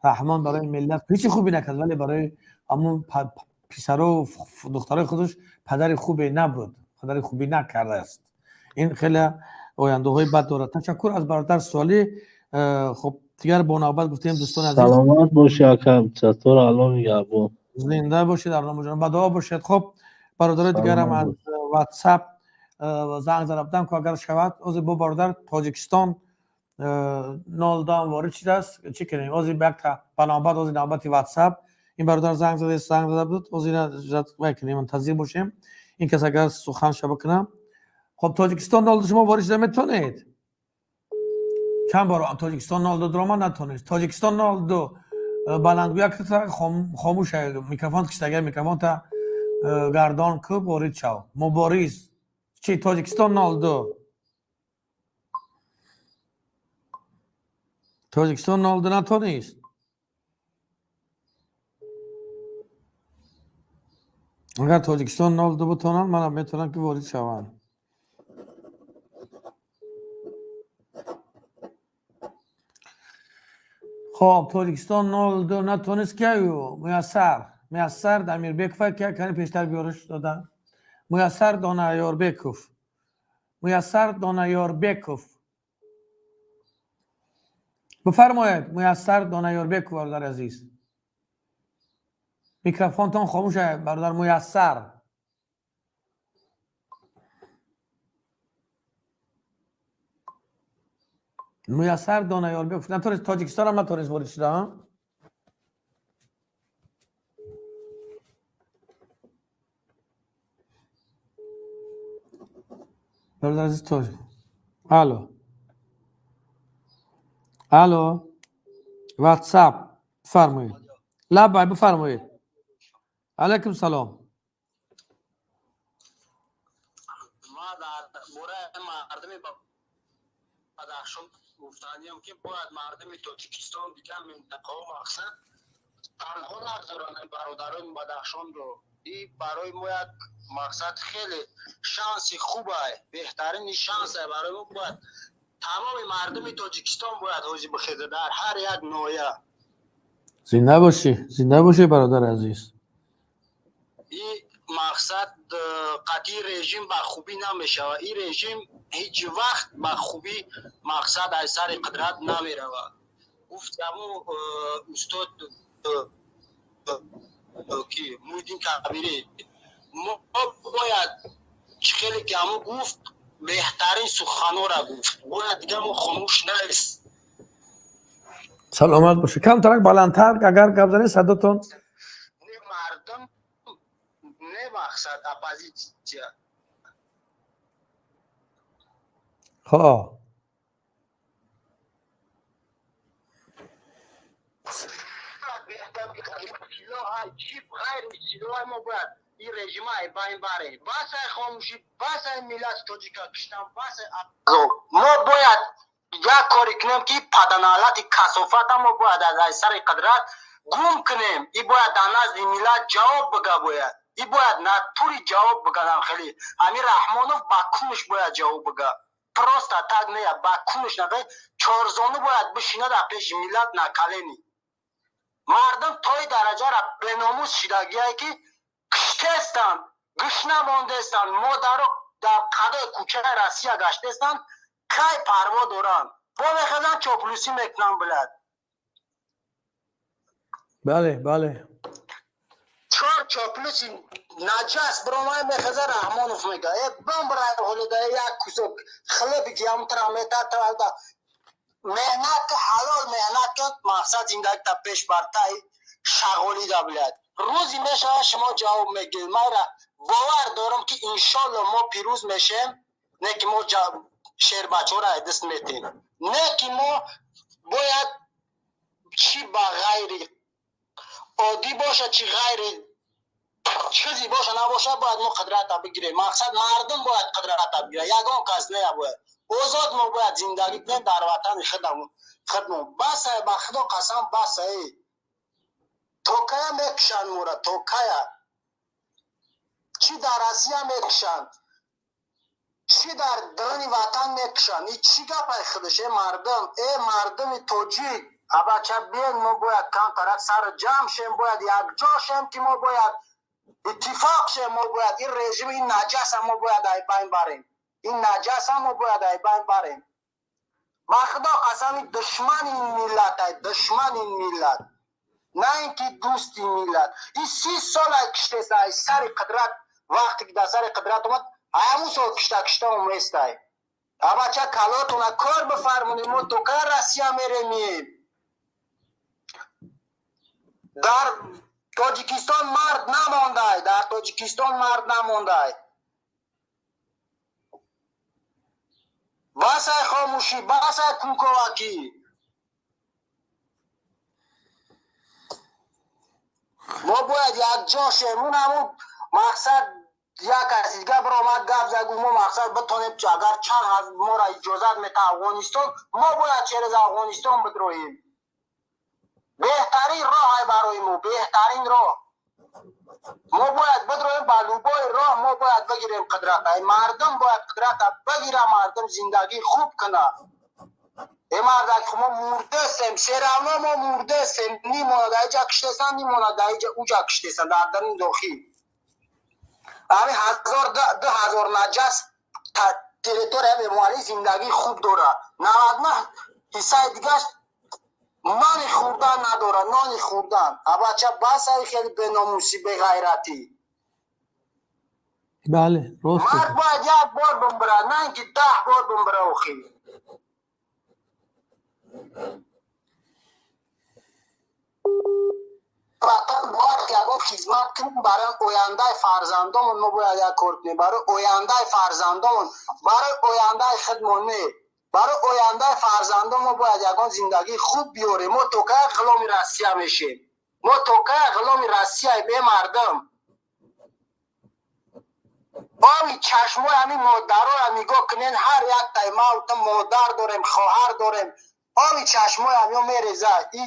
Speaker 1: Раҳмон барои миллат ҳеҷи хубе накард, вале барои ҳамун писару духтарои худаш падари хубе набуд, падари хубӣ накардааст. Ин хеле Ояндаҳои бад дорад. Ташаккур аз бародар Солӣ. Хуб, дигар бо навбат гуфтем, дӯстони азиз.
Speaker 12: Саломат бошӣ, акам, чатур, Алло нигаҳбон.
Speaker 1: Зинда бошед, Арномаҷон, ба дуо бошед. Хуб, бародарои дигарам аз WhatsApp занг зада будам, ки агар шавад, ҳозир бо бародар Тоҷикистон 02 ворид шудааст. Чӣ кунем ҳозир? Якта ба навбат, ҳозир навбати WhatsApp. Ин бародар занг зада буд, ҳозир вай кунем, мунтазир бошем, ин кас агар сухан шаба кунам. Хоб, Тоҷикистон 02, шумо ворид шуда метавонед. Чанд бор Тоҷикистон 02 дуромад, натонест. Тоҷикистон 02, баландгӯяк хомӯш, микрофон киштагар, микрофонта гардон ку, ворид шав. Мубориз чи, Тоҷикистон 02, Тоҷикистон 02 натонист. Агар Тоҷикистон 02 бутонанд, мана метавонам, ки ворид шаванд. Хоб, Тоҷикистон 02 натонист. Кияю? Муяссар, Муяссар Дамирбекова. Ки кани пештар биёриш дода? Муяссар Донаёрбеков, Муяссар Донаёрбеков, бифармоед. Муяссар Донаёрбеков, бародари азиз, микрофонтон хомӯш, бародар Муяссар. Муяссар Донаёрбеков натонист, Тоҷикистонам натонист ворид шуда. Бародар азиз, тоҷ, алло, алло, WhatsApp, бифармоед. Лаббай, бифармоед. Алайкум салом.
Speaker 13: Ма дар бораи мардуми Бадахшон гуфтаниям, ки бояд мардуми Тоҷикистон, дигар минтақаҳо, мақсад, танҳо нагзоранд бародарони Бадахшонро. И барои мо як, мақсад, хеле шанси хубай, беҳтарини шансе барои мо. Бояд тамоми мардуми Тоҷикистон бояд ҳозир бихеза дар ҳар як ноҳия.
Speaker 1: Зинда бошӣ, зинда бошӣ, бародари азиз.
Speaker 13: И мақсад, қатъи режим ба хубӣ намешавад. Ин режим ҳеҷ вақт ба хубӣ, мақсад, аз сари қудрат намеравад. Гуфт ҳамун устод, ки Муҳиддин Кабирӣ, мо бояд чӣ хеле ки ҳамун гуфт, беҳтарин суханора гуфт, бояд дигар мо хомӯш наист.
Speaker 1: Саломат бошед. Камтарак баландтар агар гап занед, садотон.
Speaker 13: Не мардум, не, мақсад, оппозитсия.
Speaker 1: Хоб.
Speaker 13: Чӣ ғайри силоҳ, мо бояд ин режима ай байн барем. Басай хомӯшӣ, басай миллати тоҷика киштан, басай. Мо бояд як коре кунем, ки паданалати касофата мо бояд аз сари қудрат гум кунем. И бояд дар назди миллат ҷавоб бига, бояд и бояд натури ҷавоб биганам. Хеле Амир Раҳмонов ба кунш бояд ҷавоб бига, просто так не, ба кунш на, чорзону бояд бишинад дар пеши миллат, на колени. Мардум тои дараҷара беномус шидагие, ки киштестанд, гушна мондестанд, модаро дар қадои кӯчаи Россия гаштестанд, кай парво доранд? Бо мехезанд, чоплусӣ мекунанд, блядь.
Speaker 1: Бале.
Speaker 13: Чор чоплуси наҷас биромай, мехеза Раҳмонов мега: «Э, бамбра ҳолида як кусок хлеби гиамтра мета». Меҳнат ки, ҳалол меҳнат ки, мақсад, зиндагита пеш бартай шағолида, блядь. Рӯзе мешавад, шумо ҷавоб мегиред. Майра бовар дорам, ки иншолло мо пирӯз мешем. Не ки мо шербачаҳоро даст метем, не ки мо бояд чӣ ба ғайри оддӣ боша, чӣ ғайри чизе боша, набоша, бояд мо қудрата бигирем. Мақсад, мардум бояд қудрата бигирад, ягон кас не. Бояд озод мо бояд зиндагӣ кунем дар ватани худмон. Басай, ба Худо қасам, басай. То кая мекушанд мора? То кая? Чӣ дар Россия мекушанд, чӣ дар даруни ватан мекушанд? И чӣ гапай худаш? Э, мардум, э, мардуми тоҷик, абача, биен, мо бояд камтарак сару ҷамъ шем, бояд якҷо шем, ки мо бояд иттифоқ шем, мо бояд ин режими, ин наҷаса мо бояд ай байн барем. Ин наҷаса мо бояд айбайн барем. Ба Худо қасам, душмани ин миллат ай, душмани ин миллат, на ин ки дӯсти миллат. Ин 30 сол ай киштеса, ай сари қудрат. Вақте ки дар сари қудрат омад, ҳамун сол кишта кишта оместай. Абача, калотона кор бифармонед. Мо то кай Россия меремем? Дар Тоҷикистон мард намондай, дар Тоҷикистон мард намондай. Басай хомӯшӣ, басай кунковакӣ. Мо бояд якҷо шем. Он ҳамун мақсад, як каси дига биромад, гап зад, гуфт: мо мақсад битонем, агар чанд моро иҷозат мета Афғонистон, мо бояд через Афғонистон бидроем. Беҳтарин роҳ ай барои мо, беҳтарин роҳ. Мо бояд бидроем ба любой роҳ. Мо бояд бигирем қудрат ай мардум, бояд қудрата бигира, мардум зиндагӣ хуб кунад. Э мардак, мо мурдесем, всё равно мо мурдесем. Нимона дар иҷа киштесан, нимона дар иҷа уҷа киштесан, дар дарин дохил. Ҳамин ҳазор, 2000 наҷас территория Эмомалӣ зиндагии хуб дорад, 99 ҳиссаи дигаш нони хӯрдан надорад, нони хӯрдан. Абача, басай хеле беномусӣ, беғайратӣ.
Speaker 1: Бале, рост.
Speaker 13: Мард бояд як бор бимбирад, на ин ки 10 бор бимбира. Охи, ватан бояд ягон хизмат кунем барои ояндаи фарзандомон. Мо бояд як кор кунем барои ояндаи фарзандомон, барои ояндаи худмон не, барои ояндаи фарзандон. Мо бояд ягон зиндагии хуб биёрем. Мо то кай ғуломи Россия мешем? Мо то кай ғуломи Россияем, э мардум? Оби чашмои ҳамин модароро нигоҳ кунен. Ҳар яктай мавту модар дорем, хоҳар дорем. Оби чашмои ҳамё мереза. И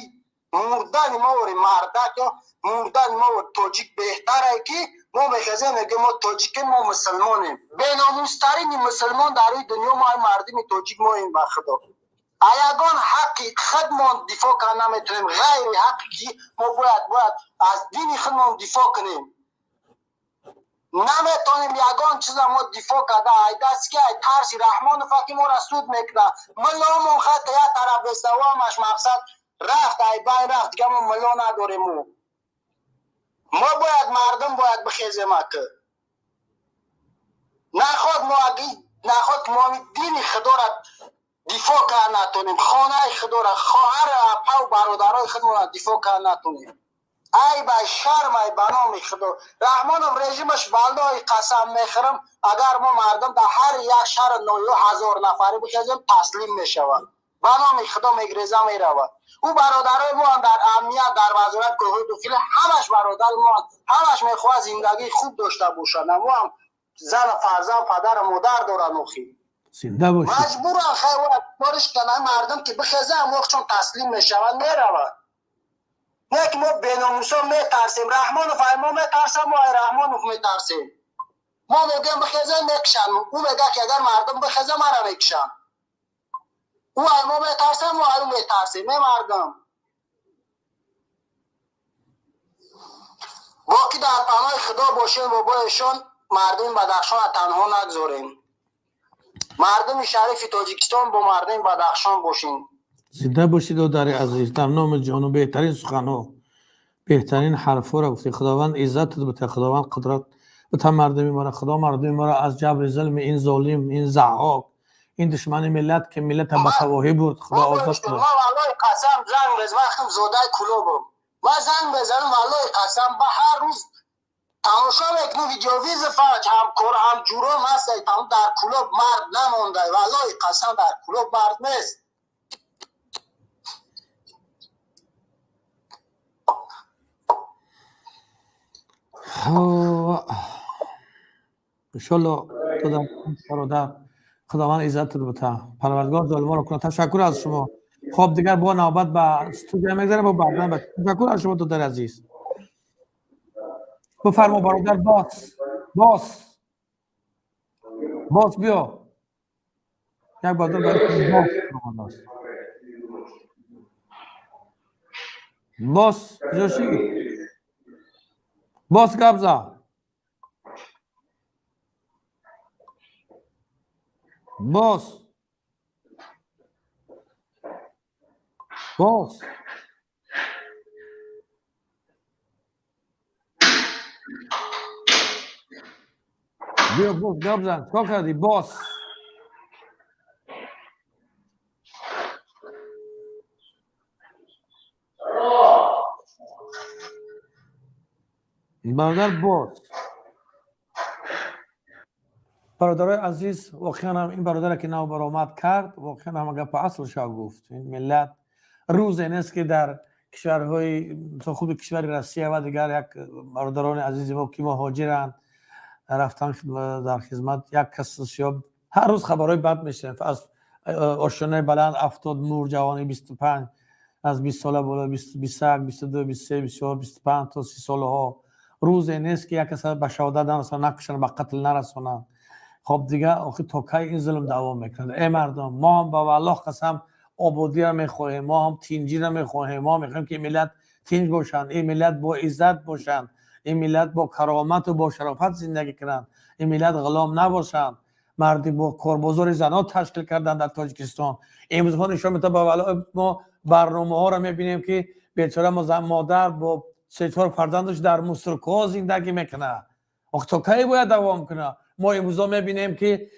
Speaker 13: мурдани мо ори мардак ё мурдани мо тоҷик беҳтаре, ки мо мехезем, мегӯем: мо тоҷикем, мо мусулмонем. Беномустарини мусулмон дар рӯи дунё мо мардуми тоҷик моем. Ба Худо, а ягон ҳаққи худмон дифоъ карда наметавонем, ғайри ҳаққе ки мо бояд аз дини худмон дифоъ кунем, наметонем ягон чиза мо дифоъ карда. Ай даст ки, ай тарси Раҳмонова, ки моро суд мекунад. Милломон хата як тараф бесавомаш мақсад рафт, ай байн рафт, дига мо милло надорему. Мо бояд, мардум бояд бихезем. Ака, наход мо наход мо дини худора дифоъ карда натонем, хонаи худора, хоҳар, апаву бародарои худмонро дифоъ карда натонем. Ай ба шарм, ай ба номи Худо. Раҳмонов режимаш, валлоҳи қасам мехӯрам, агар мо мардум дар ҳар як шаҳр ноҳиё 1000 нафарӣ бихезем, таслим мешавад. Ба номи Худо, мегреза, меравад. Ӯ бародарои моам дар амният, дар вазорат корҳои дохилӣ, ҳамаш бародари моанд, ҳамаш мехоҳад зиндагии хуб дошта бошад. Намоам зану фарзанд, падару модар доранд охи.
Speaker 1: Зинда бошед.
Speaker 13: Маҷбуран хайр кориш кунанд. Мардум ки бихеза, ҳамвақт чон таслим мешавад, меравад. Не ки мо беномусо метарсем. Раҳмонов ай мо метарсам, мо ай Раҳмонов метарсем. Мо мегӯем бихеза, мекушанд. Ӯ мегӯяд, ки агар мардум бихеза, мара мекушанд. Ӯ ай мо метарсам, мо ай ӯ метарсем. Е мардум, боқӣ дар паноҳи Худо бошем. Бобоешон, мардуми Бадахшонро танҳо нагзорем. Мардуми шарифи Тоҷикистон, бо мардуми Бадахшон бошем.
Speaker 1: Зинда бошед, додари азиз. Дар номи ҷону беҳтарин суханҳо, беҳтарин ҳарфҳоро гуфтӣ. Худованд иззатат бита, Худованд қудрат бита мардуми моро. Худо мардуми моро аз ҷабри зулми ин золим, ин Заҳҳок, ин душмани миллат, ки миллата ба тавоҳӣ бурд, Худо озод кунад.
Speaker 13: Ма валлоҳи қасам, занг без вақтам зодаи Кулобам. Ма занг мезанам, валлоҳи қасам, ба ҳар рӯз тамошо мекунем видеовиза фаҷ. Ҳамкор, ҳамҷуром ҳастай. Там дар Кулоб мард намондай, валлоҳи қасам, дар Кулоб мард нест.
Speaker 1: Иншолло, бародар, Худованд иззатат бита, Парвардигор золимонро кунад. Ташаккур аз шумо. Хоб, дигар бо навбат ба студия мегзарем, бо баъдан. Ташаккур аз шумо, додари азиз. Бифармо, бародар. Бос, бос, бос, биё. Як бародар бос, бос куҷошӣ? Бос, гап за. Босс, босс. Биё, босс, гап зан. Чикор кардӣ, босс? Бародар босс. Бародарои азиз, воқеан ҳам ин бародаре ки нав баромад кард, воқеан ҳама гапа аслша гуфт. Ин миллат рӯзе нест, ки дар кишварҳои, худи кишвари Россия ва дигар як бародарони азизи мо, ки муҳоҷиранд, рафтан дар хизмат, як кас ё ҳар рӯз хабарҳои бад мешаванд. Аз ошёнаи баланд афтод, мур, ҷавони 25, аз 20 сола боло, 21, 22, 23, 24, 25 то 30 солаҳо. Рӯзе нест, ки як кас ба шаҳодат нарасонанд, накушанд, ба қатл нарасонанд. Хоб, дига охир то кай ин зулм давом мекунад? Э мардум, мо ҳам ба валлоҳ қасам ободиро мехоҳем, мо ҳам тинҷиро мехоҳем, мо мехоҳем, ки ин миллат тинҷ бошанд, ин миллат бо иззат бошанд, ин миллат бо каромату бо шарофат зиндагӣ кунанд, ин миллат ғулом набошанд. Марди бо корбозори занон ташкил карданд дар Тоҷикистон. Имрӯзҳо нишон медиҳад, ба валлоҳ, мо барномаҳоро мебинем, ки бечора модар бо се чор фарзандаш дар мусоркаҳо зиндагӣ мекунад. Ох, то кай бояд давом кунад? Мо имрӯзҳо мебинем, ки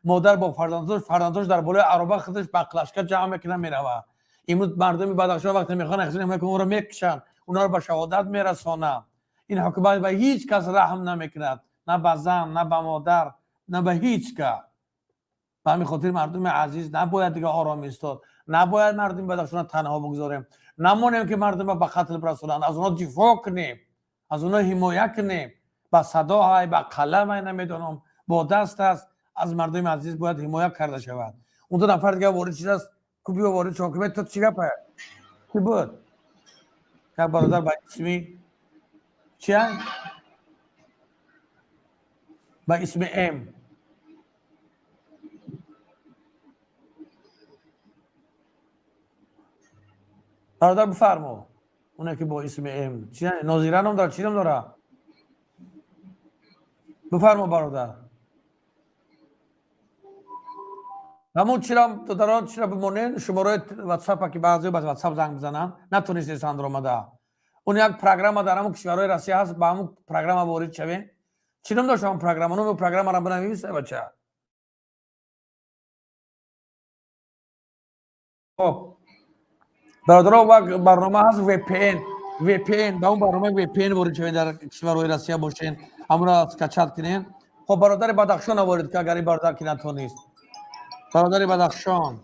Speaker 1: модар бо фарзандош, фарзандош дар болои ароба худаш баклажка ҷамъ мекунад, меравад. Имрӯз мардуми Бадахшон вақте мехоҳанд, онро мекушанд, онҳоро ба шаҳодат мерасонанд. Ин ҳукумат ба ҳеҷ кас раҳм намекунад, на ба зан, на ба модар, на ба ҳеҷ кас. Ба ҳамин хотир, мардуми азиз, набояд дига ором истод, набояд мардуми Бадахшонро танҳо бигзорем, намонем, ки мардумро ба қатл бирасонанд. Аз онҳо дифоъ кунем, аз онҳо ҳимоя кунем, ба садо ҳай, ба қалам ҳай, намедонам, бо даст аст, аз мардуми азиз бояд ҳимоя карда шавад. Он ду нафар дига ворид шудааст, ку биё, ворид шав. Ки то чӣ гапа, ки буд? Як бародар ба исми чия, ба исми М. Бародар, бифармо. Оне ки бо исми М, чи Нозира ном дорад, чӣ ном дорад? Бифармо, бародар. Ҳамун чира, додарон, чира бимонен, шумораи ватсапа, ки баъзе ба ватсап занг бизананд, натонистесанд омада. Он як программа дар ҳамун кишварҳои Россия ҳаст, ба ҳамун программа ворид шавем. Чӣ ном дошт ҳамун программа? Номи программаро бинавис, бача. Хоб, бародаро, барнома ҳаст VPN, VPN, ба он барномаи VPN ворид шавед, дар кишварҳои Россия бошен, ҳамонро скачать кунед. Хоб, бародари Бадахшона ворид ки, агар ин бародар ки натонист. Бародари Бадахшон,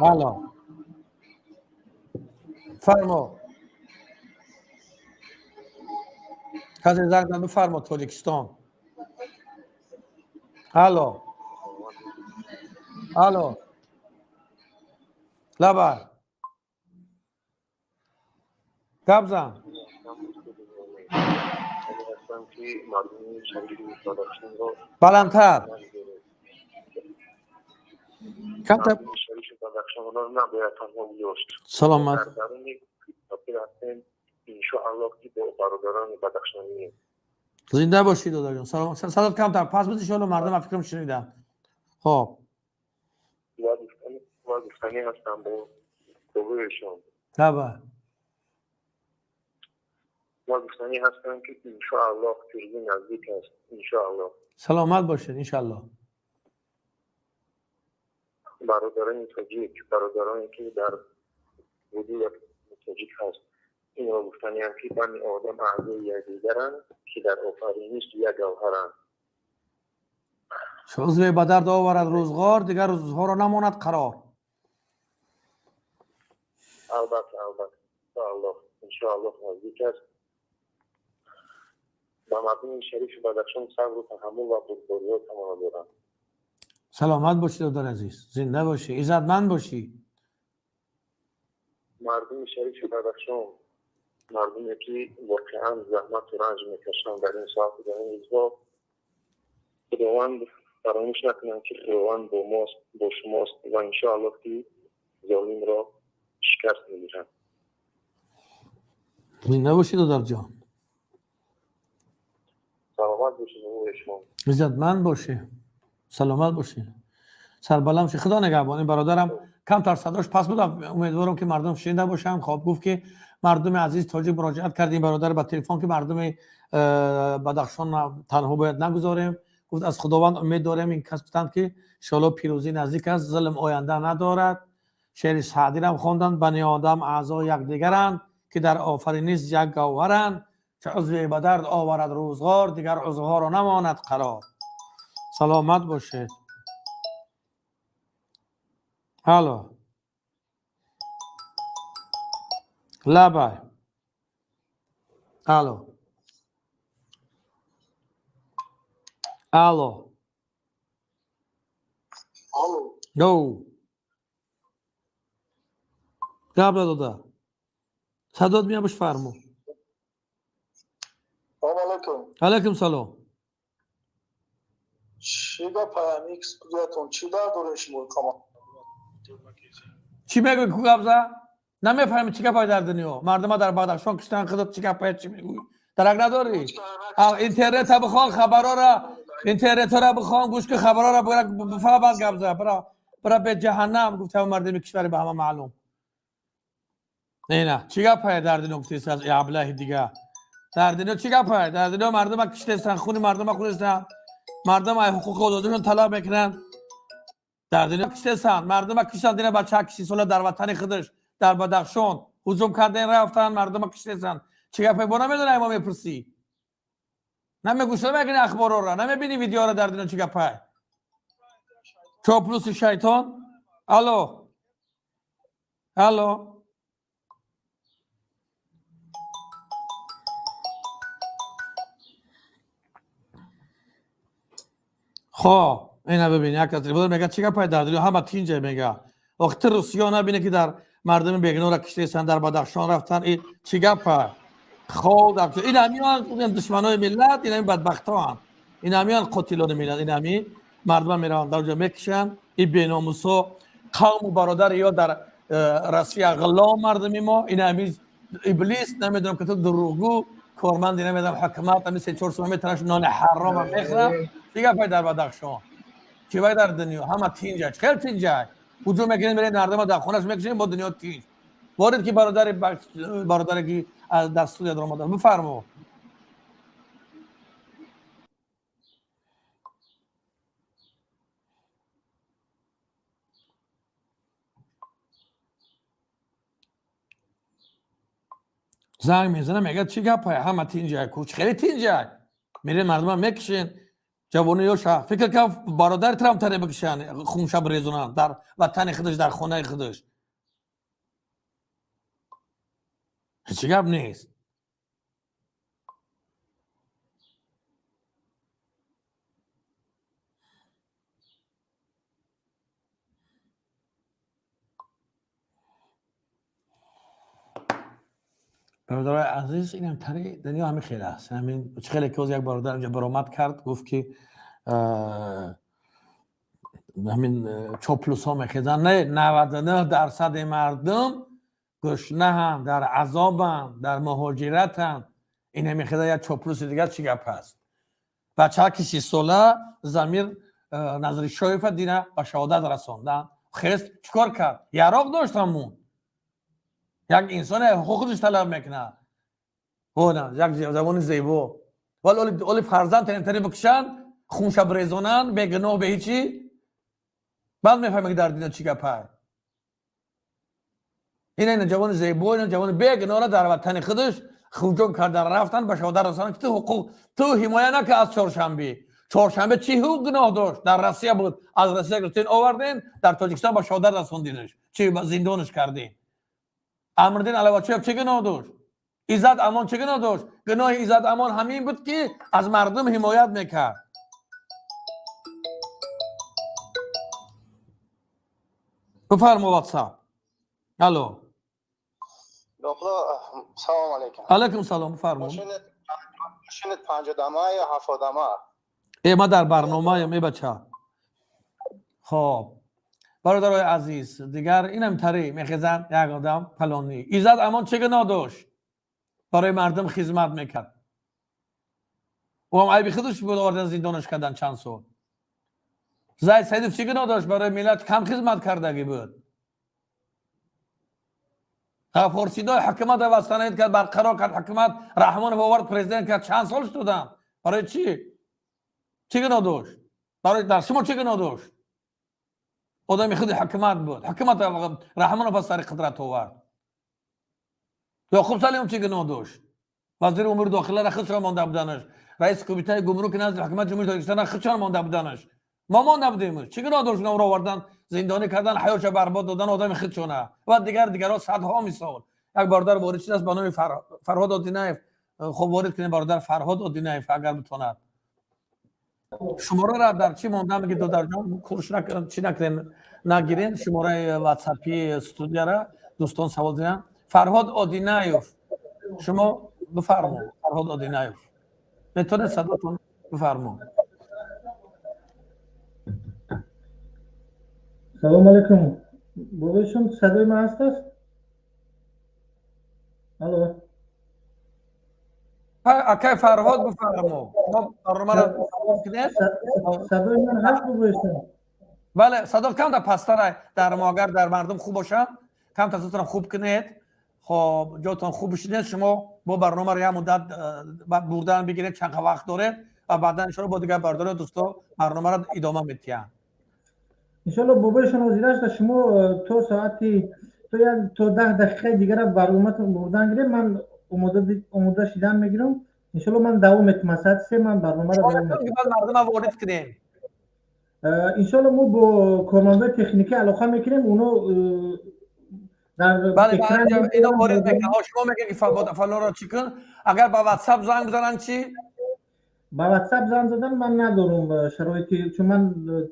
Speaker 1: алло, фармо. Касе занг зад, бифармо. Тоҷикистон, алло, алло, лаба, гап зан. Баландтар камтар. Саломат.
Speaker 7: Иншоаллоҳ, ки бо бародарони бадахшонӣ.
Speaker 1: Зинда бошӣ, додарҷон, салом. Садот камтар пас буд, иншоалло мардум фикрам шуниданд. Хоб.
Speaker 7: Ва гуфтанӣ ҳастам бо бобоешон.
Speaker 1: Таба.
Speaker 7: Ва гуфтанӣ ҳастам, ки иншоаллоҳ пирӯзӣ наздик аст, иншоаллоҳ.
Speaker 1: Саломат бошед, иншоаллоҳ.
Speaker 7: Бародарони тоҷик, бародароне ки дар вуҷуд тоҷик ҳаст, инро гуфтаниам, ки бани одам аъзои якдигаранд, ки дар офариниш як гавҳаранд.
Speaker 1: Узве ба дард оварад рӯзғор, дигар рӯзҳоро намонад қарор.
Speaker 7: Албатта, албатта, иншоаллоҳ, иншоаллоҳ наздик аст. Ба мардуми шарифи Бадахшон сабру таҳаммул ва бурдбориҳо таманно дорам.
Speaker 1: Саломат бошӣ, додари азиз, зинда бошӣ, иззатманд бошӣ.
Speaker 7: Мардуми шарифи Бадахшон, мардуме ки воқеан заҳмату ранҷ мекашанд дар ин соату дар ин рӯзҳо, Худованд, фаромӯш накунанд, ки Худованд бо мост, бо шумост ва иншоаллоҳ, ки золимро шикаст медиҳад.
Speaker 1: Зинда бошӣ, додарҷон.
Speaker 7: Саломат бошед, шумо.
Speaker 1: Иззатманд бошӣ, саломат бошӣ, сарбаланд ши. Худо нигаҳбон. Ин бародарам камтар садош пас буд, умедворам ки мардум шунида бошанд. Хоб, гуфт ки мардуми азиз тоҷик, муроҷиат кард ин бародар ба телефон, ки мардуми Бадахшон танҳо бояд нагузорем. Гуфт, аз Худованд умед дорем. Ин кас гуфтанд, ки иншоалло пирӯзӣ наздик аст, зулм оянда надорад. Шеъри Саъдирам хонданд: бани одам аъзо якдигаранд, ки дар офариниш як гавҳаранд, чу узве ба дард оварад рӯзғор, дигар узвҳоро намонад қарор. Саломат бошед. Алло, лабай, алло, алло.
Speaker 7: Алло.
Speaker 1: Гоу, гап дода, садот меябуш, фарму.
Speaker 7: Салом алейкум.
Speaker 1: Алейкум салом.
Speaker 7: Чӣ гапаям икс студиятон, чӣ дард дорем шумо қама?
Speaker 1: Чӣ мегӯй, ку гапза, намефаҳми чӣ гапай дар дунё. Мардума дар Бадахшон киштан, худат чӣ гапай, чӣ мегӯй, дарак надорӣ. Интернета бихон, хабарора, интернетора бихон, гӯш ки хабарора бифаҳм, баъд гап за. Бира, бира бе ҷаҳаннам, гуфта мардуми кишвари ба ҳама маълум. Не, на, чӣ гапай дар дунё гуфтест аз аблаҳи дига. Дар дунё чӣ гапай? Дар дунё мардума киштестан, хуни мардума хӯрестан, мардум ай ҳуқуқи озодишон талаб мекунанд. Дар дунё киштестан, мардума киштан. Дина бача кишти сола дар ватани худаш, дар Бадахшон ҳуҷум карден, рафтан, мардума киштестан. Чӣ гапай бо намедонай, мо мепурсӣ, намегӯш, намегини ахборора, намебини видеора, дар дунё чӣ гапай? Чоплуси шайтон. Алло, алло. Хоб, ина бибин, як аз телефон мега, чӣ гапай дар дунё, ҳама тинҷа мега. Вақти Русиё набине, ки дар мардуми бегуноҳро киштестан, дар Бадахшон рафтан, и чӣ гапа? Хоб, ин ҳамиён душманои миллат, ин ҳами бадбахтоанд, ин ҳамиён қотилони миллат, ин ҳами мардума мераванд, дар ҷо мекушанд. И беномусо, қавму бародар ё дар Россия ғулом мардуми мо. Ин ҳами иблис, намедонам, ки ту дурӯғгӯ, корманди, намедонам, ҳукумат, ҳами 3-4 сом метараш, нони ҳарома мехӯрад. Чӣ гапай дар Бадахшон, чӣ вай дар дунё ҳама тинҷа, хел тинҷа. Ҳуҷум мекунем, мерем, мардума дар хонаш мекушем, бо дунё тинҷ. Ворид ки бародари, бародаре ки дар студия даромада, бифармо. Занг мезана, мега, чӣ гапай, ҳама тинҷай ку, хеле тинҷай, мерем, мардума мекушен, ҷавони ёша. Фикр кам, бародари трам таре бикушан, хунша бирезонанд дар ватани худаш, дар хонаи худаш. Ҳеҷ гап нест. Бародарои азиз, инам тари дунё ҳамин хел аст. Ҳамин чӣ хеле ки як бародар инҷа баромад кард, гуфт, ки ҳамин чоплусҳо мехезанд. Не, 99% мардум гушнаҳанд, дар азобанд, дар муҳоҷиратанд. Ина мехеза як чоплуси дигар, чӣ гап аст? Бачаки 30-сола Замир Назришоева дина ба шаҳодат расонданд. Хест, чӣ кор кард? Яроқ дошт ҳамун. Як инсоне ҳуқуқаш талаб мекунад. Як забони зебо. Вале оли фарзанд тани бикушанд, хунша бирезонанд, бегуноҳ, бе ҳичи. Баъд мефаҳмем, ки дар дунё чӣ гапай. Ина ҷавони зебо, ина ҷавони бегуноҳро дар ватани худаш ҳуҷум кардан, рафтан, ба шаҳодат расонанд, ки ту ҳуқуқ, ту ҳимоя накард аз Чоршанбе. Чоршанбе чӣ ҳуқуқ, гуноҳ дошт? Дар Россия буд, аз Россия гирифтен, оварден, дар Тоҷикистон ба шаҳодат расондинаш, чӣ зиндонаш кардем. Амриддин Алавачоев чӣ гуноҳ дошт? Иззат Амон чӣ гуноҳ дошт? Гуноҳи Иззат Амон ҳамин буд, ки аз мардум ҳимоят мекард. Бифармо, Ватсап. Алло.
Speaker 7: Салом алейкум.
Speaker 1: Алейкум салом, бифармо.
Speaker 7: Машинат панҷодама ё ҳафтодама?
Speaker 1: Э, ма дар барномаям, э бача. Хоб, бародарои азиз, дигар инам тари мехезанд, як одам фалонӣ. Иззат Амон чӣ гуноҳ дошт? Барои мардум хизмат мекард. Ӯ ҳам айби худаш буд, овардан зиндонаш кардан чанд сол. Зайд Саидов чӣ гуноҳ дошт? Барои миллат кам хизмат кардагӣ буд. Ғаффор Сидои ҳукумат вастанаид кард, барқарор кард ҳукумат, Раҳмонов овард, президент кард, чанд сол шуданд. Барои чӣ? Чӣ гуноҳ дошт? Барои дар шумо чӣ гуноҳ дошт? Одами худи ҳукумат буд. Ҳукумат Раҳмонов аз сари қудрат овард. Яқуб Салимов чӣ гуноҳ дошт? Вазири умури дохиларо худшон монда буданаш, раиси кумитаи гумруки назди ҳукумати Ҷумҳурии Тоҷикистонро худшон монда буданаш. Мо монда будемш. Чӣ гуноҳ дошт? Онро овардан, зиндонӣ кардан, ҳаётша барбод додан одами худшона ва дигар дигарҳо, садҳо мисол. Як бародар ворид шудааст ба номи Фарҳод Одинаев. Хуб, ворид кунем бародар Фарҳод Одинаев, агар битонад. Шумораро дар чӣ монда меги, додарҷон, курш чӣ накунем, нагирен шумораи ватсапи студияра, дӯстон савол диҳанд. Фарҳод Одинаев, шумо бифармо. Фарҳод Одинаев, метавонед садотон, бифармо.
Speaker 14: Салом алейкум, бобоишон, садои ман ҳаст аст? Алло.
Speaker 1: Акай Фарҳод, бифармо, мо барномаро кунед.
Speaker 14: Садои ман ҳаст, бобоишон?
Speaker 1: Бале, садо камта пасттара дар мо, агар дар мардум хуб бошад, камта садотон хуб кунед. Хоб, ҷотон хуб бишинед, шумо бо барномаро як муддат бурдан бигиред, чанд вақт доред ва баъдан иншоалло бо дигар бародаро дӯсто барномаро идома медиҳанд.
Speaker 14: Иншоалло, бобоишон, ҳозир шумо то соати то як то 10 дақиқаи дигара барноматон бурдан гиред, ман омода шидан мегирам. Иншоалло, ман давом метумам, соати 3 ман барномаро давом
Speaker 1: метумам. Мардума ворид кунем.
Speaker 14: Иншоалло, мо бо кормандои техникӣ алоқа мекунем, оно
Speaker 1: дар бале, ино ворид мекунанд. Шумо мегӯед ки фалонро чӣ кун, агар ба ватсап занг бизананд чӣ?
Speaker 14: Ба ватсап занг задан ман надорам шароити, чун ман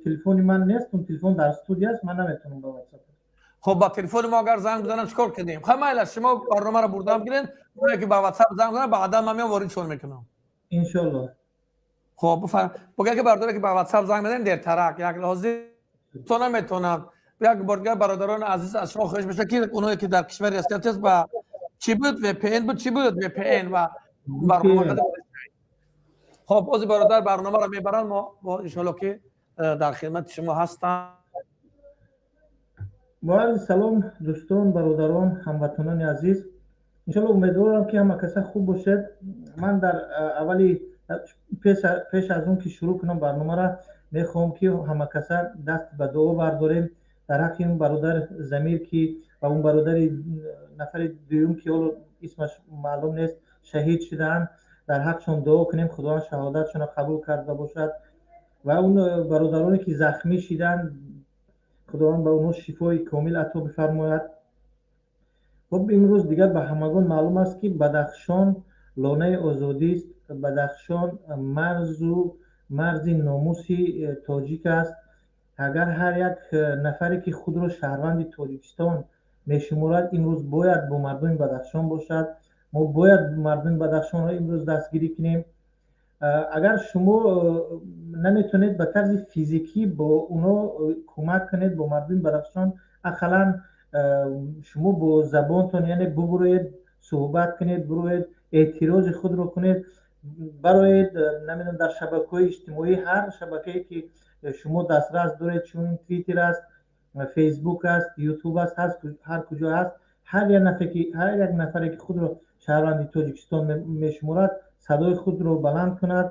Speaker 14: телефони ман нест, он телефон дар студия аст, ман наметавонам ба ватсап.
Speaker 1: Хуб, ба телефони мо агар занг бизананд, чикор кунем? Хай, майла, шумо барномаро бурдан бигиред, оне ки ба ватсап занг бизананд, баъдан ман меом воридшон мекунам.
Speaker 14: Иншоалло.
Speaker 1: Хуб, бифарм. Бигӯя ки бародаре ки ба ватсап занг мезанем, дертарак як ҳозир то наметавонам. Як бор дигар, бародарони азиз, аз шумо хоҳиш мешавад ки оное ки дар кишвари Россия аст, ба чӣ буд, VPN буд, чӣ буд, VPN ва барнома. Хоб, ози бародар барномаро мебаранд, мо иншоалло ки дар хидмати шумо ҳастам.
Speaker 14: Бо арзи салом, дӯстон, бародарон, ҳамватанони азиз, иншоалло, умедворам ки ҳама каса хуб бошед. Ман дар аввали пеш аз он ки шурӯъ кунам барномаро, мехоҳам ки ҳама каса даст ба дуо бардорем дар ҳаққи он бародар Замир ки ва он бародари нафари дуюм ки ҳоло исмаш маълум нест, шаҳид шудаанд. Дар ҳаққшон дуо кунем, Худованд шаҳодатшонро қабул карда бошад ва он бародароне ки захмӣ шиданд, Худованд ба онҳо шифои комил ато бифармояд. Хуб, имрӯз дигар ба ҳамагон маълум аст ки Бадахшон лонаи озодист, Бадахшон марзу марзи номуси тоҷик аст. Агар ҳар як нафаре ки худро шаҳрванди Тоҷикистон мешуморад, имрӯз бояд бо мардуми Бадахшон бошад. Мо бояд мардуми Бадахшонро имрӯз дастгирӣ кунем. Агар шумо наметавонед ба тарзи физикӣ бо оно кӯмак кунед, бо мардуми Бадахшон, ақаллан шумо бо забонтон, яъне бубуроед, суҳбат кунед, буроед, эътирози худро кунед, бароед, намедонам, дар шабакаҳои иҷтимоӣ, ҳар шабакае ки шумо дастрас доред, чун Твиттер аст, Фейсбук аст, Ютуб аст, ҳар куҷо ҳаст, ҳар як нафаре ки худро шаҳрванди Тоҷикистон мешуморад, садои худро баланд кунад,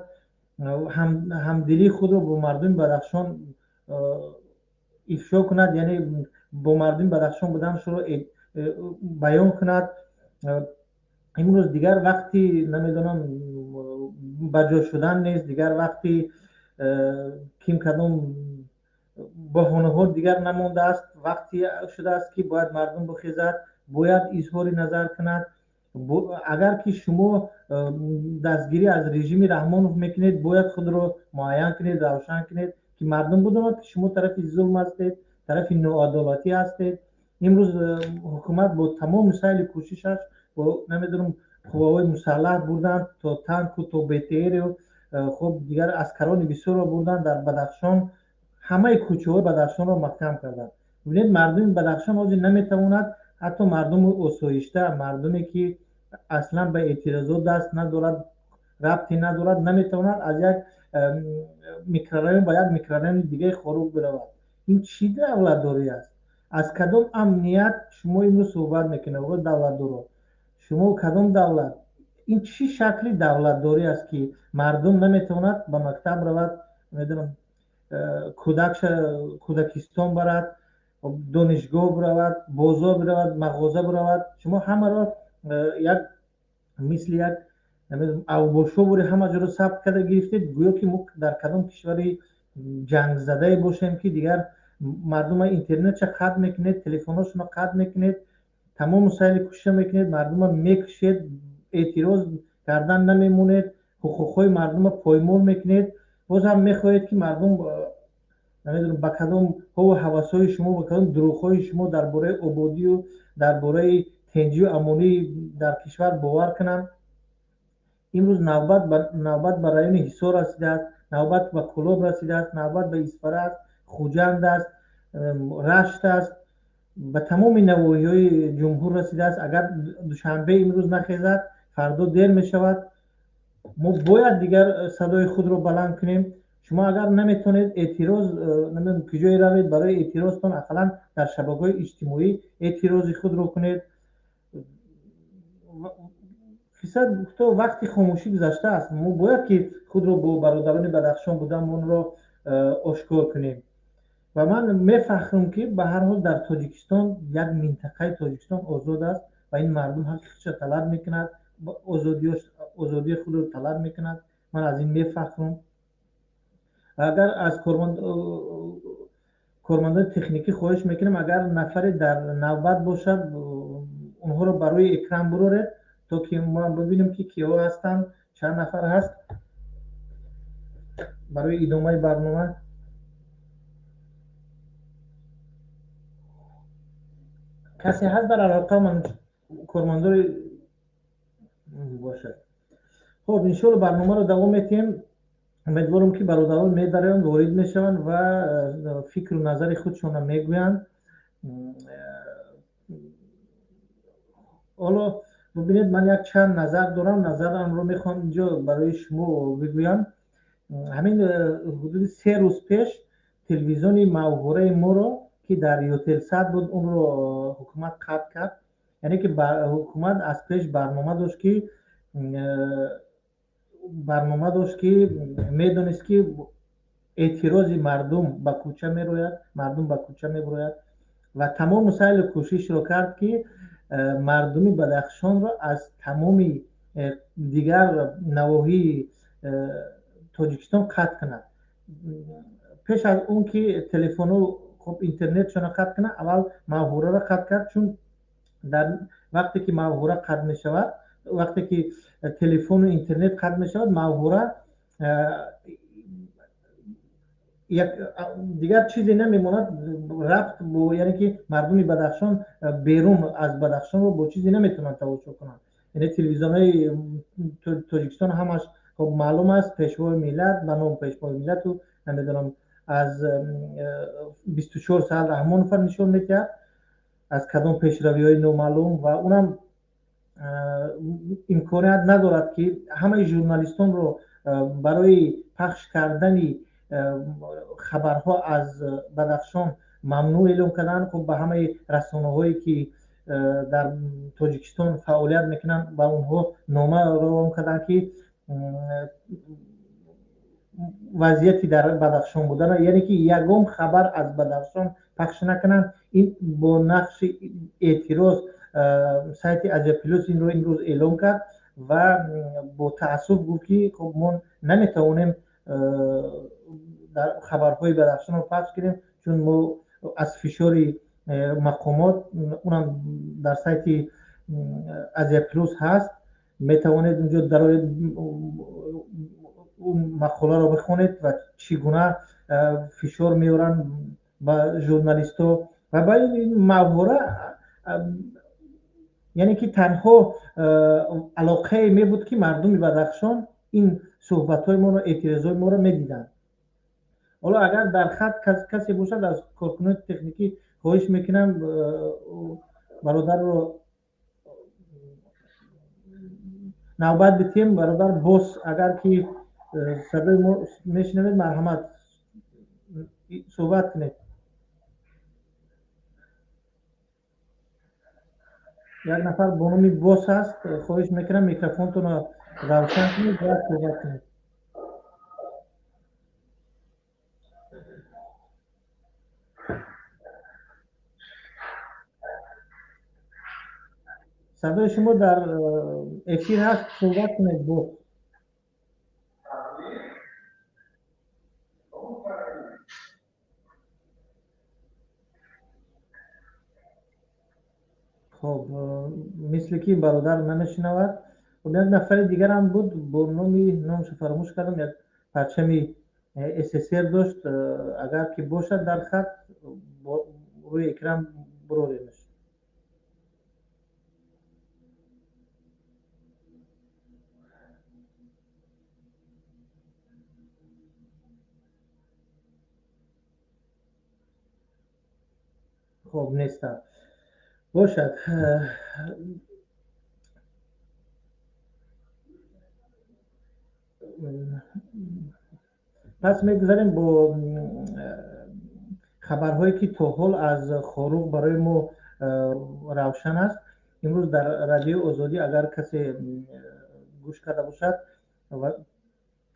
Speaker 14: ҳамдилии худро бо мардуми Бадахшон ифшо кунад, яъне бо мардуми Бадахшон буданашро баён кунад. Имрӯз дигар вақти, намедонам, ба ҷо шудан нест, дигар вақти ким кадом баҳонаҳо дигар намондааст. Вақте шудааст ки бояд мардум бихезад, бояд изҳори назар кунад. Агар ки шумо дастгирӣ аз режими Раҳмонов мекунед, бояд худро муайян кунед, равшан кунед ки мардум бидонад ки шумо тарафи зулм ҳастед, тарафи ноадолатӣ ҳастед. Имрӯз ҳукумат бо тамоми сайли кӯшишаш, бо, намедонам, қувваҳои мусаллаҳ бурданд, то танку, то БТРу, хуб, дигар аскарони бисёрро бурданд дар Бадахшон, ҳамаи кӯчаҳои Бадахшонро маҳкам карданд. Бибинед, мардуми Бадахшон ҳозир наметавонад, ҳатто мардуми осоишта, мардуме ки аслан ба эътирозот даст надорад. рабте надорад, наметавонад аз як микрорайон ба як микрорайони дигари Хоруғ биравад. Ин чӣ давлатдорӣ аст? Аз кадом амният шумо имрӯз суҳбат мекунед, оғои давлатдоро? Шумо кадом давлат? Ин чӣ шакли давлатдорӣ аст, ки мардум наметавонад ба мактаб равад, намедонам, кӯдакша кӯдакистон барад, донишгоҳ биравад, бозор биравад, мағоза биравад? Шумо ҳамаро як мисли як авбошо бури ҳама ҷоро сабт карда гирифтед, гӯё ки мо дар кадом кишвари ҷангзадае бошем, ки дигар мардума интернетша қатъ мекунед, телефонҳошонро қатъ мекунед, тамому сайли кӯшиша мекунед, мардума мекушед, эътироз кардан намемонед, ҳуқуқҳои мардума поймол мекунед. Боз ҳам мехоҳед, ки мардум намедонам ба кадом ҳову ҳавасҳои шумо, ба кадом дурӯғҳои шумо дар бораи ободию дар бораи тенҷию амонӣ дар кишвар бовар кунанд. Имрӯз навбат ба райони Ҳисор расидааст, навбат ба Кӯлоб расидааст, навбат ба Исфара аст, Хуҷанд аст, Рашт аст, ба тамоми навоҳиҳои ҷумҳур расидааст. Агар Душанбе имрӯз нахезад, фардо дер мешавад. Мо бояд дигар садои худро баланд кунем. Шумо агар наметавонед эътироз, намедонам куҷое равед барои эътирозтон, ақаллан дар шабакаҳои иҷтимоӣ эътирози худро кунед. Фисад то вақти хомӯшӣ гузаштааст. Мо бояд ки худро бо бародарони Бадахшон буданмонро ошкор кунем. Ва ман мефаҳмам, ки ба ҳар ҳол дар Тоҷикистон як минтақаи Тоҷикистон озод аст ва ин мардум ҳаққи худро талаб мекунад, озодии худро талаб мекунад. Ман аз ин мефаҳмам. Агар аз кормандони техникӣ хоҳиш мекунам, агар нафаре дар навбат бошад, онҳоро ба рӯи экран буроред, то ки мо бибинем, ки киҳо ҳастанд, чанд нафар ҳаст барои идомаи барнома. Касе ҳаст дар алоқа? Ман кормандори бошад. Хуб, иншоалло барномаро давом метиҳем. Умедворам, ки бародарон медароянд, ворид мешаванд ва фикру назари худшонро мегӯянд. Ҳоло бибинед, ман як чанд назар дорам, назарамро мехоҳам инҷо барои шумо бигӯям. Ҳамин ҳудуди 3 рӯз пеш телевизиони маҳвораи моро, ки дар Ютелсат буд, онро ҳукумат қатъ кард. Яъне ки ҳукумат аз пеш барнома дошт, ки медонист, ки эътирози мардум ба кӯча мерояд, мардум ба кӯча мебирояд ва тамому сайлу кӯшишро кард, ки мардуми Бадахшонро аз тамоми дигар навоҳии Тоҷикистон қатъ кунад. Пеш аз он ки телефону хуб интернетшонро қатъ кунад, аввал маҳвораро қатъ кард, чун дар вақте ки маҳвора қатъ мешавад, вақте ки телефону интернет қатъ мешавад, маҳвора дигар чизе намемонад рабт бо, яъне ки мардуми Бадахшон берун аз Бадахшонро бо чизе наметавонанд таваҷҷӯҳ кунанд. Яъне телевизионҳои Тоҷикистон ҳамаш хоб маълум аст, Пешвои миллат ба номи Пешвои миллату намедонам аз 24 соат Раҳмонова нишон медиҳад, аз кадом пешравиҳои номаълум, ва унам имконият надорад, ки ҳамаи журналистонро барои пахш кардани хабарҳо аз Бадахшон мамнӯъ эълон карданд. Хуб, ба ҳамаи расонаҳое, ки дар Тоҷикистон фаъолият мекунанд, ба онҳо нома равон карданд, ки вазъияти дар Бадахшон будана, яъне ки ягон хабар аз Бадахшон пахш накунанд. Ин бо нақши эътироз сайти Азия Плюс инро имрӯз эълон кард ва бо таассуф гуфт, ки хуб, мо наметавонем дар хабарҳои Бадахшонро пахш кунем, чун мо аз фишори мақомот. Унам дар сайти Азия Плюс ҳаст, метавонед унҷо дароед, мақоларо бихонед ва чӣ гуна фишор меоранд ба журналистҳо ва ба ин маҳвора. Яъне ки танҳо алоқае мебуд, ки мардуми Бадахшон ин суҳбатҳои моро, эътирозҳои моро медиданд. Ҳоло агар дар хат касе бошад аз коркунони техникӣ, хоҳиш мекунам бародарро Навбат битем бародар бос, агар ки садои мо мешунавед, марҳамат, суҳбат кунед. Як нафар бо номи Бос ҳаст, хоҳиш мекунам микрофонтонро равшан кунед ва суҳбат кунед. Садои шумо дар эфир ҳаст, суҳбат кунед, Бос. Хоб, мисли ки бародар намешунавад. Хоб, як нафари дигарам буд бо номи, номашо фаромӯш кардам, як парчами СССР дошт. Агар ки бошад дар хат, рӯи экран бироремаш. Хоб, неста бошад. Пас мегузарем бо хабарҳое ки то ҳол аз Хоруғ барои мо равшан аст. Имрӯз дар Радиои Озодӣ, агар касе гӯш карда бошад,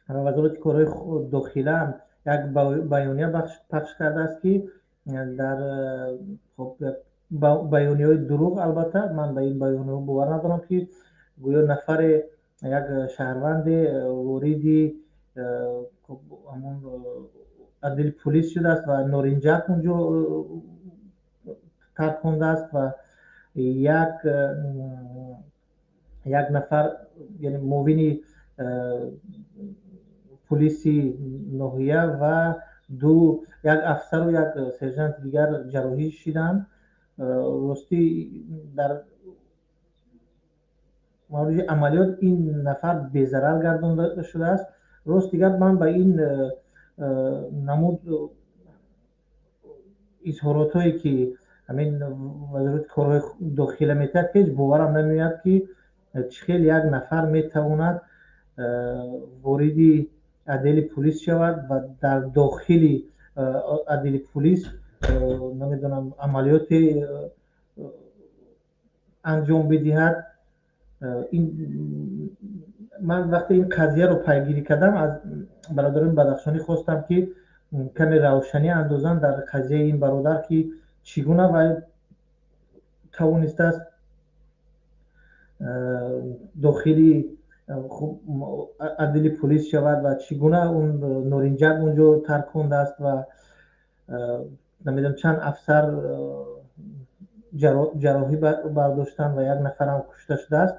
Speaker 14: Вазорати корҳои дохила як баёния пахш кардааст, ки дар баёнияҳои дурӯғ, албатта ман ба ин баёнияҳо бовар надорам, ки гӯё нафаре, як шаҳрванде вориди ҳамон отдели пулис шудааст ва норинҷак унҷо тарк хондааст ва як нафар, яъне муовини пулиси ноҳия ва ду, як афсару як сержанти дигар ҷарроҳӣ шиданд. Ростӣ, дар мавриди амалиёт ин нафар безарар гардонда шудааст. Рости гап, ман ба ин намуд изҳоротҳое ки ҳамин Вазорати корҳои дохила метиҳад, ҳеҷ боварам намеояд, ки чӣ хел як нафар метавонад вориди отдели пулис шавад ва дар дохили отдели пулис, намедонам, амалиёте анҷом бидиҳад. Ин ман вақте ин қазияро пайгирӣ кардам, аз бародарони бадахшонӣ хостам, ки каме равшанӣ андозанд дар қазияи ин бародар, ки чӣ гуна вай тавонистааст дохили отдели пулис шавад ва чӣ гуна он норинҷак унҷо тарк хондааст ва намедонам чанд афсар ҷарроҳӣ бардоштанд ва як нафарам кушта шудааст.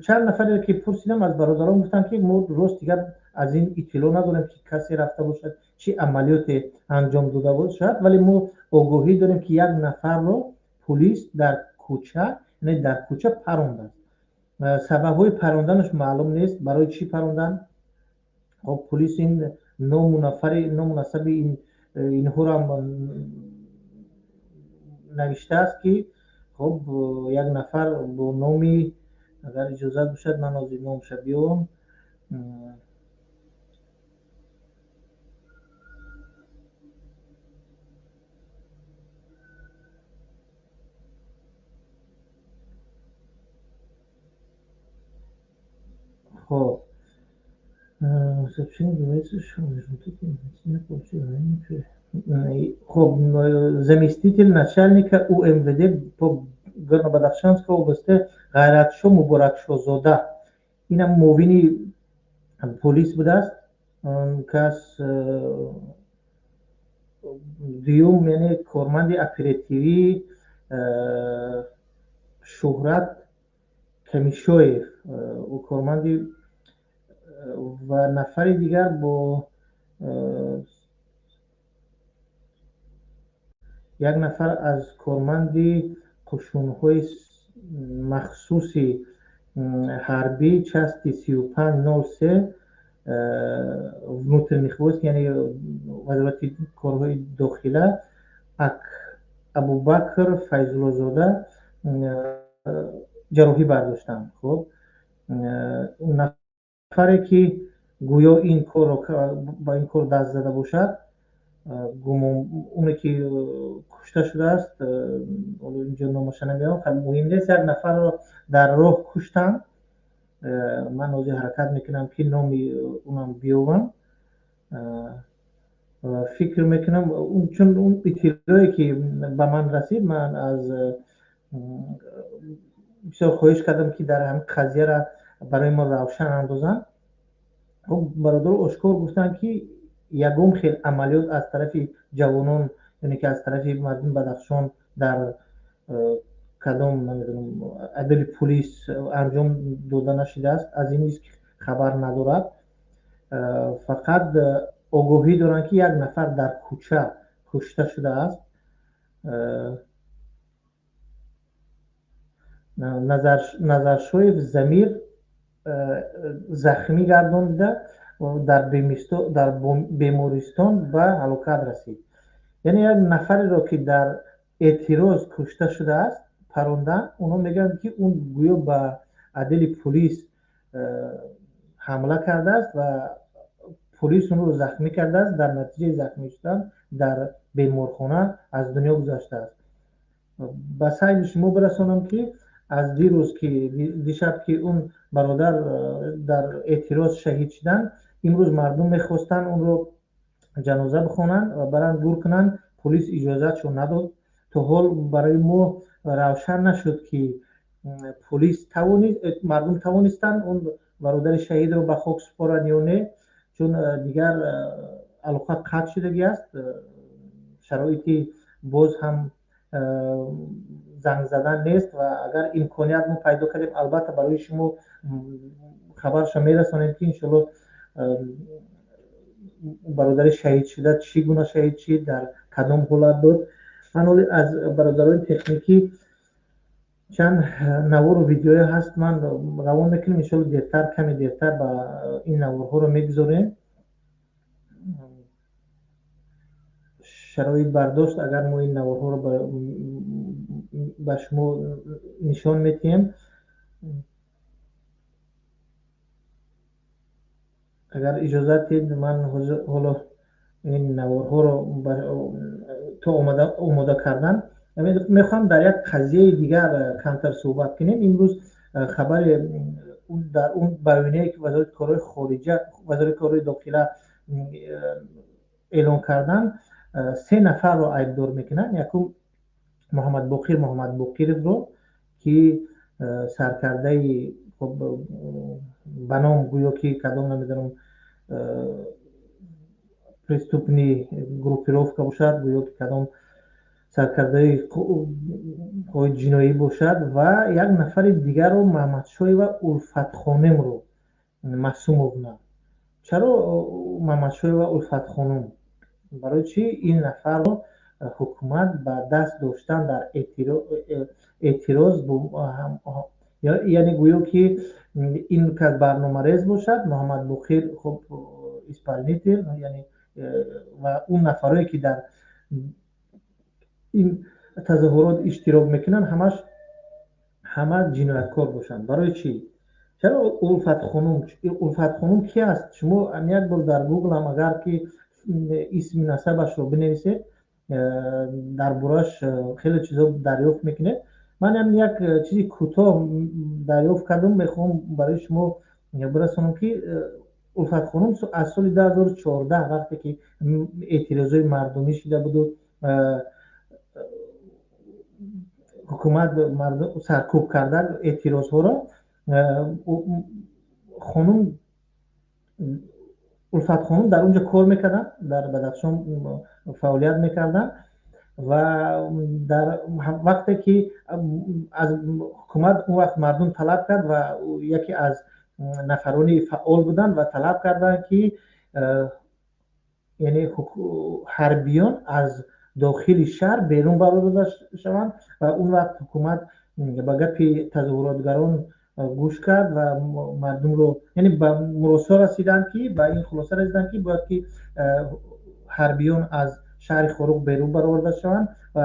Speaker 14: Чанд нафаре ки пурсидам аз бародарон, гуфтанд, ки мо рост дигар аз ин иттилоъ надорем, ки касе рафта бошад, чӣ амалиёте анҷом дода бошад, вале мо огоҳӣ дорем, ки як нафарро пулис дар кӯча, яъне дар кӯча парондааст. Сабабҳои паронданаш маълум нест, барои чӣ парондан. Хоб, пулис ин ному нафари, ному насаби инҳоро навиштааст, ки хоб, як нафар бо номи, агар иҷозат бошад, ман ҳозир номаша биёвам. Хоб, сообщение говорится, что хоб, заместитель начальника УМВД по Горно-Бадахшанской области Ғайратшо Муборакшозода, инам муовини полис будааст кас. Дуюм, яъне корманди оперативӣ Шуҳрат Камишоев, ӯ корманди ва нафари дигар бо як нафар аз корманди қушунҳои махсуси ҳарбӣ части 3503 внутренних войск, яъне Вазорати корҳои дохила, Абубакр Файзуллозода. Ҷарроҳӣ бардоштанд. Хуб, нафаре ки гӯё ин корро, ба ин кор даст зада бошад, гумон оне ки кушта шудааст, ҳоло инҷо номаша намеёбам, муҳим нест. Як нафарро дар роҳ куштанд. Ман ҳозир ҳаракат мекунам, ки номи унам биёбам. Фикр мекунам, чун он иттилоъе ки ба ман расид, ман аз бисёр хоҳиш кардам, ки дар ҳамин қазияра барои мо равшан андозанд. Хуб, бародаро ошкор гуфтанд, ки ягон хел амалиёт аз тарафи ҷавонон, яъне ки аз тарафи мардуми Бадахшон дар кадом, намедонам, отдели пулис анҷом дода нашудааст, аз ин низ хабар надорад. Фақат огоҳӣ доранд, ки як нафар дар кӯча кушта шудааст. Назаршоев Замир захмӣ гардонида, дар бемористон ба ҳалокат расид. Яъне як нафареро, ки дар эътироз кушта шудааст, парондан. Онҳо мегӯянд, ки он гӯё ба отдели пулис ҳамла кардааст ва пулис онро захмӣ кардааст, дар натиҷаи захмӣ шудан дар беморхона аз дунё гузаштааст. Ба сайди шумо бирасонам, ки аз дирӯз, ки дишаб, ки он бародар дар эътироз шаҳид шуданд, имрӯз мардум мехостанд онро ҷаноза бихонанд ва баранд гур кунанд, пулис иҷозатшо надод. То ҳол барои мо равшан нашуд, ки пулис тавонист, мардум тавонистанд он бародари шаҳидро ба хок супоранд ё не, чун дигар алоқа қатъ шудагӣ аст. Шароити боз ҳам занг задан нест ва агар имконият мо пайдо кардем, албатта барои шумо хабаршо мерасонем, ки иншоалло бародари шаҳид шуда чӣ гуна шаҳид шид, дар кадом ҳолат буд. Ман ҳоли аз бародарони техникӣ чанд навору видеое ҳаст, ман равон мекунем. Иншоалло дертар, каме дертар ба ин наворҳоро мегузорем. Шароит бардошт, агар мо ин наворҳоро ба шумо нишон метиҳем, агар иҷозат диҳед, ман ҳоло ин наворҳоро то омода кардан мехоҳам дар як қазияи дигар камтар суҳбат кунем. Имрӯз хабаре дар он баёнияе, ки Вазорати корҳои хориҷа, Вазорати корҳои дохила эълон карданд, се нафарро айбдор мекунанд. Якум, Муҳаммадбоқир Муҳаммадбоқировро, ки саркардаи ба ном гӯё ки кадом, намедонам, преступный группировка бошад, гӯё ки кадом саркардаи ҷиноӣ бошад, ва як нафари дигарро, Маҳмадшоева Улфатхонемро, Маъсумовна. Чаро Маҳмадшоева Улфатхонум? Барои чӣ ин нафарро ҳукумат ба даст доштан дар эътироз, яъне гӯё ки ин кас барномарез бошад, Муҳаммадбоқир хуб исполнитель, яъне ва он нафарое, ки дар ин тазоҳурот иштирок мекунанд, ҳамаш ҳама ҷинояткор бошанд? Барои чӣ? Чаро Улфатхонум? Улфатхонум ки аст? Шумо як бор дар Гугл ҳам агар ки исми насабашро бинависед, дар борааш хеле чизо дарёфт мекунед. Ман ҳам як чизи кӯтоҳ дарёфт кардам, мехоҳам барои шумо бирасонам, ки Улфатхонум аз соли 2014, вақте ки эътирозҳои мардумӣ шуда буду ҳукумат саркӯб карда эътирозҳоро, хонум Улфатхонум дар он ҷо кор мекарданд, дар Бадахшон фаъолият мекарданд ва дар вақте ки аз ҳукумат он вақт мардум талаб кард ва яке аз нафарони фаъол буданд ва талаб карданд, ки яъне ҳарбиён аз дохили шаҳр берун барода шаванд, ва он вақт ҳукумат ба гапи тазоҳуротгарон гӯш кард ва мардумро, яъне ба муросо расиданд, ки ба ин хулоса расиданд, ки бояд ки ҳарбиён аз шаҳри Хоруғ берун бароварда шаванд, ва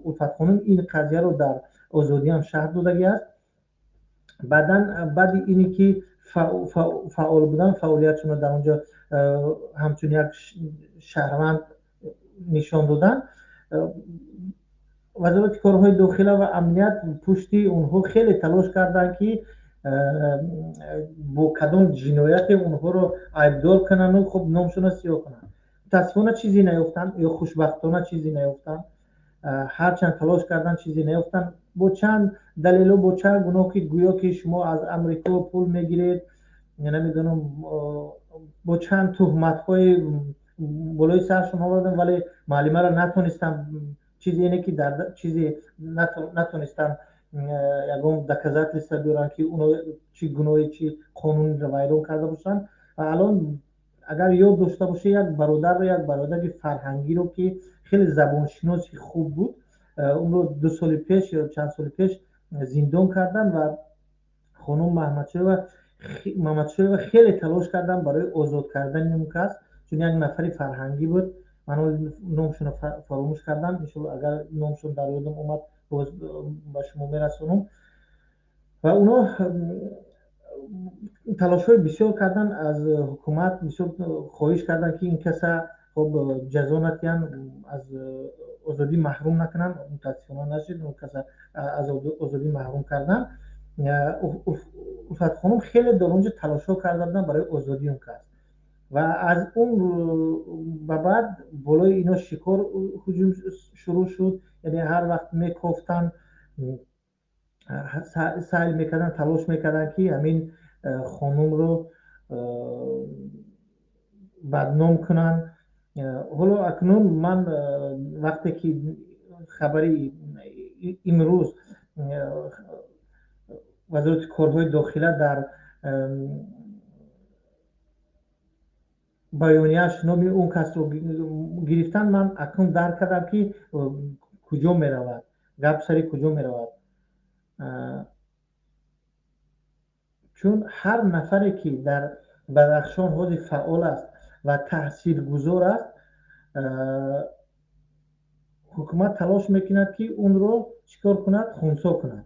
Speaker 14: Улфатхонум ин қазияро дар Озодиам шарҳ додагӣ аст. Баъдан баъди ине ки фаъол будан, фаъолиятшонро дар онҷо ҳамчун як шаҳрванд нишон додан, вазорати корҳои дохила ва амният пушти онҳо хеле талош карданд, ки бо кадом ҷинояте онҳоро айбдор кунанду хуб номшонро сиёҳ кунанд. Мутаассифона чизе наёфтанд ё хушбахтона чизе наёфтанд. Ҳарчанд талош карданд, чизе наёфтанд. Бо чанд далелу бо чанд гуноҳ, ки гӯё ки шумо аз Амрико пул мегиред, намедонам, бо чанд туҳматҳои болои саршон оварданд, вале муаллимаро натонистанд чизе ине ки дар чизе натонистанд ягон доказательства биёранд, ки оно чӣ гуноҳе, чӣ қонунро вайрон карда бошанд. Ва алон агар ёд дошта боша, як бародарро, як бародари фарҳангиро, ки хеле забоншиноси хуб буд, онро 2 соли пеш ё чанд соли пеш зиндон карданд ва хонум Маҳмадшоева хеле талош карданд барои озод кардани он кас, чун як нафари фарҳангӣ буд. Ман номшонро фаромӯш кардам, иншоалло агар номшон дар ёдам омад, боз ба шумо мерасонам. Ва оно талошҳои бисёр карданд, аз ҳукумат бисёр хоҳиш карданд, ки ин каса хоб ҷазо натиҳанд, аз озодӣ маҳрум накунанд. Мутаассифона нашид, он каса аз озодӣ маҳрум карданд. Улфат хонум хеле дар онҷо талошҳо карда буданд барои озодии он кас ва аз он ба баъд болои ино шикор ҳуҷум шурӯъ шуд. Яъне ҳар вақт мекофтанд, сайл мекарданд, талош мекарданд, ки ҳамин хонумро бадном кунанд. Ҳоло акнун ман вақте ки хабари имрӯз вазорати корҳои дохила дар баёнияш номи он касро гирифтан, ман акнун дарк кардам, ки куҷо меравад гап, сари куҷо меравад. Чун ҳар нафаре ки дар Бадахшон ҳозир фаъол аст ва таъсиргузор аст, ҳукумат талош мекунад, ки онро чӣ кор кунад? Хунсо кунад.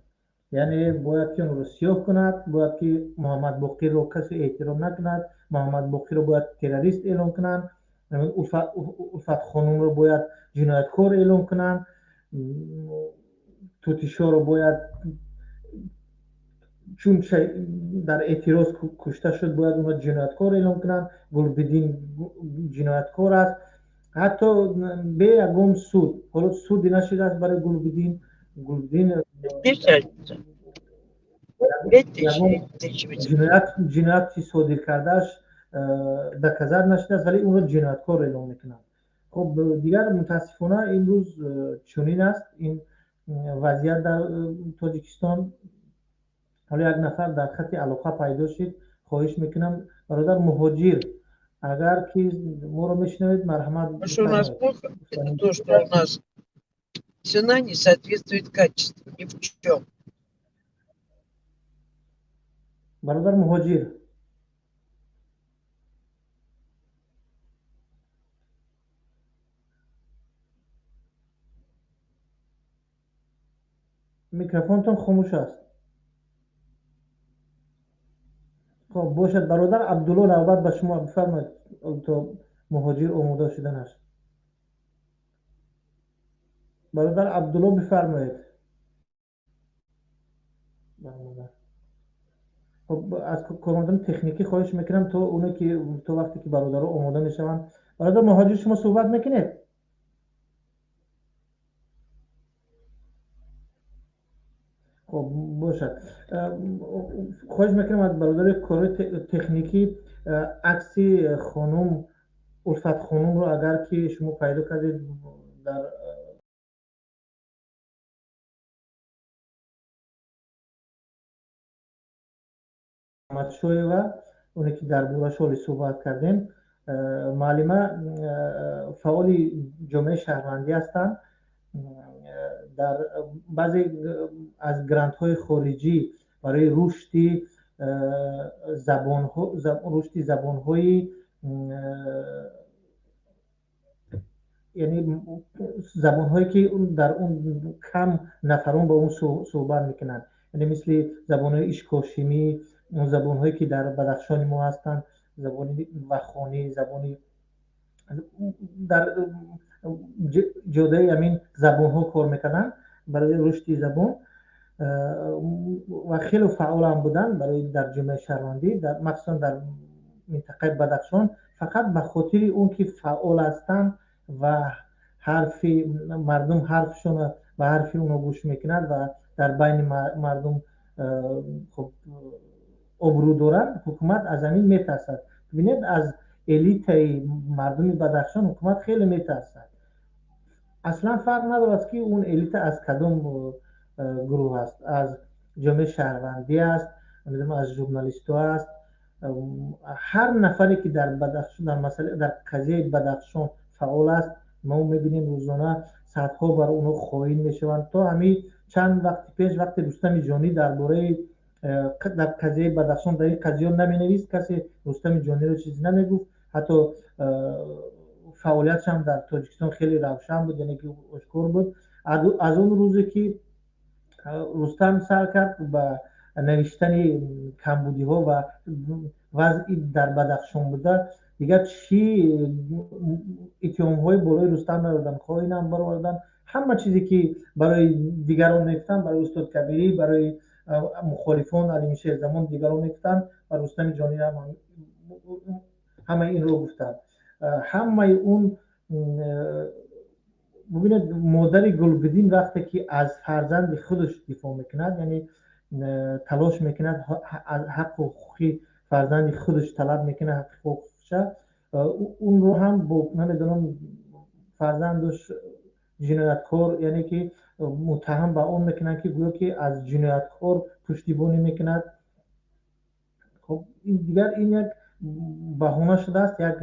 Speaker 14: Яъне бояд ки онро сиёҳ кунад, бояд ки Муҳаммад Боқирро касе эҳтиром накунад, Муҳаммад Боқирро бояд террорист эълон кунанд, Улфат хонумро бояд ҷинояткор эълон кунанд, Тутишоро бояд, чун дар эътироз кушта шуд, бояд онро ҷинояткор эълон кунанд. Гулбиддин ҷинояткор аст, ҳатто бе ягон суд. Ҳоло суде нашудааст барои Гулбиддин. Гулбиддин ҷинояти содир кардааш доказат нашудааст, вале онро ҷинояткор эълон мекунанд. Хоб дигар мутаассифона имрӯз чунин аст ин вазъият дар Тоҷикистон. Ҳоло як нафар дар хати алоқа пайдо шуд. Хоҳиш мекунам, бародар Муҳоҷир, агар ки моро мешунавед, марҳамат.
Speaker 15: Что у нас плохо, это то, что у нас цена не соответствует качеству ни в чем.
Speaker 14: Бародар Муҳоҷир, микрофонтон хомӯш аст. Хоб бошад, бародар Абдулло, навбат ба шумо, бифармоед то Муҳоҷир омода шуданаш. Бародар Абдулло, бифармоед. Хоб аз кормандони техникӣ хоҳиш мекунам, то оне ки то вақте ки бародаро омода мешаванд. Бародар Муҳоҷир, шумо суҳбат мекунед? Хоб бошад, хоҳиш мекунам аз бародари корҳои техникӣ акси хонум Улфат хонумро, агар ки шумо пайдо кардед, дар Маҳмадшоева, оне ки дар борааш ҳоли суҳбат кардем, муаллима фаъоли ҷомеаи шаҳрвандӣ ҳастанд. Дар баъзе аз грантҳои хориҷӣ барои рушди забонҳо, рушди забонҳои, яъне забонҳое ки дар он кам нафарон ба он суҳбат мекунанд, Яъне мисли забонҳои ишкошимӣ, он забонҳое ки дар Бадахшони мо ҳастанд, забони вахонӣ, забони дар ҷодаи ҳамин забонҳо кор мекарданд барои рушди забон ва хеле фаъолам буданд барои дар ҷомеаи шаҳрвандӣ, махсусан дар минтақаи Бадахшон. Фақат ба хотири он ки фаъол ҳастанд ва ҳарфи мардум ҳарфшона ба ҳарфи онҳо гӯш мекунад ва дар байни мардум хуб обрӯ доранд, ҳукумат аз ҳамин метарсад. Бибинед, аз элитаи мардуми Бадахшон ҳукумат хеле метарсад. Аслан фарқ надорад, ки он элита аз кадом гурӯҳ аст, аз ҷомеаи шаҳрвандӣ аст, аз журналистҳо аст. Ҳар нафаре ки дар Бадахшон, дар масъала, дар қазияи Бадахшон фаъол аст, мо мебинем рӯзона садҳо бар онҳо хоин мешаванд. То ҳамин чанд вақти пеш, вақте Рустами Ҷонӣ дар бораи дар қазияи Бадахшон дар ин қазияҳо наменавист, касе Рустами Ҷониро чизе намегуфт. Ҳатто фаъолиятшам дар Тоҷикистон хеле равшан буд, яъне ки ошкор буд. Аз он рӯзе ки Рустам сар кард ба навиштани камбудиҳо ва вазъи дар Бадахшон буда, дигар чӣ иттиҳомҳои болои Рустам надоданд, хоинам бароварданд. Ҳама чизе ки барои дигарон мегуфтанд, барои устод Кабирӣ, барои мухолифон Алими Шерзамон, дигарон мегуфтанд, ва Рустами Ҷонӣ ҳам ҳамаи инро гуфтанд. Ҳамаи он, бубинед, модари Гулбидин вақте ки аз фарзанди худаш дифоъ мекунад, яъне талош мекунад, ҳаққу ҳуқуқи фарзанди худаш талаб мекунад, ҳаққи ҳуқуқша, онро ҳам бо намедонам фарзандаш ҷинояткор, яъне ки муттаҳам ба он мекунанд, ки гӯё ки аз ҷинояткор пуштибонӣ мекунад. Хоб, дигар ин як баҳона шудааст, як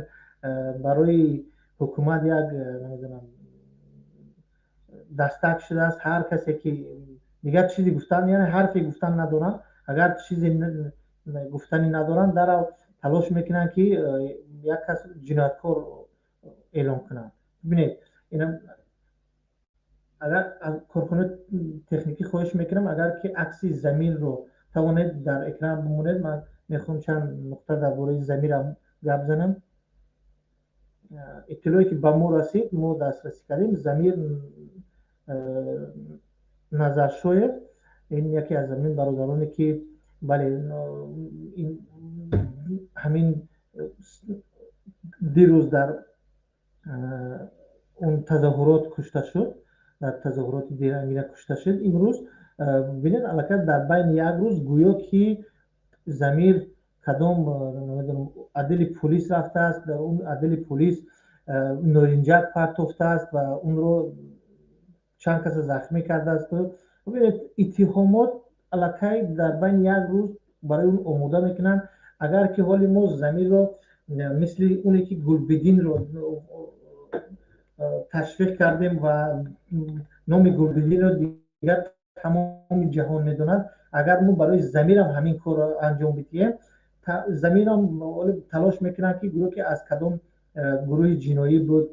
Speaker 14: барои ҳукумат як намедонам дастак шудааст. Ҳар касе ки дигар чизе гуфтан, яъне ҳарфе гуфтан надоранд, агар чизе гуфтанӣ надоранд, дарав талош мекунанд, ки як кас ҷинояткор эълон кунанд. Бибинед, инам агар аз корхонаи техникӣ хоҳиш мекунам, агар ки акси Замирро тавонед дар экран бимонед, ман мехоҳам чанд нуқта дар бораи Замирам гап занам. Иттилое ки ба мо расид, мо дастрасӣ кардем, Замир Назаршоев, ин яке аз ҳамин бародароне ки бале, ҳамин дирӯз дар он тазоҳурот кушта шуд, дар тазоҳуроти дерангина кушта шуд. Имрӯз бинед, аллакай дар байни як рӯз гӯё ки Замир кадом намедонам отдели полис рафтааст, дар он отдели полис норинҷак партофтааст ва онро чанд каса захмӣ кардааст. Бибинед, иттиҳомот аллакай дар байни як рӯз барои он омода мекунанд. Агар ки ҳоли мо Замирро мисли оне ки Гулбидинро ташвиқ кардем ва номи Гулбидинро дигар тамоми ҷаҳон медонад, агар мо барои Замирам ҳамин корро анҷом бидиҳем, Замирам талош мекунанд, ки гӯё ки аз кадом гурӯҳи ҷиноӣ буд,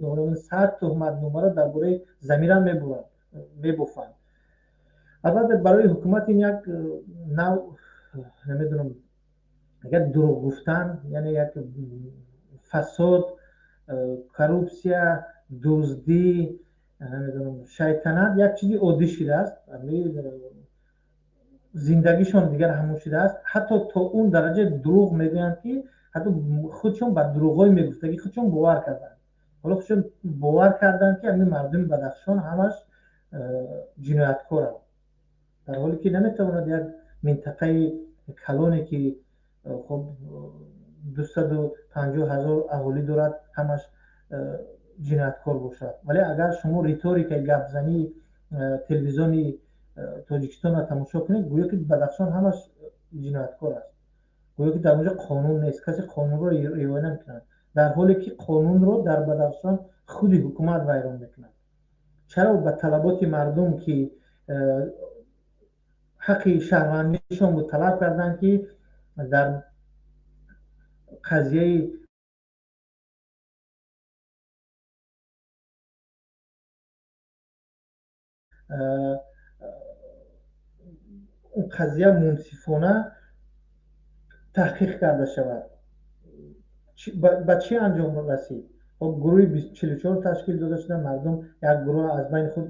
Speaker 14: сад туҳматномаро дар бораи Замирам мебуранд, мебофанд. Албатта, барои ҳукумат ин як нав намедонам як дурӯғ гуфтан, яъне як фасод, коррупсия, дуздӣ, намедонам шайтанат як чизи оддӣ шудааст. Зиндагишон дигар ҳамон шудааст. Ҳатто то он дараҷа дурӯғ мегӯянд, ки ҳатто худшон ба дурӯғҳои мегуфтагӣ худшон бовар карданд. Ҳоло худшон бовар карданд, ки ҳамин мардуми Бадахшон ҳамаш ҷинояткоранд, дар ҳоле ки наметавонад як минтақаи калоне ки хоб 250 000 аҳолӣ дорад, ҳамаш ҷинояткор бошад. Вале агар шумо риторикаи гапзании телевизиони Тоҷикистонро тамошо кунед, гӯё ки Бадахшон ҳамаш ҷинояткор аст, гӯё ки дар онҷо қонун нест, касе қонунро риоя намекунад, дар ҳоле ки қонунро дар Бадахшон худи ҳукумат вайрон мекунад. Чаро ба талаботи мардум, ки ҳаққи шаҳрвандишон буд, талаб карданд, ки дар қазияи он қазия мунсифона таҳқиқ карда шавад. Ба чӣ анҷом расид? Хоб, гурӯҳи 44 ташкил дода шуда, мардум як гурӯҳ аз байни худ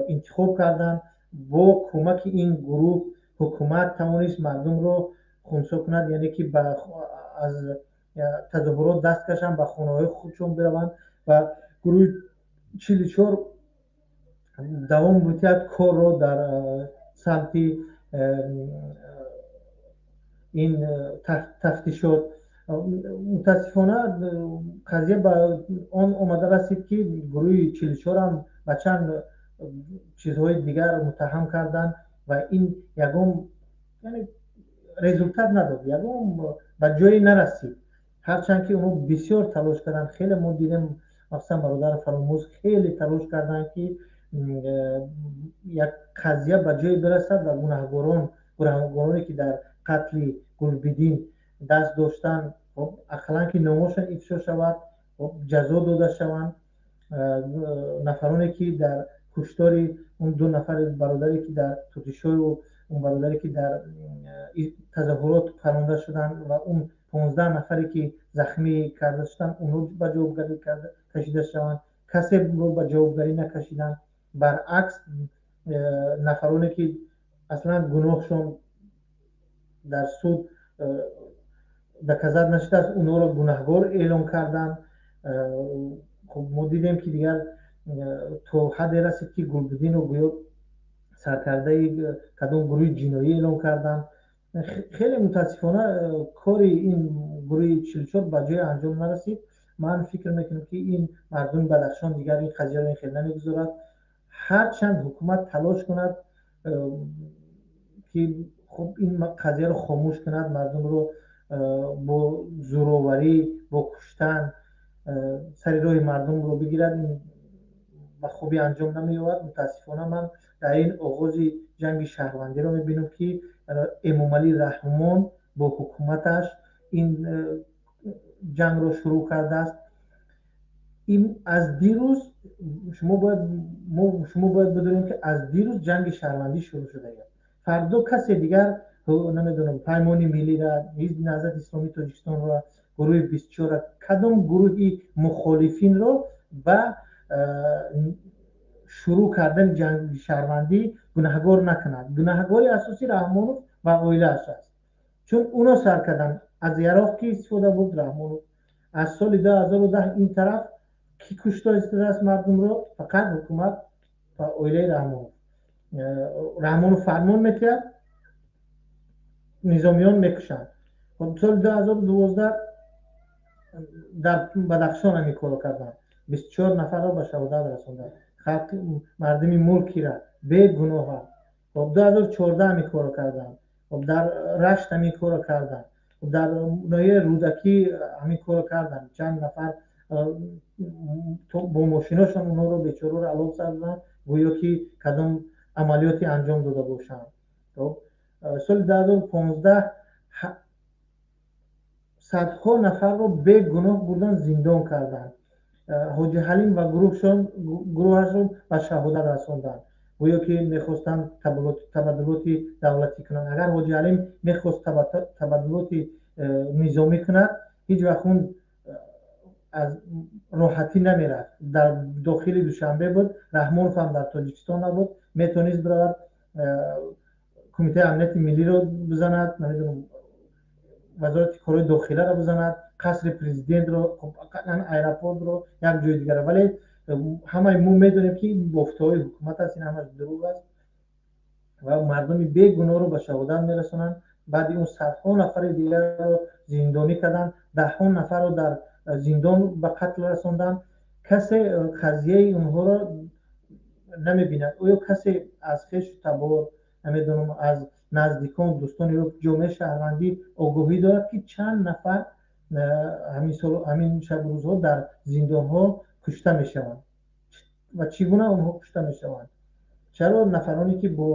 Speaker 14: интихоб карданд. Бо кӯмаки ин гурӯҳ ҳукумат тавонист мардумро хунсо кунад, яъне ки аз тазоҳурот даст кашанд, ба хонаҳои худшон бираванд ва гурӯҳи 44 давом медиҳад корро дар самти ин тафтишот. Мутаассифона, қазия ба он омада расид, ки гурӯҳи 44ам ба чанд чизҳои дигар муттаҳам карданд ва ин ягон, яъне, результат надод, ягон ба ҷое нарасид. Ҳарчанд ки онҳо бисёр талош карданд, хеле мо дидем, махсусан бародар Фаромӯз хеле талош карданд, ки як қазия ба ҷое бирасад ва гунаҳгороне, ки дар қатли Гулбиддин даст доштанд, ақаллан ки номошон ифшо шавад, ҷазо дода шаванд. Нафароне, ки дар куштори он ду нафари бародаре, ки дар Тутишою он бародаре, ки дар тазоҳурот паронда шуданд, ва он 15 нафаре, ки захмӣ карда шуданд, онҳо ба ҷавобгарӣ кашида шаванд. Касеро ба ҷавобгарӣ накашиданд. Баръакс, нафароне, ки аслан гуноҳшон дар суд доказать нашудааст, онҳоро гунаҳгор эълон карданд. Хуб, мо дидем, ки дигар то ҳадде расид, ки Гулбиддинро гӯё саркардаи кадом гурӯҳи ҷиноӣ эълон карданд. Хеле мутаассифона, кори ин гурӯҳи 44 ба ҷое анҷом нарасид. Ман фикр мекунам, ки ин мардуми Бадахшон дигар ин қазияро ин хел намегузорад. Ҳарчанд ҳукумат талош кунад, ки хуб ин қазияро хомӯш кунад, мардумро бо зӯроварӣ, бо куштан сари роҳи мардумро бигирад, ин ба хубӣ анҷом намеёбад. Мутаассифона, ман дар ин оғози ҷанги шаҳрвандиро мебинам, ки Эмомалӣ Раҳмон бо ҳукуматаш ин ҷангро шурӯъ кардааст. Ин аз дирӯз шумо бояд бидонем, ки аз дирӯз ҷанги шаҳрвандӣ шурӯъ шудааст. Фардо касе дигар, намедонам, Паймони миллира, Ҳизби Наҳзати Исломии Тоҷикистонро, гурӯҳи 24-ра, кадом гурӯҳи мухолифинро ба шурӯъ кардани ҷанги шаҳрвандӣ гунаҳгор накунад. Гунаҳгори асосӣ Раҳмонов ва оилааш аст, чун уно сар карданд. Аз яроқ ки истифода бурд? Раҳмонов. Аз соли 2010 ин тараф кӣ кушта истодааст мардумро? Фақат ҳукумат ва оилаи Раҳмонов. Раҳмонов фармон метиҳад, низомиён мекушанд. Соли 2012 дар Бадахшон ҳамин корро карданд, 24 нафарро ба шаҳодат расонданд, халқи мардуми мулкира бегуноҳа. Хоб, 2014 ҳамин корро карданд. Хоб, дар Рашт ҳамин корро карданд, дар ноҳияи Рӯдакӣ ҳамин корро карданд. Чанд нафар бо мошиношон онҳоро, бечораро, алов заданд, гӯё ки кадом амалиёте анҷом дода бошанд. Соли 2015 садҳо нафарро бегуноҳ бурдан, зиндон карданд. Ҳоҷи Ҳалим ва гурӯҳашро ба шаҳодат расонданд, гӯё ки мехостанд табаддулоти давлатӣ кунанд. Агар Ҳоҷи Ҳалим мехост табаддулоти низомӣ кунад, ҳеҷ вақт он аз роҳатӣ намерафт. Дар дохили Душанбе буд, Раҳмонов ҳам дар Тоҷикистон набуд, метавонист биравад, Кумитаи амнияти миллиро бизанад, намедонам, Вазорати корҳои дохиларо бизанад, қасри президентро, аэропортро, як ҷои дигара. Вале ҳамаи мо медонем, ки ин бофтаҳои ҳукумат аст, ин ҳамаш дурӯғ аст ва мардуми бегуноҳро ба шаҳодат мерасонанд. Баъди он садҳо нафари дигарро зиндонӣ карданд, даҳҳо нафарро дар зиндон ба қатл расонданд. Касе қазияи онҳоро намебинад. Оё касе аз хешу табор, намедонам, аз наздикон, дӯстон ё ҷомеаи шаҳрвандӣ огоҳӣ дорад, ки чанд нафар ҳамин шабу рӯзҳо дар зиндонҳо кушта мешаванд ва чӣ гуна онҳо кушта мешаванд? Чаро нафароне, ки бо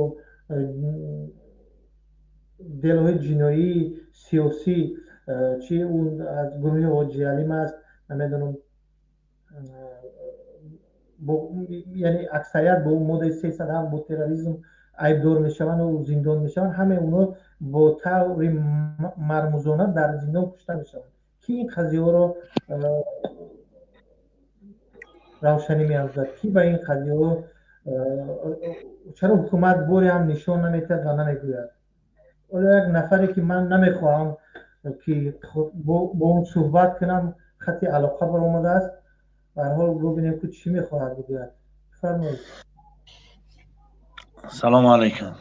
Speaker 14: делоҳои ҷиноӣ, сиёсӣ, чи он аз гурӯҳи Ҳоҷиалим аст, намедонам, яъне аксарият бо моддаи 307, бо терроризм Айбдор мешаванд, зиндон мешаванд, ҳамаи онҳо бо таври мармузона дар зиндон кушта мешаванд. Ки ин қазияҳоро равшанӣ меафзад? Ки ба ин қазияҳо чаро ҳукумат боре ҳам нишон наметиҳад ва намегӯяд? Ҳоло як нафаре, ки ман намехоҳам ки бо он суҳбат кунам, хати алоқа баромадааст. Ба ҳар ҳол бубинем, ки чӣ мехоҳад бигӯяд. Бифармоед.
Speaker 16: Салому алайкум.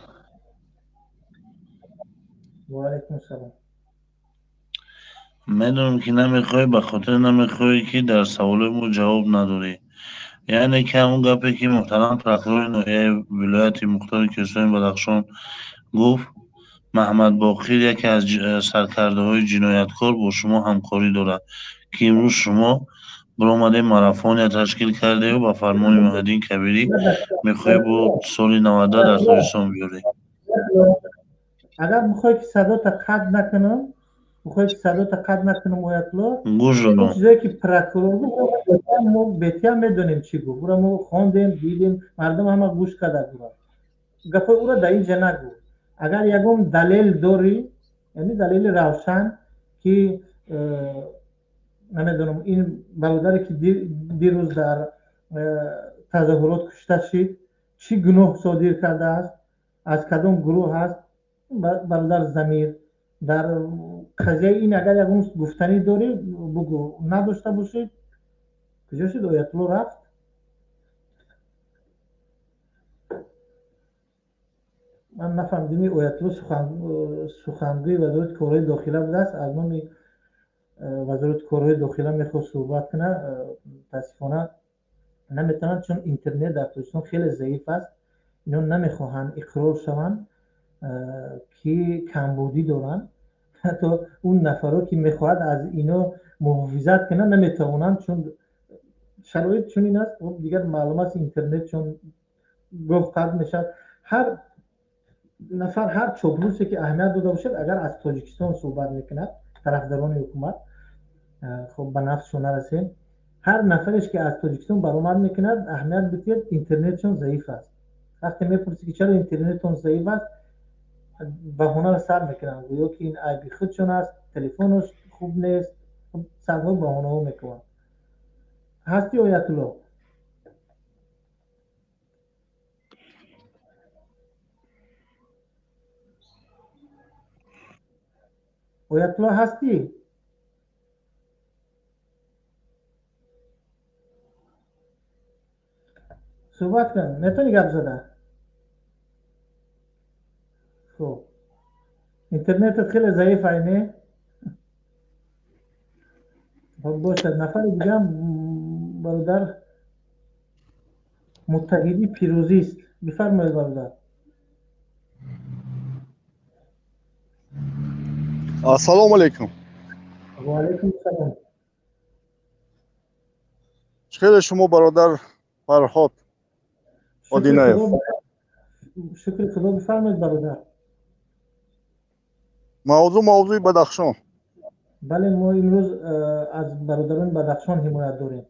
Speaker 14: Ва алайкум салом.
Speaker 16: Медонам, ки намехоҳӣ, ба хотире намехоҳӣ, ки дар саволои мо ҷавоб надорӣ. Яъне ки ҳамон гапе, ки муҳтарам прокурори ноҳияи вилояти мухтори Кӯҳистони Бадахшон гуфт, Маҳмадбоқир яке аз саркардаҳои ҷинояткор бо шумо ҳамкорӣ дорад, ки имрӯз шумо биромадем, марафония ташкил кардею ба фармони Муҳиддин Кабирӣ мехоҳӣ бо соли 90 дар Тоҷикистон биёрӣ.
Speaker 14: Агар бихоҳӣ, ки садота қатъ накунам, бихоҳӣ, ки садота қатъ накунам, Оятулло,
Speaker 16: гӯш дорам.
Speaker 14: Чизое ки прокурор гуфт, мо бетиам медонем, чӣ гуфт. Ура мо хондем, дидем, мардум ҳама гӯш карда. Гура гапҳои ура дар ин ҷа нагӯ. Агар ягон далел дорӣ, яъне далели равшан, ки намедонам, ин бародаре, ки дирӯз дар тазоҳурот кушта шид, чӣ гуноҳ содир кардааст, аз кадом гурӯҳ аст, бародар Замир, дар қазияи ин агар ягон гуфтанӣ дорӣ, бугӯ. Надошта бошед. Куҷо шуд Оятулло? Рафт. Ман нафаҳмидим, Оятулло сухангӯи Вазорати корҳои дохила будааст, аз номи Вазорати корҳои дохила мехост суҳбат кунад. Мутаассифона, наметавонад, чун интернет дар Тоҷикистон хеле заиф аст. Ино намехоҳанд иқрор шаванд, ки камбудӣ доранд. Ҳатто он нафаро, ки мехоҳад аз ино муҳофизат кунад, наметавонанд, чун шароит чунин аст. Дигар маълум аст, интернет чун гоҳ қатъ мешавад. Ҳар нафар, ҳар чоплусе, ки аҳамият дода бошад, агар аз Тоҷикистон суҳбат мекунад, тарафдорони ҳукумат, хоб, ба нафсшон нарасем, ҳар нафареш, ки аз Тоҷикистон баромад мекунад, аҳамият бидиҳед, интернетшон заиф аст. Вақте мепурсӣ, ки чаро интернетон заиф аст, баҳонаро сар мекунанд, гӯё ки ин айби худшон аст, телефонаш хуб нест, садҳо баҳонаҳо мекунанд. Ҳасти, Оятулло? Оятулло, ҳастӣ? Суҳбат кун, метавонӣ гап зада? Хуб, интернетат хеле заиф ай, не? Хуб, бошад, нафари дигаам бародар Муттаҳидӣ Пирӯзист. Бифармоед, бародар.
Speaker 17: Ассалому алайкум.
Speaker 14: Ва алайкум салом.
Speaker 17: Чӣ хеле шумо, бародар Фарҳод Одинаев?
Speaker 14: Шукри Худо, бифармоед, бародар.
Speaker 17: Мавзӯъ мавзӯи Бадахшон.
Speaker 14: Бале, мо имрӯз аз бародарони Бадахшон ҳимоят дорем.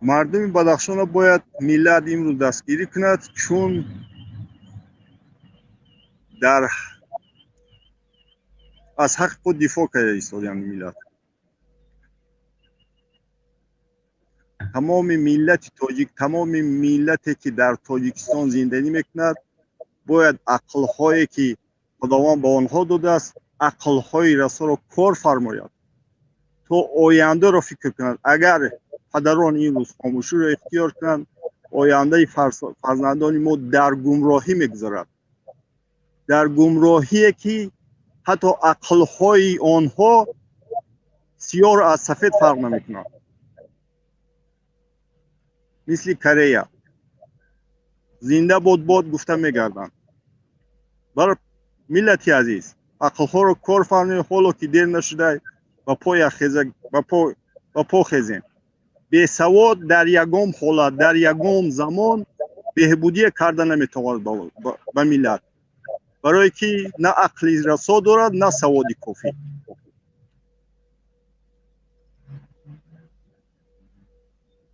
Speaker 17: Мардуми Бадахшонро бояд миллат имрӯз дастгирӣ кунад, чун дар аз ҳаққи худ дифоъ карда истодаанд. Миллат, тамоми миллати тоҷик, тамоми миллате, ки дар Тоҷикистон зиндагӣ мекунад, бояд ақлҳое, ки Худованд ба онҳо додааст, ақлҳои расоро кор фармояд, то ояндаро фикр кунанд. Агар падарон имрӯз хомӯширо ихтиёр кунанд, ояндаи фарзандони мо дар гумроҳӣ мегузарад, дар гумроҳие, ки ҳатто ақлҳои онҳо сиёҳро аз сафед фарқ намекунад, мисли Корея зинда бод бод гуфта мегарданд. Бар миллати азиз, ақлҳоро кор фармоед, ҳоло ки дер нашуда, ба по хезем. Бесавод дар ягон ҳолат, дар ягон замон беҳбудие карда наметавонад ба миллат, барое ки на ақли расо дорад, на саводи кофӣ.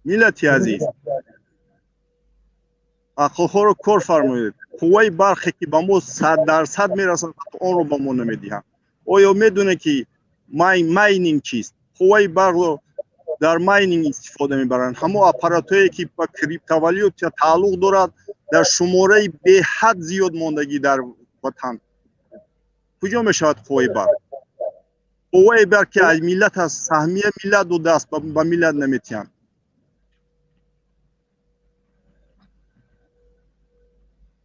Speaker 17: Миллати азиз, ақлҳоро кор фармоед. Қувваи барқе ки ба мо 100% мерасад, онро ба мо намедиҳанд. Оё медонед, ки майнинг чист? Қувваи барқро дар майнинг истифода мебаранд. Ҳамон аппаратҳое, ки ба криптовалюта тааллуқ дорад, дар шумораи беҳад зиёд мондагӣ дар ватан. Куҷо мешавад қувваи барқ? Қувваи барқ, ки аз миллат аст, саҳмия миллат додааст, ба миллат наметиҳанд.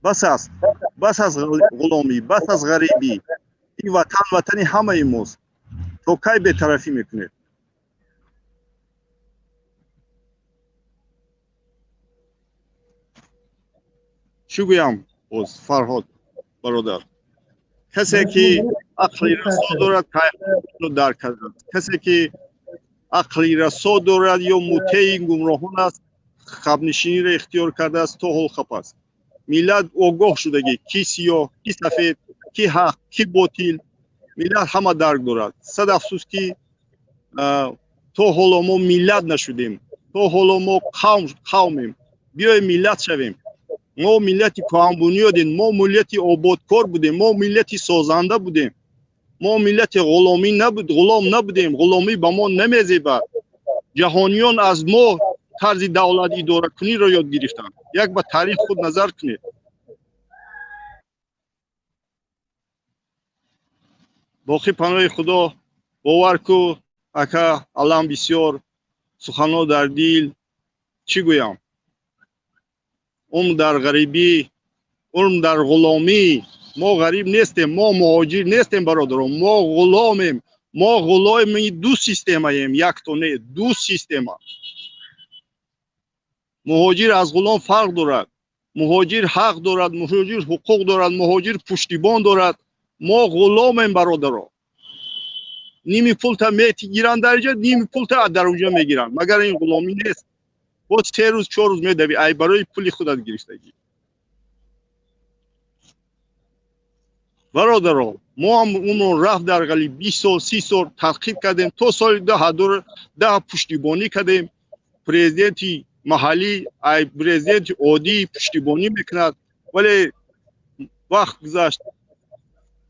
Speaker 17: Бас аст, бас аст ғуломӣ, бас аст ғарибӣ. Ин ватан ватани ҳамаи мост. То кай бетарафӣ мекунед? Чӣ гӯям боз, Фарҳод бародар? Касе ки ақли расо дорад, кайҳонро дарк кардааст. Касе ки ақли расо дорад ё мутеи гумроҳон аст, хабнишиниро ихтиёр кардааст, то ҳол хап аст. Миллат огоҳ шудагӣ, ки сиёҳ, ки сафед, ки ҳақ, ки ботил, миллат ҳама дарк дорад. Сад афсӯс, ки то ҳоло мо миллат нашудем, то ҳоло мо қавмем. Биёем, миллат шавем. Мо миллати кӯҳанбунёдем, мо миллати ободкор будем, мо миллати созанда будем, мо миллати ғуломӣ набуд, ғулом набудем. Ғуломӣ ба мо намезебад. Ҷаҳониён аз мо тарзи давлат идоракуниро ёд гирифтанд. Як ба таърих худ назар кунед. Боқӣ паноҳи Худо. Бовар ку, ака, алам бисёр, суханҳо дар дил. Чӣ гӯям? Умр дар ғарибӣ, умр дар ғуломӣ. Мо ғариб нестем, мо муҳоҷир нестем, бародарон, мо ғуломем. Мо ғуломи ду системаем, якто не, ду система. Муҳоҷир аз ғулом фарқ дорад. Муҳоҷир ҳақ дорад, муҳоҷир ҳуқуқ дорад, муҳоҷир пуштибон дорад. Мо ғуломем, бародаро. Ними пулта мегиранд дар инҷа, ними пулта дар онҷа мегиранд. Магар ин ғуломӣ нест? Боз 3 рӯз, 4 рӯз медавӣ, ай барои пули худат гирифтагӣ. Бародаро, мо ҳам умрон рафт дар ғали 20 сол, 30 сол тадқиқ кардем, то соли 2010 пуштибонӣ кардем. Президенти маҳаллӣ ай президенти оддӣ пуштибонӣ мекунад, вале вақт гузашт,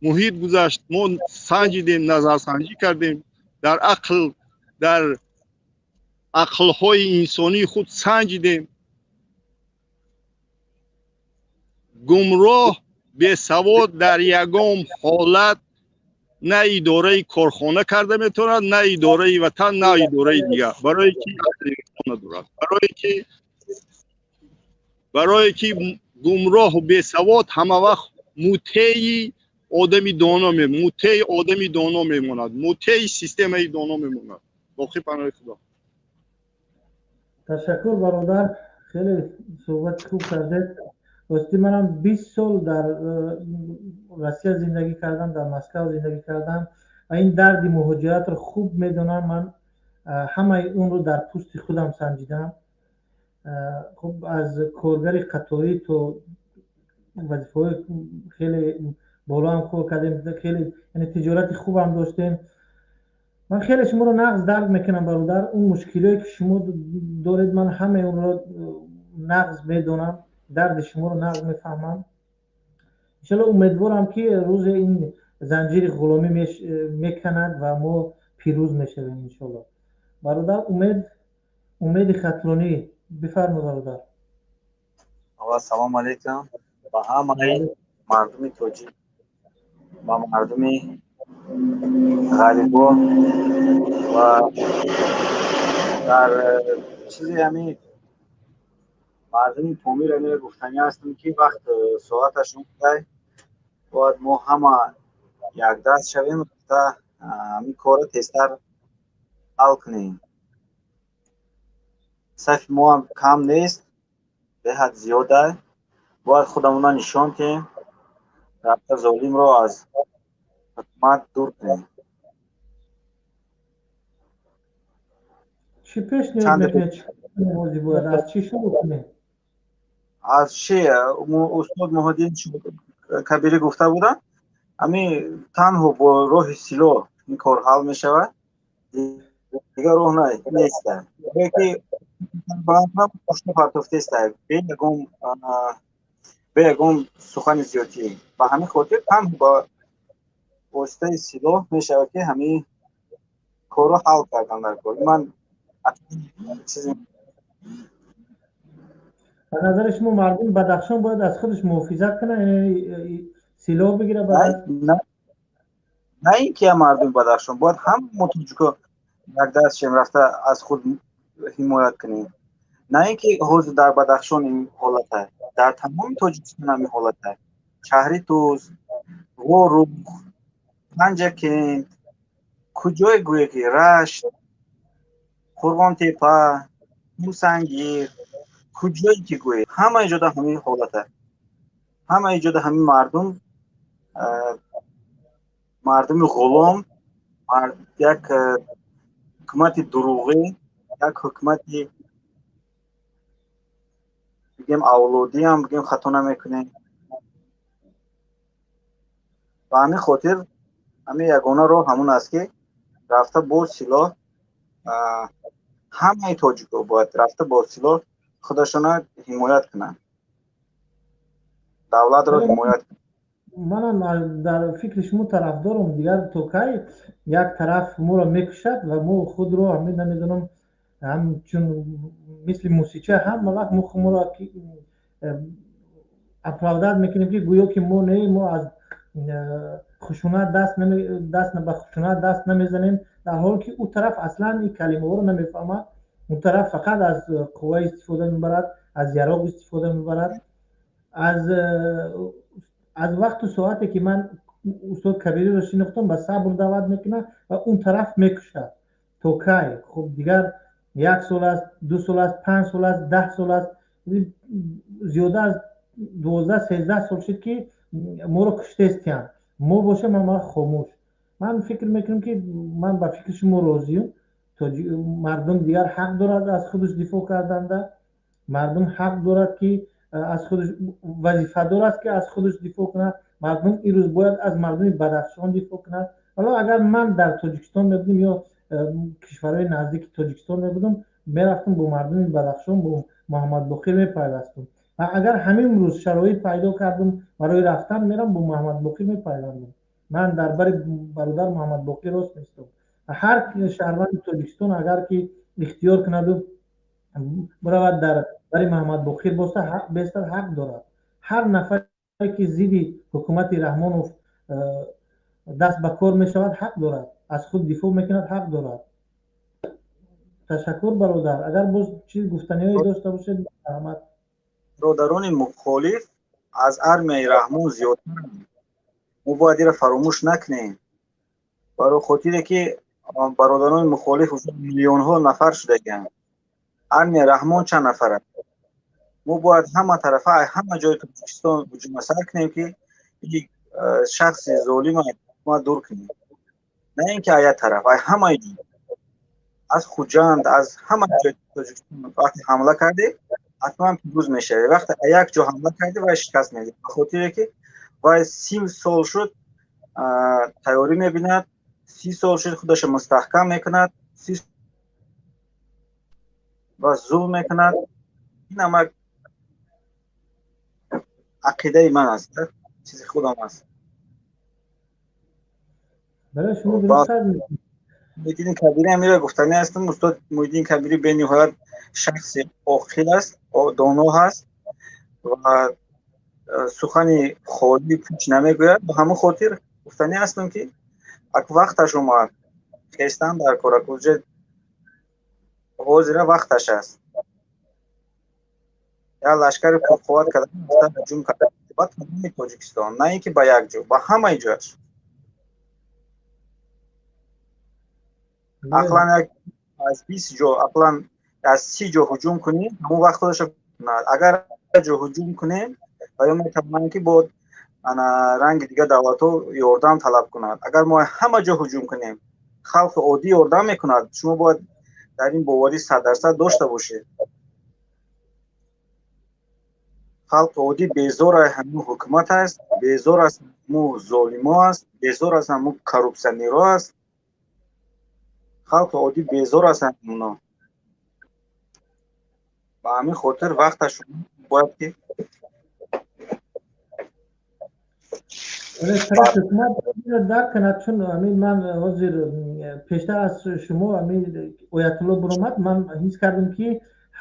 Speaker 17: муҳит гузашт. Мо санҷидем, назарсанҷӣ кардем, дар ақл, дар ақлҳои инсонии худ санҷидем. Гумроҳ, бесавод дар ягон ҳолат на идораи корхона карда метавонад, на идораи ватан, на идораи дигар. Барое ки надорад, барое ки гумроҳу бесавод ҳама вақт мутеи одами доно, мутеи одами доно мемонад, мутеи системаи доно мемонад. Боқӣ паноҳи Худо.
Speaker 14: Ташаккур, бародар, хеле суҳбати хуб кардед. Рости, манам 20 сол дар Россия зиндагӣ кардам, дар Москав зиндагӣ кардам ва ин дарди муҳоҷиратро хуб медонам. Ман ҳамаи онро дар пӯсти худам санҷидам. Хуб, аз коргари қаторӣ то вазифаҳои хеле болоам кор кардем, хеле, яъне тиҷорати хубам доштем. Ман хеле шуморо нағз дарк мекунам, бародар. Он мушкилое ки шумо доред, ман ҳамаи онро нағз медонам, дарди шуморо нағз мефаҳмам. Иншалло, умедворам, ки рӯзе ин занҷири ғуломӣ меканад ва мо пирӯз мешавем, иншолло. Бародар Умед, Умеди Хатлонӣ, бифармо, бародар.
Speaker 18: Ассалому алайкум ба ҳамаи мардуми тоҷик, ба мардуми ғарибо. Ва дар чизе ҳамин мардуми Помир амира гуфтанӣ ҳастам, ки вақт соаташ омадай, бояд мо ҳама якдаст шавем та ҳамин корро тезтар ҳал кунем. Сафи мо ҳам кам нест, беҳад зиёда. Бояд худамона нишон диҳем, рафта золимро аз ҳукумат дур кунем.
Speaker 14: Чӣ пешниҳод мекунед? Бояд аз чӣ шурӯъ кунем?
Speaker 18: Аз чи устод Муҳиддин Кабирӣ гуфта буданд, ҳамин танҳо бо роҳи силоҳ ин кор ҳал мешавад, дигар роҳ нест, ки Баланд кунам, пошна партофтеста, бе ягон сухани зиёдтӣ. Ба ҳамин хотир танҳо ба воситаи силоҳ мешавад, ки ҳамин корро ҳал кардан дар кор. Ман чизе
Speaker 14: Ба назари шумо, мардуми Бадахшон бояд аз худаш муҳофизат кунад, яъне силоҳ бигирад ба даст?
Speaker 18: На ин ки мардуми Бадахшон, бояд ҳама мо тоҷико якдаст шем, рафта аз худ ҳимоят кунем. На ин ки ҳозир дар Бадахшон ин ҳолат аст, дар тамоми Тоҷикистон ҳамин ҳолат аст. Шаҳри Туз, Ворух, Панҷакент, куҷое гӯе ки, Рашт, Қурғонтепа, Мусангир, куҷое ки гӯе, ҳама иҷода ҳамин ҳолат аст. Ҳама иҷода ҳамин мардум, мардуми ғулом, як ҳукумати дурӯғӣ, як ҳукумати бигем авлодиам бигем, хато намекунем. Ба ҳамин хотир ҳамин ягона роҳ ҳамон аст, ки рафта бо силоҳ ҳамаи тоҷико бояд рафта бо силоҳ худашона ҳимоят кунанд, давлатро ҳимоят кунанд.
Speaker 14: Манам дар фикри шумо тарафдорам. Дигар то кай як тараф моро мекушад ва мо худро ҳамин намедонам, ҳамчун мисли мусича ҳама вақт мо худро оправдать мекунем, ки гӯё ки мо не, мо аз хушунат даст ба хушунат даст намезанем, дар ҳоле ки ӯ тараф аслан ин калимаҳоро намефаҳмад. Он тараф фақат аз қувва истифода мебарад, аз яроқ истифода мебарад. Аз вақту соате ки ман устод Кабириро шинохтам, ба сабр даъват мекунад ва он тараф мекушад. То кай? Хуб, дигар як сол аст, 2 сол аст, 5 сол аст, 10 сол аст, зиёда аз 12-13 сол шуд, ки моро куштестиянд. Мо бошем ҳама хомӯш. Ман фикр мекунам, ки ман ба фикри шумо розиюм. Мардум дигар ҳақ дорад аз худаш дифоъ карданда. Мардум ҳақ дорад, ки аз худаш, вазифадор аст, ки аз худаш дифоъ кунад. Мардум имрӯз бояд аз мардуми Бадахшон дифоъ кунад. Ҳоло агар ман дар Тоҷикистон мебудам ё кишварҳои наздики Тоҷикистон мебудам, мерафтам, бо мардуми Бадахшон, бо Муҳаммадбоқир мепайвастам. Ва агар ҳамин рӯз шароит пайдо кардам барои рафтан, мерам, бо Муҳаммадбоқир мепайвандам. Ман дар бари бародар Муҳаммадбоқир рост меистам. Ҳар шаҳрванди Тоҷикистон агар ки ихтиёр кунаду биравад, дар бари Муҳаммадбоқир бестад, ҳақ дорад. Ҳар нафаре ки зидди ҳукумати Раҳмонов даст ба кор мешавад, ҳақ дорад, аз худ дифоъ мекунад, ҳақ дорад. Ташаккур, бародар. Агар боз чиз гуфтаниҳое дошта бошед, марҳамат.
Speaker 18: Бародарони мухолиф аз армияи Раҳмон зиёдтаранд. Мо бояд инро фаромӯш накунем, барои хотире ки бародарони мухолиф миллионҳо нафар шудагианд, армияи Раҳмон чанд нафар аст. Мо бояд ҳама тарафа, ҳама ҷои Тоҷикистон ҳуҷума сар кунем, ки ин шахси золима дур кунем. На ин ки як тараф, ҳамаи ҷой, аз Хуҷанд, аз ҳама ҷои Тоҷикистон вақте ҳамла кардӣ, ҳатман пирӯз мешавӣ. Вақте як ҷо ҳамла кардӣ, вай шикаст медиҳад, ба хотире ки вай 30 сол шуд тайёрӣ мебинад, 30 сол шуд худашо мустаҳкам мекунад ва зулм мекунад. Ин ҳама ақидаи ман аст, чизи худам аст. Муҳиддини Кабирӣ ҳам инро гуфтанӣ ҳастам. Устод Муҳиддин Кабирӣ бениҳоят шахси оқил аст, доно ҳаст ва сухани холӣ пуч намегӯяд. Ба ҳамон хотир гуфтанӣ ҳастам, ки ак вақташ омад хестан дар кор, уже ҳозира вақташ аст. Як лашкари пурқувват карда ҳуҷум карда ба тамоми Тоҷикистон, на ин ки ба як ҷо, ба ҳамаи ҷояш. Ақлан як аз 20 ҷо, ақлан аз 30 ҷо ҳуҷум кунем, ҳамон вақт худашо. Агар ҷо ҳуҷум кунем, ва ё метавонанд, ки бо ана ранги дигар давлатҳо ёрдам талаб кунад. Агар мо ҳама ҷо ҳуҷум кунем, халқи оддӣ ёрдам мекунад. Шумо бояд дар ин боварӣ 100% дошта бошед. Халқи оддӣ безор аз ҳамин ҳукумат аст, безор аз ҳамун золимо аст, безор аз ҳамун коррупсионерҳо аст. Халқи оддӣ безор аз ҳамуно. Ба ҳамин хотир вақташ бояд ки
Speaker 14: ҳукумат дарк кунад, чун ҳамин ман ҳозир пештар аз шумо ҳамин Оятулло буромад, ман ҳис кардам, ки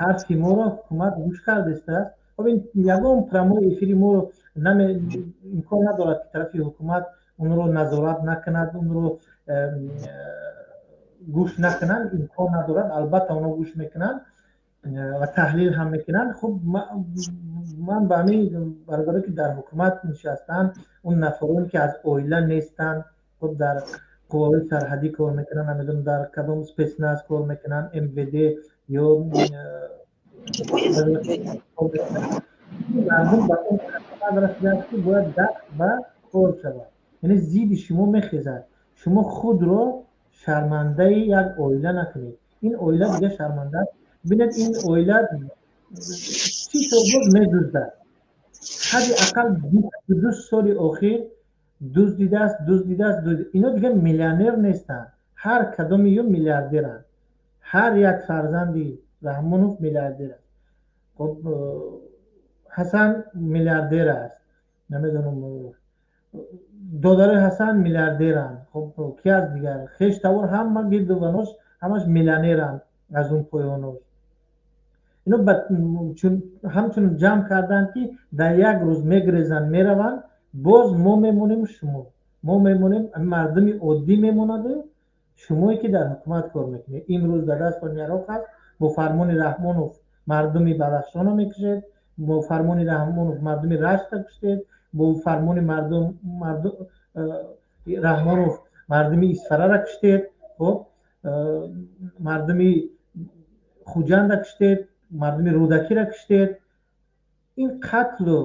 Speaker 14: ҳарфи моро ҳукумат гӯш кардааст. Хоб, ин ягон прямой эфири моро имкон надорад, ки тарафи ҳукумат онро назорат накунад, онро гӯш накунанд, имкон надорад. Албатта, онҳо гӯш мекунанд ва таҳлил ҳам мекунанд. Хуб, ман ба ҳамин бародаре, ки дар ҳукумат нишастанд, он нафароне, ки аз оила нестанд, хуб, дар қувваҳои сарҳадӣ кор мекунанд, намедонам, дар кадом спецназ кор мекунанд, МВД ё мардум, ба он расидааст, ки бояд даст ба кор шавад, яъне зидди шумо мехезад. Шумо худро шармандаи як оила накунед. Ин оила дига шарманда аст. Бинед, ин оила 30 сол боз медуздад, ҳадди ақал 22 соли охир дуздидааст, дуздидааст. Ино дига миллионер нестанд, ҳар кадоми ё миллиардеранд. Ҳар як фарзанди Раҳмонов миллиардер аст. Хоб, Ҳасан миллиардер аст, намедонам, додарои Ҳасан миллиардеранд. Хоб, ки аз дигар хештавор, ҳама гирду ванош ҳамаш миллионеранд. Аз он поёнош ино ҳамчун ҷамъ карданд, ки дар як рӯз мегрезанд, мераванд. Боз мо мемонем, шумо, мо мемонем, мардуми оддӣ мемонаду шумое, ки дар ҳукумат кор мекунед. Имрӯз дар дастон яроқ аст, бо фармони Раҳмонов мардуми Бадахшонро мекушед, бо фармони Раҳмонов мардуми Раштро куштед, бо фармони мардум Раҳмонов мардуми Исфарара куштед, хоб, мардуми Хуҷанда куштед, мардуми Рӯдакиро куштед. Ин қатлу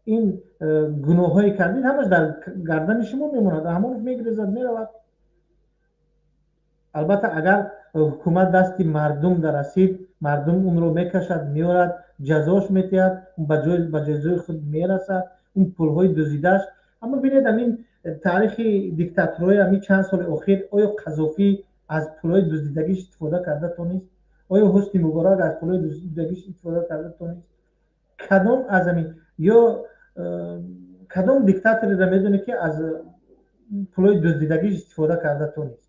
Speaker 14: ин гуноҳҳое кардед, ҳамаш дар гардани шумо мемонад. Раҳмонов мегирезад, меравад. Албатта, агар ҳукумат дасти мардум дарасид, мардум онро мекашад, меорад, ҷазош метиҳад, ба ҷазои худ мерасад, он пулҳои дуздидааш. Аммо бинед, ҳамин таърихи диктаторҳои ҳамин чанд соли охир, оё Қазофӣ аз пулҳои дуздидагиш истифода карда тонист? Оё Ҳусни Муборак аз пулҳои дуздидагиш истифода карда тонист? Кадом аз ҳамин ё кадом диктаторро медонед, ки аз пулҳои дуздидагиш истифода карда тонист?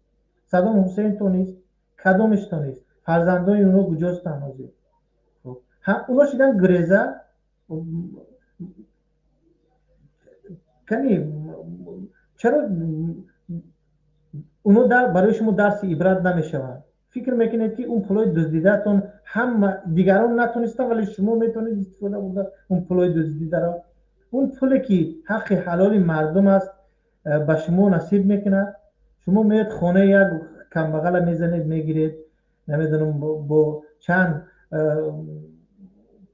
Speaker 14: Саддом Ҳусейн тонист? Кадомеш тонист? Фарзандони онҳо куҷостанд ҳозир? Онҳо шидан гуреза кани. Чаро онҳо барои шумо дарси ибрат намешаванд? Фикр мекунед, ки он пулҳои дуздидаатон ҳама дигарон натонистанд, вале шумо метавонед истифода бурда он пулҳои дуздидаро? Он пуле, ки ҳаққи ҳалоли мардум аст, ба шумо насиб мекунад. Шумо меоед, хонаи як камбағала мезанед, мегиред, намедонам, бо чанд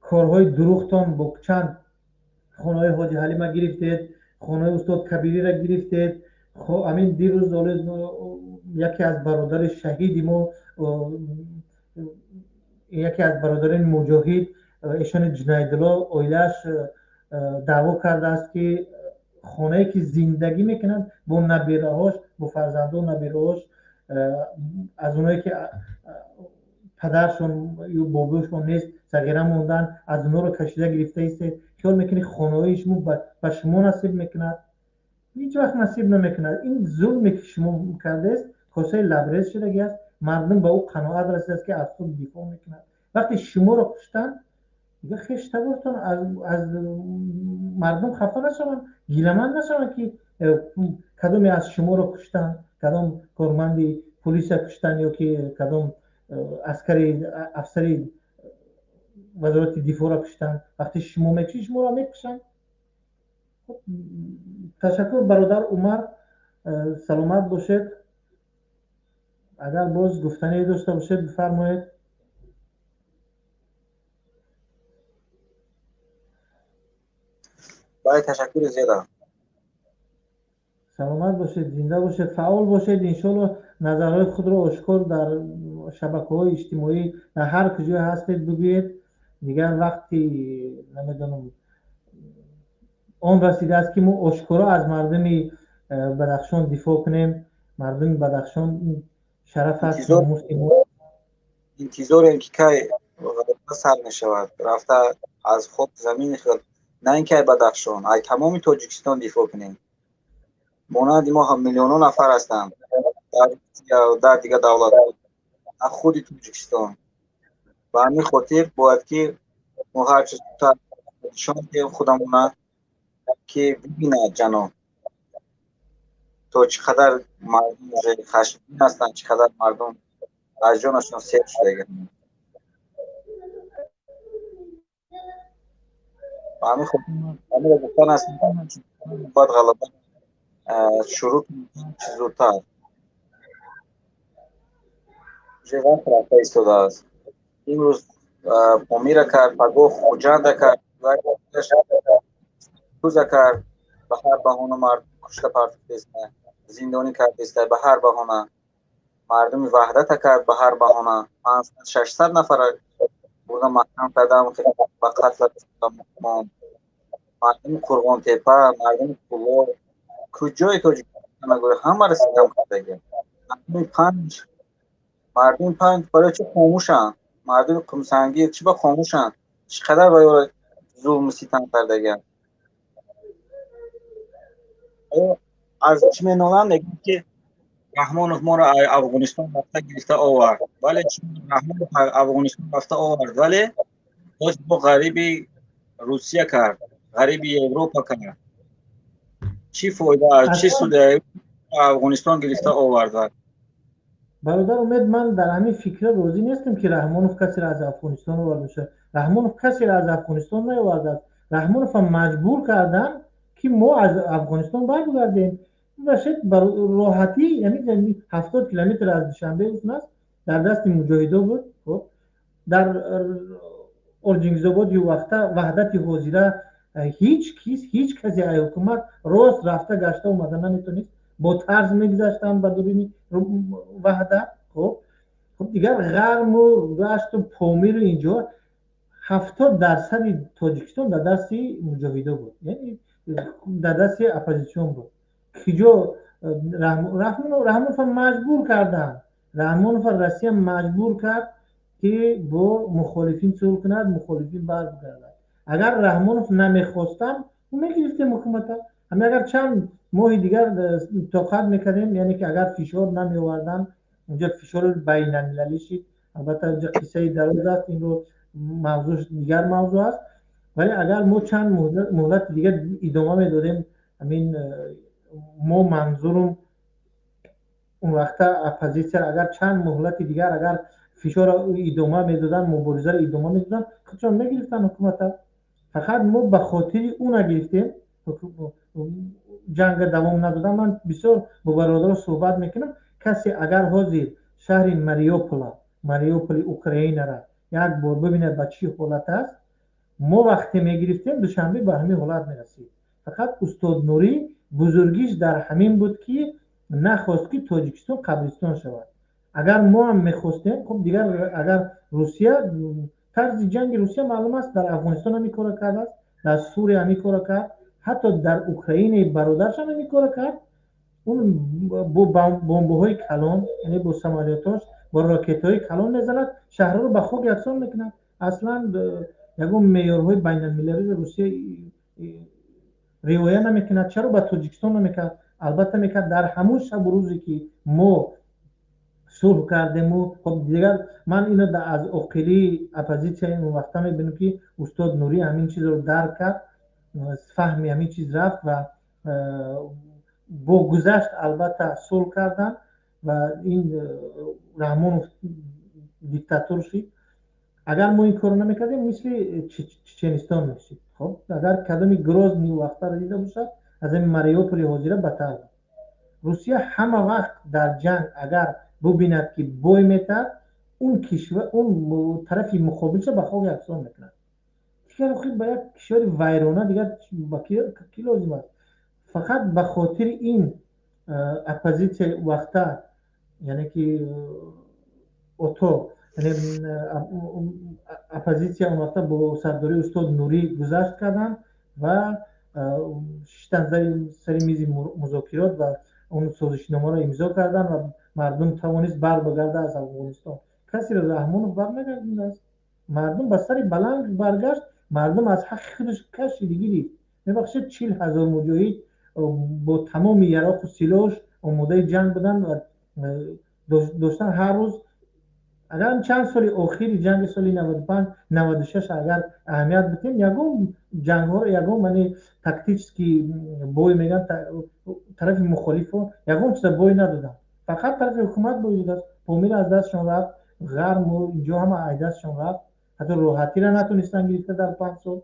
Speaker 14: корҳои дурӯғтон, бо чанд хонаҳои Ҳоҷи Ҳалима гирифтед, хонаҳои устод Кабириро гирифтед. Ҳамин дирӯз яке аз бародари шаҳиди мо, яке аз бародарони муҷоҳид, эшони Ҷунайдулло, оилааш даъво кардааст, ки хонае, ки зиндагӣ мекунанд бо набираҳош, бо фарзанду набираҳош, аз оное, ки падаршон ё бобошон нест, сағира монданд, аз онҳоро кашида гирифта истед. Хиёл мекунед, хонаҳои шумо ба шумо насиб мекунад? Ҳеҷ вақт насиб намекунад. Ин зулме, ки шумо кардааст, косаи лабрез шудагӣ аст. Мардум ба ӯ қаноат расидааст, ки аз худ дифоъ мекунад. Вақте шуморо куштанд, дига хештабортон аз мардум хафа нашаванд, гиламанд нашаванд, ки кадоме аз шуморо куштанд, кадом корманди полиса куштанд ё ки кадом аскари, афсари вазорати дифоъро куштанд. Вақте шумо мекушед, шуморо мекушанд. Ташаккур, бародар Умар, саломат бошед. Агар боз гуфтане дошта бошед, бифармоед.
Speaker 18: Бале, ташаккури зиёдам.
Speaker 14: Саломат бошед, зинда бошед, фаъол бошед. Иншоалло, назарҳои худро ошкор дар шабакаҳои иҷтимоӣ, дар ҳар куҷое ҳастед, бигӯед. Дигар вақти, намедонам, он расидааст, ки мо ошкоро аз мардуми Бадахшон дифоъ кунем. Мардуми Бадахшон шараф аст, номуси мо.
Speaker 18: Интизорем, ки кай ғалаба Сар мешавад, рафта аз хок замини худ, на ин ки ай Бадахшон, ай тамоми Тоҷикистон дифоъ кунем. Монанди мо ҳам миллионҳо нафар ҳастанд дар дигар давлатҳо, дар худи Тоҷикистон. Ба ҳамин хотир бояд ки мо ҳарчи зудтар нишон диҳем худамона, ки бибинад ҷаноб, то чӣ қадар мардум уже хашмгин ҳастанд, чӣ қадар мардум аз ҷонашон сер шудагианд. Ба ҳамин хотир ҳаминро гуфтан аст, бояд ғалаба шурӯъ кунем чӣ зудтар. Уже вақт рафта истодааст. Имрӯз Помира кард, пагоҳ Хуҷанда кард, Туза кард, ба ҳар баҳона мардум кушта партофтеста, зиндонӣ кардеста, ба ҳар баҳона мардуми Ваҳдата кард, ба ҳар баҳона 500, 600 нафара бурда маҳкам кардам, ба қатл расондам. Мардуми Қурғонтепа, мардуми Кӯлоб, куҷои Тоҷикистон нагӯяд, ҳамаро ситам кардагианд. Мардуми Панҷ барои чӣ хомӯшанд? Мардуми Қумсангир чӣ ба хомӯшанд? Чӣ қадар ба ёро зулму ситам кардагианд? Аз чӣ меноланд? Мегӯянд, ки Раҳмонов моро Афғонистон рафта гирифта овард. Вале Раҳмонов Афғонистон рафта овард, вале боз бо ғариби Русия кард, ғариби Европа кард. Чӣ фоида, чӣ суде Афғонистон гирифта овард?
Speaker 14: Бародар Умед, ман дар ҳамин фикра розӣ нестам, ки Раҳмонов касеро аз Афғонистон оварда бошад. Раҳмонов касеро аз Афғонистон наовардааст. Раҳмоновам маҷбур карданд, ки мо аз Афғонистон баргардем. Бошед, ба роҳатӣ, яъне 70 километр аз Душанбе аст, дар дасти муҷоҳидо буд. Хоб, дар Орҷингизобод вақта Ваҳдати ҳозира ҳеҷ кис, ҳеҷ касе аз ҳукумат рост рафта гашта омада наметонист, бо тарз мегузаштанд ба дуруни Ваҳдат. Хоб, дигар Ғарму Рашту Помиру инҷо 70 дарсади Тоҷикистон дар дасти муҷоҳидо буд, яъне дар дасти оппозитсион буд. Киҷо Раҳмонова маҷбур карданд. Раҳмонова Россия маҷбур кард, ки бо мухолифин сулҳ кунад, мухолифин баргардад. Агар Раҳмонов намехостам, мегирифтем ҳукумата. Ҳами агар чанд моҳи дигар тоқат мекардем, яъне ки агар фишор намеоварданд, унҷа фишори байналмилалӣ шид. Албатта, инҷа қиссаи дароз аст, инро мавзӯш дигар мавзӯъ аст. Вале агар мо чанд муҳлати дигар идома медодем, ҳамин мо, манзурум он вақта оппозитсия, агар чанд муҳлати дигар агар фишорро идома медоданд, муборизаро идома медоданд, худшон мегирифтанд ҳукумата. Фақат мо ба хотири ӯ нагирифтем, ҷанга давом надодам. Ман бисёр бо бародаро суҳбат мекунам. Касе агар ҳозир шаҳри Мариупола, Мариуполи Украинара як бор бибинад, ба чӣ ҳолат аст. Мо вақте мегирифтем, Душанбе ба ҳамин ҳолат мерасид. Фақат устод Нурӣ бузургиш дар ҳамин буд, ки нахост, ки Тоҷикистон қабристон шавад. Агар мо ҳам мехостем, хуб, дигар агар Русия, тарзи ҷанги Русия маълум аст, дар Афғонистон ҳамин корро кардааст, дар Сурия ҳамин корро кард, ҳатто дар Украинаи бародараш ҳам ҳамин корро кард. Он бо бомбаҳои калон, яъне бо самолётош, бо ракетаҳои калон мезанад, шаҳрҳоро ба хок яксон мекунад. Аслан ягон меъёрҳои байналмилалиро Русия риоя намекунад. Чаро ба Тоҷикистон намекард? Албатта, мекард. Дар ҳамун шабу рӯзе ки мо сулҳ кардему, хоб, дигар ман ино аз оқилии оппозитсия он вақта мебинам, ки устод Нурӣ ҳамин чизро дарк кард, фаҳми ҳамин чиз рафт ва бо гузашт албатта сулҳ карданд ва ин Раҳмонов диктатор шид. Агар мо ин корро намекардем, мисли Чеченистон мешид. Хоб, агар кадоми Грозний вақтаро дида бошад, аз ҳамин Мариуполи ҳозира бадтар буд. Русия ҳама вақт дар ҷанг агар бубинад, ки бой метард, он кишвар, он тарафи муқобилша ба хок яксон мекунад. Дигар охир ба як кишвари вайрона дигар ба кӣ лозим аст? Фақат ба хотири ин оппозитсия вақта, яъне ки ото, яъне оппозитсия он вақта бо сардории устод Нурӣ гузашт карданд ва шиштан сари мизи музокирот ва он созишномаро имзо карданд ва мардум тавонист барбагарда аз Афғонистон. Касеро Раҳмонов барнагардондааст. Мардум ба сари баланд баргашт, мардум аз ҳаққи худаш кашид гирифт. Мебахшед, 40 000 муҷоҳид бо тамоми яроқу силоҳш омодаи ҷанг буданд ва доштан ҳар рӯз. Агар чанд соли охири ҷанги соли 95, 96 агар аҳамият бидем, ягон ҷангҳоро, ягон мани тактический бой мегӯянд, тарафи мухолифо ягон чиза бой надоданд, фақат тарафи ҳукумат бой додааст. Помир аз дастшон рафт, ғарму инҷо ҳама аз дастшон рафт, ҳатто роҳатиро натонистанд гирифта дар 5 сол.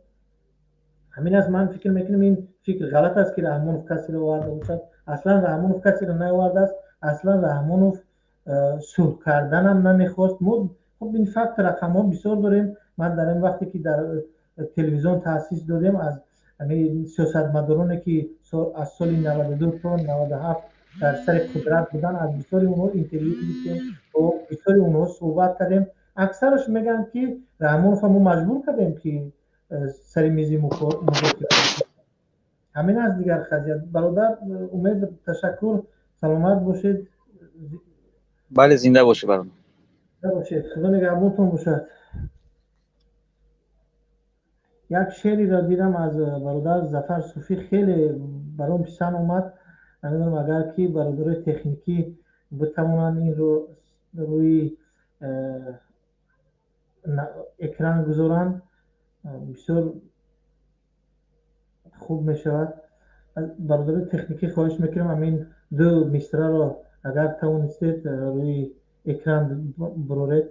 Speaker 14: Ҳамин аст. Ман фикр мекунам, ин фикр ғалат аст, ки Раҳмонов касеро оварда бошад. Аслан Раҳмонов касеро наовардааст, аслан Раҳмонов сулҳ карданам намехост. Мо хуб ин факт, рақамҳо бисёр дорем. Ман дар ин вақте ки дар телевизион таъсис додем, аз сиёсатмадороне ки аз соли 92 то 97 дар сари қудрат буданд, аз бисёри онҳо интервю гирифтем, бо бисёри онҳо суҳбат кардем. Аксараш мегӯянд, ки Раҳмонова мо маҷбур кардем, ки сари мизи музокира. Ҳамин аст дигар қазия. Бародар Умед, ташаккур, саломат бошед.
Speaker 19: Бале, зинда бошед, бародар.
Speaker 14: Зинда бошед, Худо нигаҳбонтон бошад. Як шеъреро дидам аз бародар Зафар Суфӣ, хеле баром писанд омад. Намедонам, агар ки бародарои техникӣ битавонанд инро рӯи экран гузоранд, бисёр хуб мешавад. Бародарои техникӣ, хоҳиш мекунам, ҳамин ду мисраро агар тавонистед, рӯи экран буроред.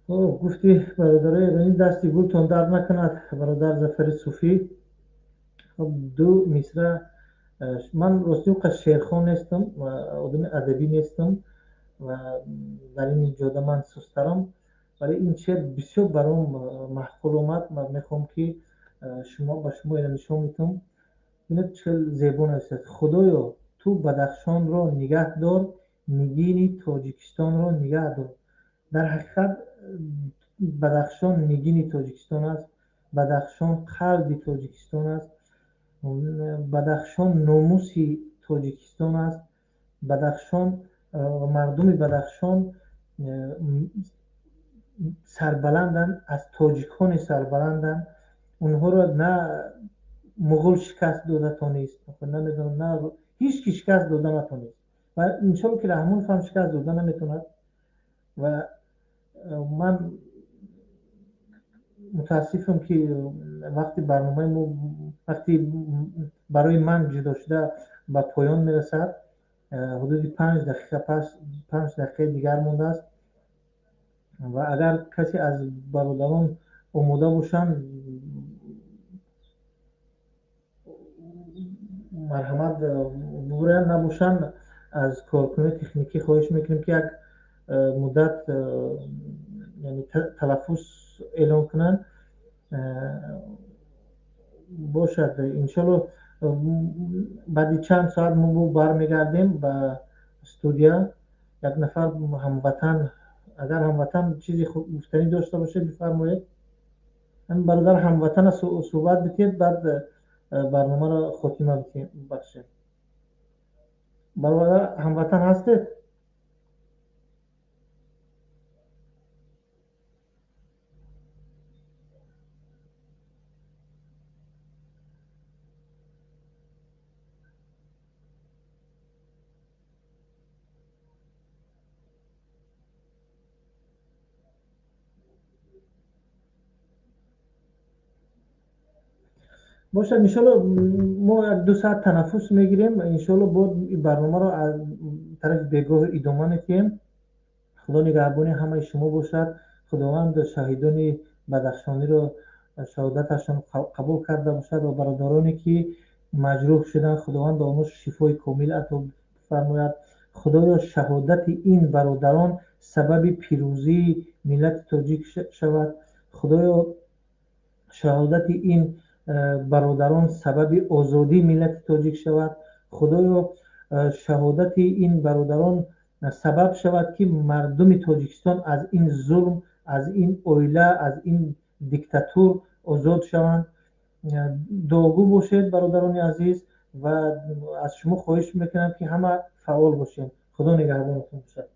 Speaker 14: Гуфти бародарои эронӣ, дасти гултон дард накунад, бародар Зафари Суфӣ. Ду мисра. Ман рости он қадр шеърхон нестам ва одами адабӣ нестам ва дар ин ҷода ман сустарам, вале ин шеър бисёр баром маъқул омад ва мехоҳам, ки шумо ба шумо инро нишон медиҳам. Бинед, чӣ хел зебо нависад: «Худоё, ту Бадахшонро нигаҳ дор, нигини Тоҷикистонро нигаҳ дор». Дар ҳақиқат Бадахшон нигини Тоҷикистон аст, Бадахшон қалби Тоҷикистон аст, Бадахшон номуси Тоҷикистон аст. Бадахшон, мардуми Бадахшон сарбаланданд, аз тоҷикони сарбаланданд. Онҳоро на муғул шикаст дода тонист, намедонам, на ҳеҷ ки шикаст дода натонист ва иншолло ки Раҳмонов ҳам шикаст дода наметавонад. Ва ман мутаассифам, ки вақти барномаи мо вақти барои ман ҷудо шуда ба поён мерасад. Ҳудуди 5 дақиқа пас, 5 дақиқаи дигар мондааст ва агар касе аз бародарон омода бошанд, марҳамат бигӯянд, набошанд, аз коркунони техникӣ хоҳиш мекунем, ки як муддат яъне танаффус эълон кунанд. Бошад, иншолло, баъди чанд соат мо бармегардем ба студия. Як нафар ҳамватан, агар ҳамватан чизи гуфтанӣ дошта бошед, бифармоед. Бародар ҳамватана суҳбат битиҳед, баъд барномаро хотима бахшем. Бародар ҳамватан, ҳастед? Бошад, иншолло, мо як ду соат танаффус мегирем. Иншолло, бо барномаро аз тарафи бегоҳ идома медиҳем. Худо нигаҳбони ҳамаи шумо бошад. Худованд шаҳидони бадахшониро шаҳодаташон қабул карда бошад ва бародароне ки маҷрӯҳ шуданд, Худованд ба онҳо шифои комил ато фармояд. Худоё, шаҳодати ин бародарон сабаби пирӯзии миллати тоҷик шавад. Худоё, шаҳодати ин бародарон сабаби озодии миллати тоҷик шавад. Худоё, шаҳодати ин бародарон сабаб шавад, ки мардуми Тоҷикистон аз ин зулм, аз ин оила, аз ин диктатур озод шаванд. Дуогӯ бошед, бародарони азиз, ва аз шумо хоҳиш мекунам, ки ҳама фаъол бошем. Худо нигаҳбонатон бошад.